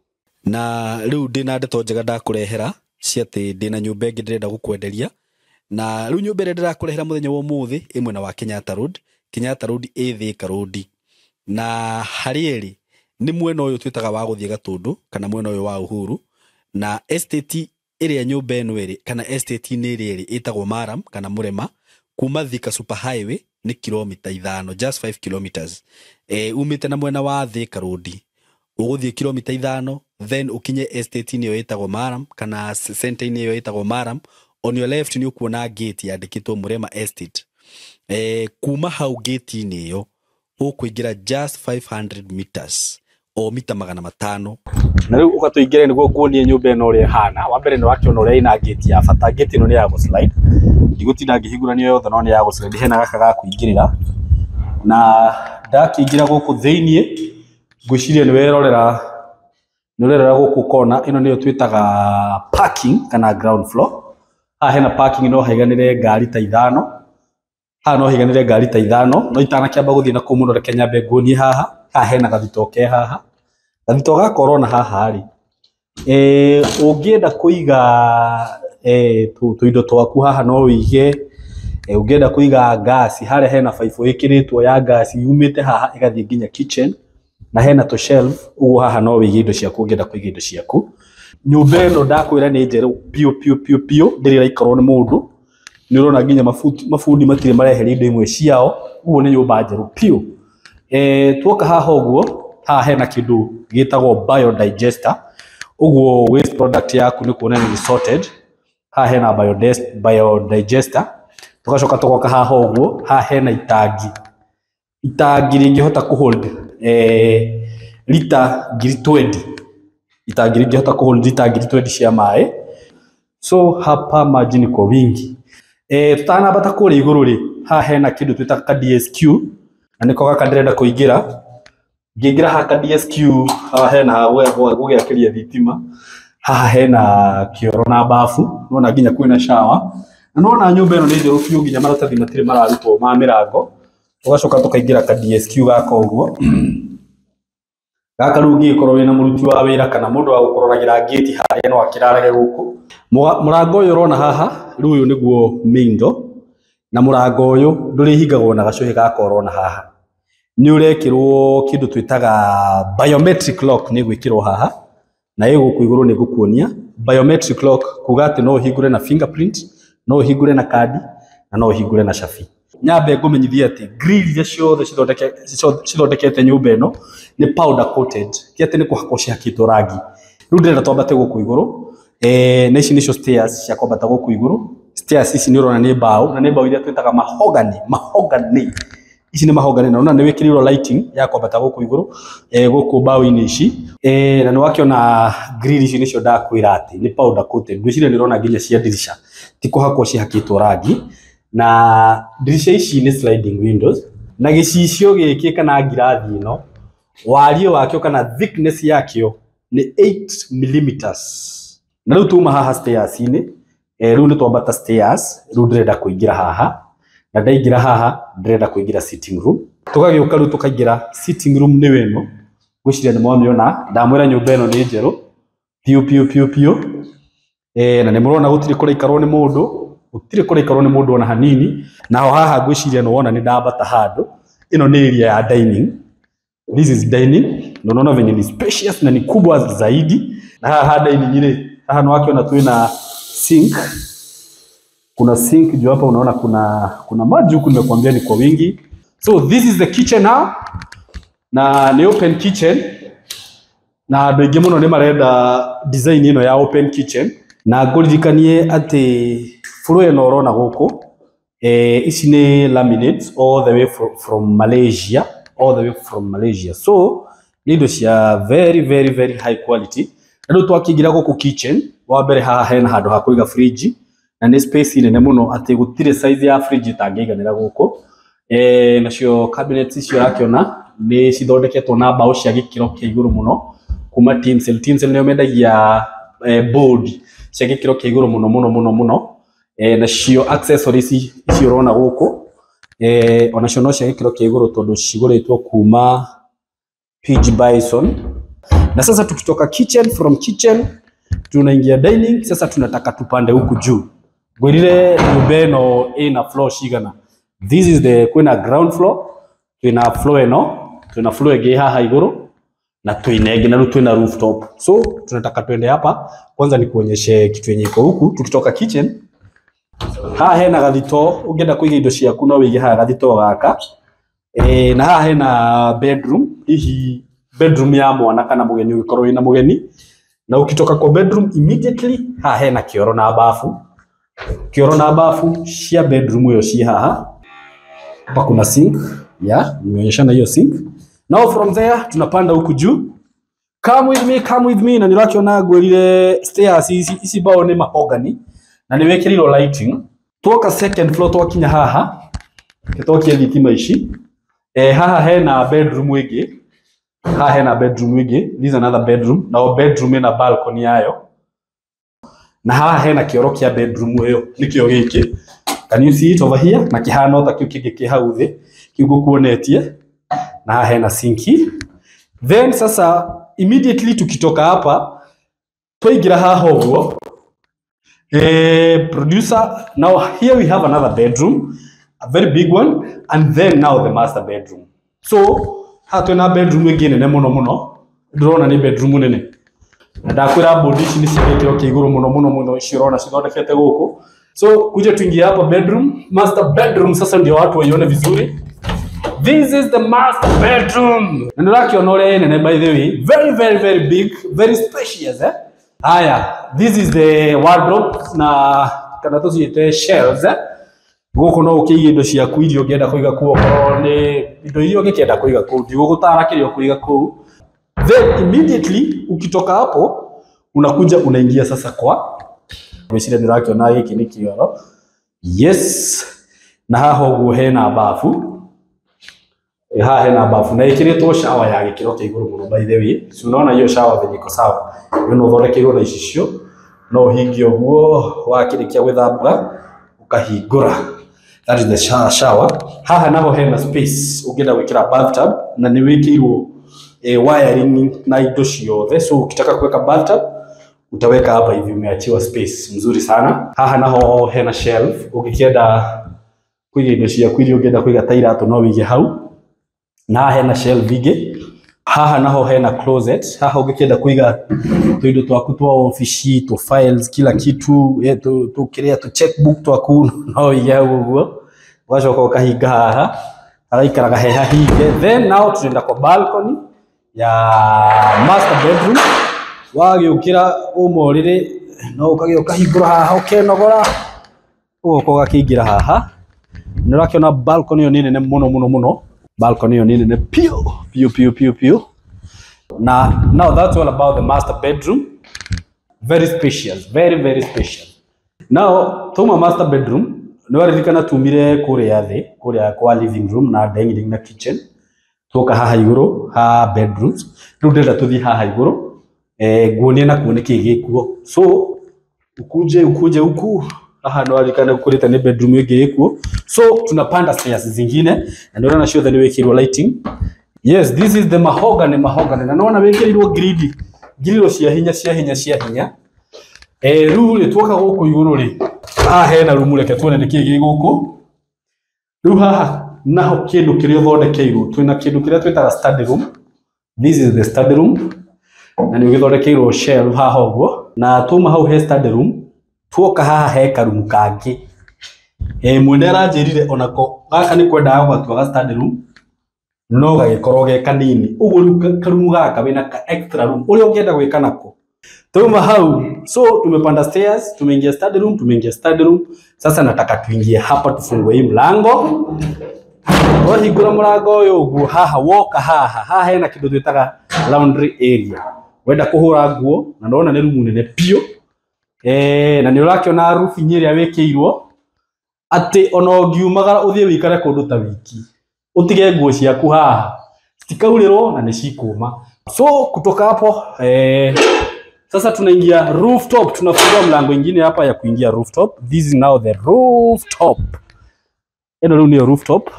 Na rĩu ndĩna ndeto njega ndakũrehera cia atĩ ndĩna nyũmba ĩngĩ ndĩrenda gũkwenderia. Na rĩu nyũmba ĩrĩa ndĩrakũrehera mũthenya wa ũmũthĩ ĩ mwena wa Kenyatta Road. Kenyatta Road ĩ Thika Road, na harĩa ĩrĩ nĩ mwena ũyũ twĩtaga wa gũthiĩ Gatũndũ kana mwena ũyũ wa Uhuru. Na estate ĩrĩa nyũmba ĩno ĩrĩ kana estate-inĩ ĩrĩa ĩrĩ ĩtagwo Maram kana Mũrema. Kuma Thika Super Highway nĩ kilomita 5, just 5 kilometers. Umĩte na mwena wa Thika Road ũgũthiĩ kilomita 5, then ũkinye estate-inĩ ĩyo ĩtagwo Maram kana center-inĩ ĩyo ĩtagwo Maram. On your left nĩ ũkuona gate yandĩkĩtwo Mũrema Estate. Kuma hau gate-inĩ ĩyo ũkũingĩra just 500 meters o mita 500. Na rĩu ũgatũingĩre nĩguo nguonie nyũmba ĩno ũrĩa ĩhana. Wa mbere nĩ wakĩona ũrĩa ĩna gate ya bata. Gate ĩno nĩ ya gũslide, ndigũtinda ngĩhingũrania yothe, no nĩ ya gũslide. Hena gaka ga kũingĩrĩra, na ndakĩingĩra gũkũ thĩiniĩ ngwĩciria nĩ werorera, nĩ ũrerora gũkũ kona ĩno nĩyo twĩtaga parking kana ground floor. Haha hena parking, no haiganĩre ngari ta ithano haha, no haiganĩre ngari ta ithano. No itanakĩamba gũthiĩ na kũu mũno, reke nyambe nguonie haha. Haha hena gathito ke haha, gathito gaka ũrona haha rĩ, ũngĩenda kũiga tũindo twaku haha no wĩige. Ũngĩenda kũiga ngasi harĩa hena baibũ ĩkĩrĩtwo ya ngasi yumĩte haha ĩgathiĩ nginya kitchen, na hena tũ shelf ũguo haha no wĩige indo ciaku ũngĩenda kũiga indo ciaku. Nyũmba ĩno ndakwĩra nĩ njerũ piũ piũ piũ piũ, ndĩrĩ ĩraikarwo nĩ mũndũ. Nĩ ũrona nginya mabundi matirĩ mareheria indo imwe ciao, ũguo nĩ nyũmba njerũ piũ. Tuoka haha ũguo, haha hena kĩndũ gĩtagwo biodigester, ũguo waste product yaku nĩ kuonania nĩ sorted. Haha hena biodigester. Tugacoka tũgoka haha ũguo, haha hena itangi, itangi rĩngĩhota kũ hold lita 20,000, itangi rĩngĩhota kũ hold lita 20,000 cia maĩ. So hapa maji ni kwa wingi. Tutanambata kũrĩa igũrũ rĩ, haha hena kĩndũ twĩtaga ka DSQ, na nĩko gaka ndĩrenda kũingĩra. Ngĩingĩra haha ka DSQ, haha hena ha gũgĩakĩria thitima, haha hena kĩoro na bafu, nĩwona nginya kwĩna shower. Na nĩwona nyũmba ĩno nĩ njerũ biũ, nginya maratathi matirĩ mararutwo ma mĩrango. Tũgacoka tũkaingĩra ka DSQ gaka ũguo. Gaka rĩu ũngĩgĩkorwo wĩna mũruti wa wĩra kana mũndũ wa gũkũroragĩra ngĩti harĩa no akĩrarage gũkũ. Mũrango ũyũ ũrona haha, rĩu ũyũ nĩguo main door, na mũrango ũyũ ndũrĩhingagwo na gacũhĩ gaka ũrona haha. Nĩ ũrekĩrwo kĩndũ twĩtaga biometric lock, nĩ gwĩkĩrwo haha, na ĩ gũkũ igũrũ nĩ ngũkuonia. Biometric lock kuga atĩ no ũhingũre na fingerprint, no ũhingũre na kandi, na no ũhingũre na cabi. Nyambe ngũmenyithie atĩ grill iria ciothe cithondekete nyũmba ĩno nĩ powder coated, ti atĩ nĩ kũhakwo cihakĩtwo rangi. Rĩu ndĩrenda twambate gũkũ igũrũ, na ici nĩcio stairs cia kwambata gũkũ igũrũ. Stairs ici nĩ ũrona nĩ mbaũ, na nĩ mbaũ iria twĩtaga mahogany, mahogany. Ici nĩ mahogany, na ũrona nĩ wĩkĩrĩirwo lighting ya kwambata gũkũ igũrũ, gũkũ mbaũ-inĩ ici. Na nĩ wakĩona grill ici nĩcio ndakwĩra atĩ nĩ powder coated. Ngwĩciria nĩ ũrona nginya cia ndirica ti kũhakwo cihakĩtwo rangi, na ndirica ici nĩ sliding windows, na gĩcicio gĩkĩ kana ngirathi ĩno wariĩ wakĩo kana thickness yakĩo nĩ 8 millimeters. Na rĩu tuma haha stairs-inĩ, rĩu nĩ twambata stairs, rĩu ndĩrenda kũingĩra haha, na ndaingĩra haha ndĩrenda kũingĩra sitting room. Tũgagĩũka rĩu tũkaingĩra sitting room nĩyo ĩno, ngwĩciria nĩ mwamĩona, ndamwĩra nyũmba ĩno nĩ njerũ piũ piũ piũ piũ. Na nĩ mũrona gũtirĩ kũraikarwo nĩ mũndũ, gũtirĩ kũraikarwo nĩ mũndũ ona hanini. Naho haha ngwĩciria nĩ wona nĩ ndambata handũ, ĩno nĩ area ya dining. This is dining, na unaona venye ni spacious na ni kubwa zaidi. Na haha dining rĩ, haha nĩ wakĩona twĩna sink. Kuna sink juu hapa, unaona kuna maji huku, nimekuambia ni kwa wingi. So this is the kitchen now, na ni open kitchen, na andũ aingĩ mũno nĩ marenda design ĩno ya open kitchen. Na ngũririkanie atĩ floor ĩno ũrona gũkũ, ici nĩ laminates all the way from Malaysia, all the way from Malaysia. So nĩ indo cia very very very high quality. Na rĩu twakĩingĩra gũkũ kitchen, wa mbere haha hena handũ ha kũiga fridge, na nĩ space nene mũno atĩ gũtirĩ size ya fridge ĩtangĩiganĩra gũkũ. Nacio cabinets icio ũrakĩona nĩ cithondeketwo na mbaũ cia gĩkĩro kĩa igũrũ mũno kuma Tinsel. Tinsel nĩo mendagia board cia gĩkĩro kĩa igũrũ mũno mũno mũno mũno. Nacio accessories ici ũrona gũkũ, onacio no cia gĩkĩro kĩa igũrũ tondũ cigũrĩtwo kuma PG Bison. Na sasa tukitoka kitchen, from kitchen tunaingia dining. Sasa tunataka tupande huku juu. Ngwĩrire nyũmba ĩno ĩna floor cigana. This is the kwĩna ground floor, twĩna floor ĩno, twĩna floor ĩngĩ haha igũrũ, na twĩna ĩngĩ, na rĩu twĩna rooftop. So tunataka twende hapa kwanza nikuonyeshe kitu yenye iko huku. Tukitoka kitchen, haha hena gathito, ũngĩenda kũiga indo ciaku no wĩige haha gathito gaka. Na haha hena bedroom, hihi bedroom ya mwana kana mũgeni ũngĩkorwo wĩna mũgeni. Na ukitoka kwa bedroom immediately haha hena kĩoro na bafu. Kĩoro na bafu cia bedroom ĩyo ci haha. Hapa kuna sink, yeah, nimeonyeshana hiyo sink. Now from there tunapanda huku juu. Come with me, come with me. Na nĩũrakĩona ngwĩrire stairs ici, ici mbaũ nĩ mahogany na nĩ wĩkĩrĩirwo lighting. Tuoka second floor twakinya haha, tũtokie thitima ici. Haha hena bedroom ĩngĩ, haha hena bedroom ĩngĩ, this is another bedroom. Na bedroom ĩna balcony yayo. Na haha hena kĩoro kĩa bedroom ĩyo, nĩkĩo gĩkĩ. Can you see it over here? Na kĩhana ta kĩu kĩngĩ kĩ hau thĩ, kĩu ngũkuonetie. Na haha hena sinki. Then sasa immediately tukitoka hapa twaingĩra haha ũguo, producer, now here we have another bedroom, a very big one, and then now the master bedroom. So haha twĩna bedroom ĩngĩ nene mũno mũno, ndĩrona nĩ bedroom nene. Na ndakwĩra bodi ici nĩ cia gĩkĩro kĩa igũrũ mũno mũno mũno, ici ũrona cithondekete gũkũ. So kuja tuingie hapa bedroom, master bedroom sasa ndio watu waione vizuri. This is the master bedroom. Na nĩũrakĩona ũrĩa ĩ nene, by the way. Very very very big, very spacious, eh? Haya, this is the wardrobe na kana tũciĩte shelves, eh? Gũkũ no ũkĩige indo ciaku iria ũngĩenda kũiga kũu, okorwo nĩ indo iria ũngĩkĩenda kũiga kũu, ndigũgũtara kĩrĩa ũkũiga kũu. Then immediately ukitoka hapo unakuja unaingia sasa kwa, ngwĩciria nĩ ũrakĩona gĩkĩ nĩ kĩoro. Yes, na haha ũguo hena bafu. Haha hena bafu na ĩkĩrĩtwo shower ya gĩkĩro kĩa igũrũ mũno, by the way. Si unaona hiyo shower venye iko sawa? Hiyo no ũthondekeirwo na icicio, no ũhingie ũguo, wakĩrĩkia gwĩthamba ũkahingũra. That is the shower. Haha naho hena space ũngĩenda gwĩkĩra bathtub, na nĩ wĩkĩirwo wiring na indo ciothe, so ukitaka kuweka bathtub utaweka hapa hivi, umeachiwa space mzuri sana. Haha naho hena shelf ũngĩkĩenda kũiga indo ciaku iria ũngĩenda kũiga ta iratũ, no wĩige hau. Na haha hena shelf ingĩ. Haha naho hena closet. Haha ũngĩkĩenda kũiga tũindo twaku twa ofici, tu files, kila kitu, tu kĩrĩa tu checkbook twaku, no wĩige hau ũguo, ũgacoka ũkahinga haha, hagaikaraga he hahinge. Then now tunaenda kwa balcony ya master bedroom. Wagĩũkĩra uma ũrĩrĩ, no ũkagĩa ũkahingũra haha, ũkenogora, ũgoka ũgakĩingĩra haha. Nĩ ũrakĩona balcony ĩyo nĩ nene mũno mũno mũno. Balcony ĩyo nĩ nene piũ piũ piũ piũ piũ. Na now that's all about the master bedroom. Very spacious, very very spacious. Now tuma master bedroom, nĩ waririkana tumire kũrĩa thĩ, kũrĩa kwa living room na dining na kitchen, tuoka haha igũrũ ha bedrooms. Rĩu ndĩrenda tũthiĩ haha igũrũ, nguonie na kuo nĩkĩĩ gĩkuo. So ukuje ukuje huku, haha nĩ waririkana gũkũrĩte nĩ bedroom ĩngĩ ĩkuo. So tunapanda stairs zingine, na nĩ ũrona ciothe nĩ wĩkĩirwo lighting. Yes, this is the mahogany, mahogany, na nĩwona wĩkĩrĩirwo gridi, ngiriro cia hinya cia hinya cia hinya. Rĩu rĩ, tuoka gũkũ igũrũ rĩ, haha hena rumu, reke tuone nĩkĩĩ gĩ gũkũ. Rĩu haha naho kĩndũ kĩrĩa ũthondekeirwo, twĩna kĩndũ kĩrĩa twĩtaga study room. This is the study room, na nĩ ũgĩthondekeirwo shelf haha ũguo. Na tuma hau he study room, tuoka haha he karumu kangĩ. Mwene aranjĩrire onako gaka nĩ kwendaga gũgatua ga study room, no gagĩkorwo ge kanini ũguo. Rĩu karumu gaka wĩna ka extra room ũrĩa ũngĩenda gwĩka nako. Tuma hau, so tumepanda stairs, tumeingia study room, tumeingia study room. Sasa nataka tuingie hapa, tufungue hii mlango. Wahingũra mũrango ũyũ ũguo, haha woka haha, haha hena kĩndũ twĩtaga laundry area, wenda kũhũra nguo. Na ndona nĩ rumu nene biũ, na nĩ ũrakĩona roofing ĩrĩa wĩkĩirwo, atĩ ona ũngiumagara ũthiĩ wĩikare kũndũ ta wiki, ũtige nguo ciaku haha, citikaurĩrwo na nĩ cikũma. So kutoka hapo, sasa tunaingia rooftop. Tunafungua mlango ingine hapa ya kuingia rooftop. This is now the rooftop. Ĩno rĩu nĩyo rooftop,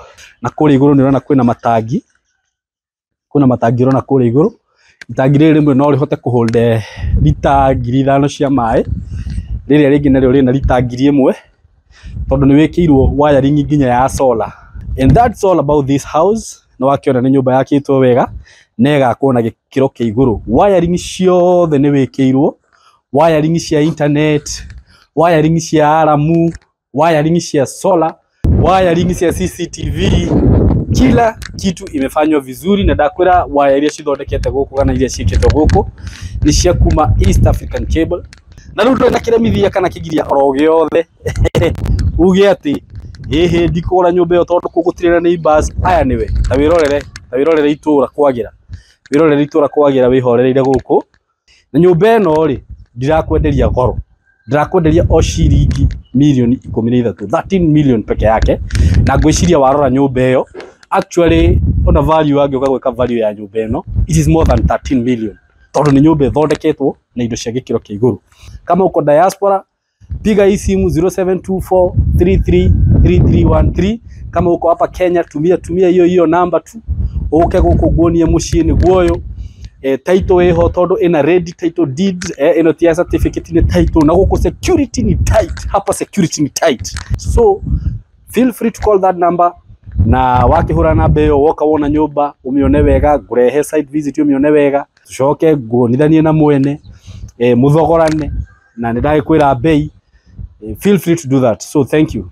na kũrĩa igũrũ nĩ ũrona kwĩna matangi, kwĩna matangi ũrona kũrĩa igũrũ. Itangi rĩrĩ rĩmwe no rĩhote kũhold lita 5,000 cia maĩ, rĩrĩa rĩngĩ narĩo rĩna lita 1,000, tondũ nĩ wĩkĩirwo wiring nginya ya solar. And that's all about this house. Nĩ wakĩona nĩ nyũmba yakĩtwo wega na ĩgakwo na gĩkĩro kĩa igũrũ. Wiring ciothe nĩ wĩkĩirwo, wiring cia internet, wiring cia alarm, wiring cia solar, wiring cia CCTV, kila kitu imefanywa vizuri. Na ndakwĩra waya iria cithondekete gũkũ kana iria ciĩkĩtwo gũkũ nĩ cia kuma East African Cable. Na rĩu ndũrĩ na kĩremithia kana kĩgiria oro gĩothe uge atĩ ĩhĩ ndikũgũra nyũmba ĩyo tondũ kũu gũtirĩ na neighbors aya. Nĩwe ta wĩrorere, ta wĩrorere itũra kwagĩra, wĩrorere itũra kwagĩra, wĩhorereire gũkũ. Na nyũmba ĩno rĩ, ndirakwenderia goro, ndirakwenderia o ciringi mirioni 13, 13 million peke yake. Na ngwĩciria warora nyũmba ĩyo, actually ona value angĩũka gwĩka value ya nyũmba ĩno, it is more than 13 million, tondũ nĩ nyũmba ĩthondeketwo na indo cia gĩkĩro kĩa igũrũ. Kama uko diaspora, piga hii simu 0724333313. Kama uko hapa Kenya, tumia tumia hiyo hiyo namba tu, uke gũkũ nguonie mũciĩ nĩguo ũyũ. Title ĩho tondũ ĩna ready title deed, ĩno ti ya certificate, nĩ title. Na gũkũ security ni tight, hapa security ni tight. So feel free to call that number, na wakĩhũra namba ĩyo, woka wona nyũmba ũmĩone wega, ngũrehe site visit ũmĩone wega, tucoke nguonithanie na mwene. Muthogorane na nĩ ndagĩkwĩra bei. Feel free to do that. So thank you.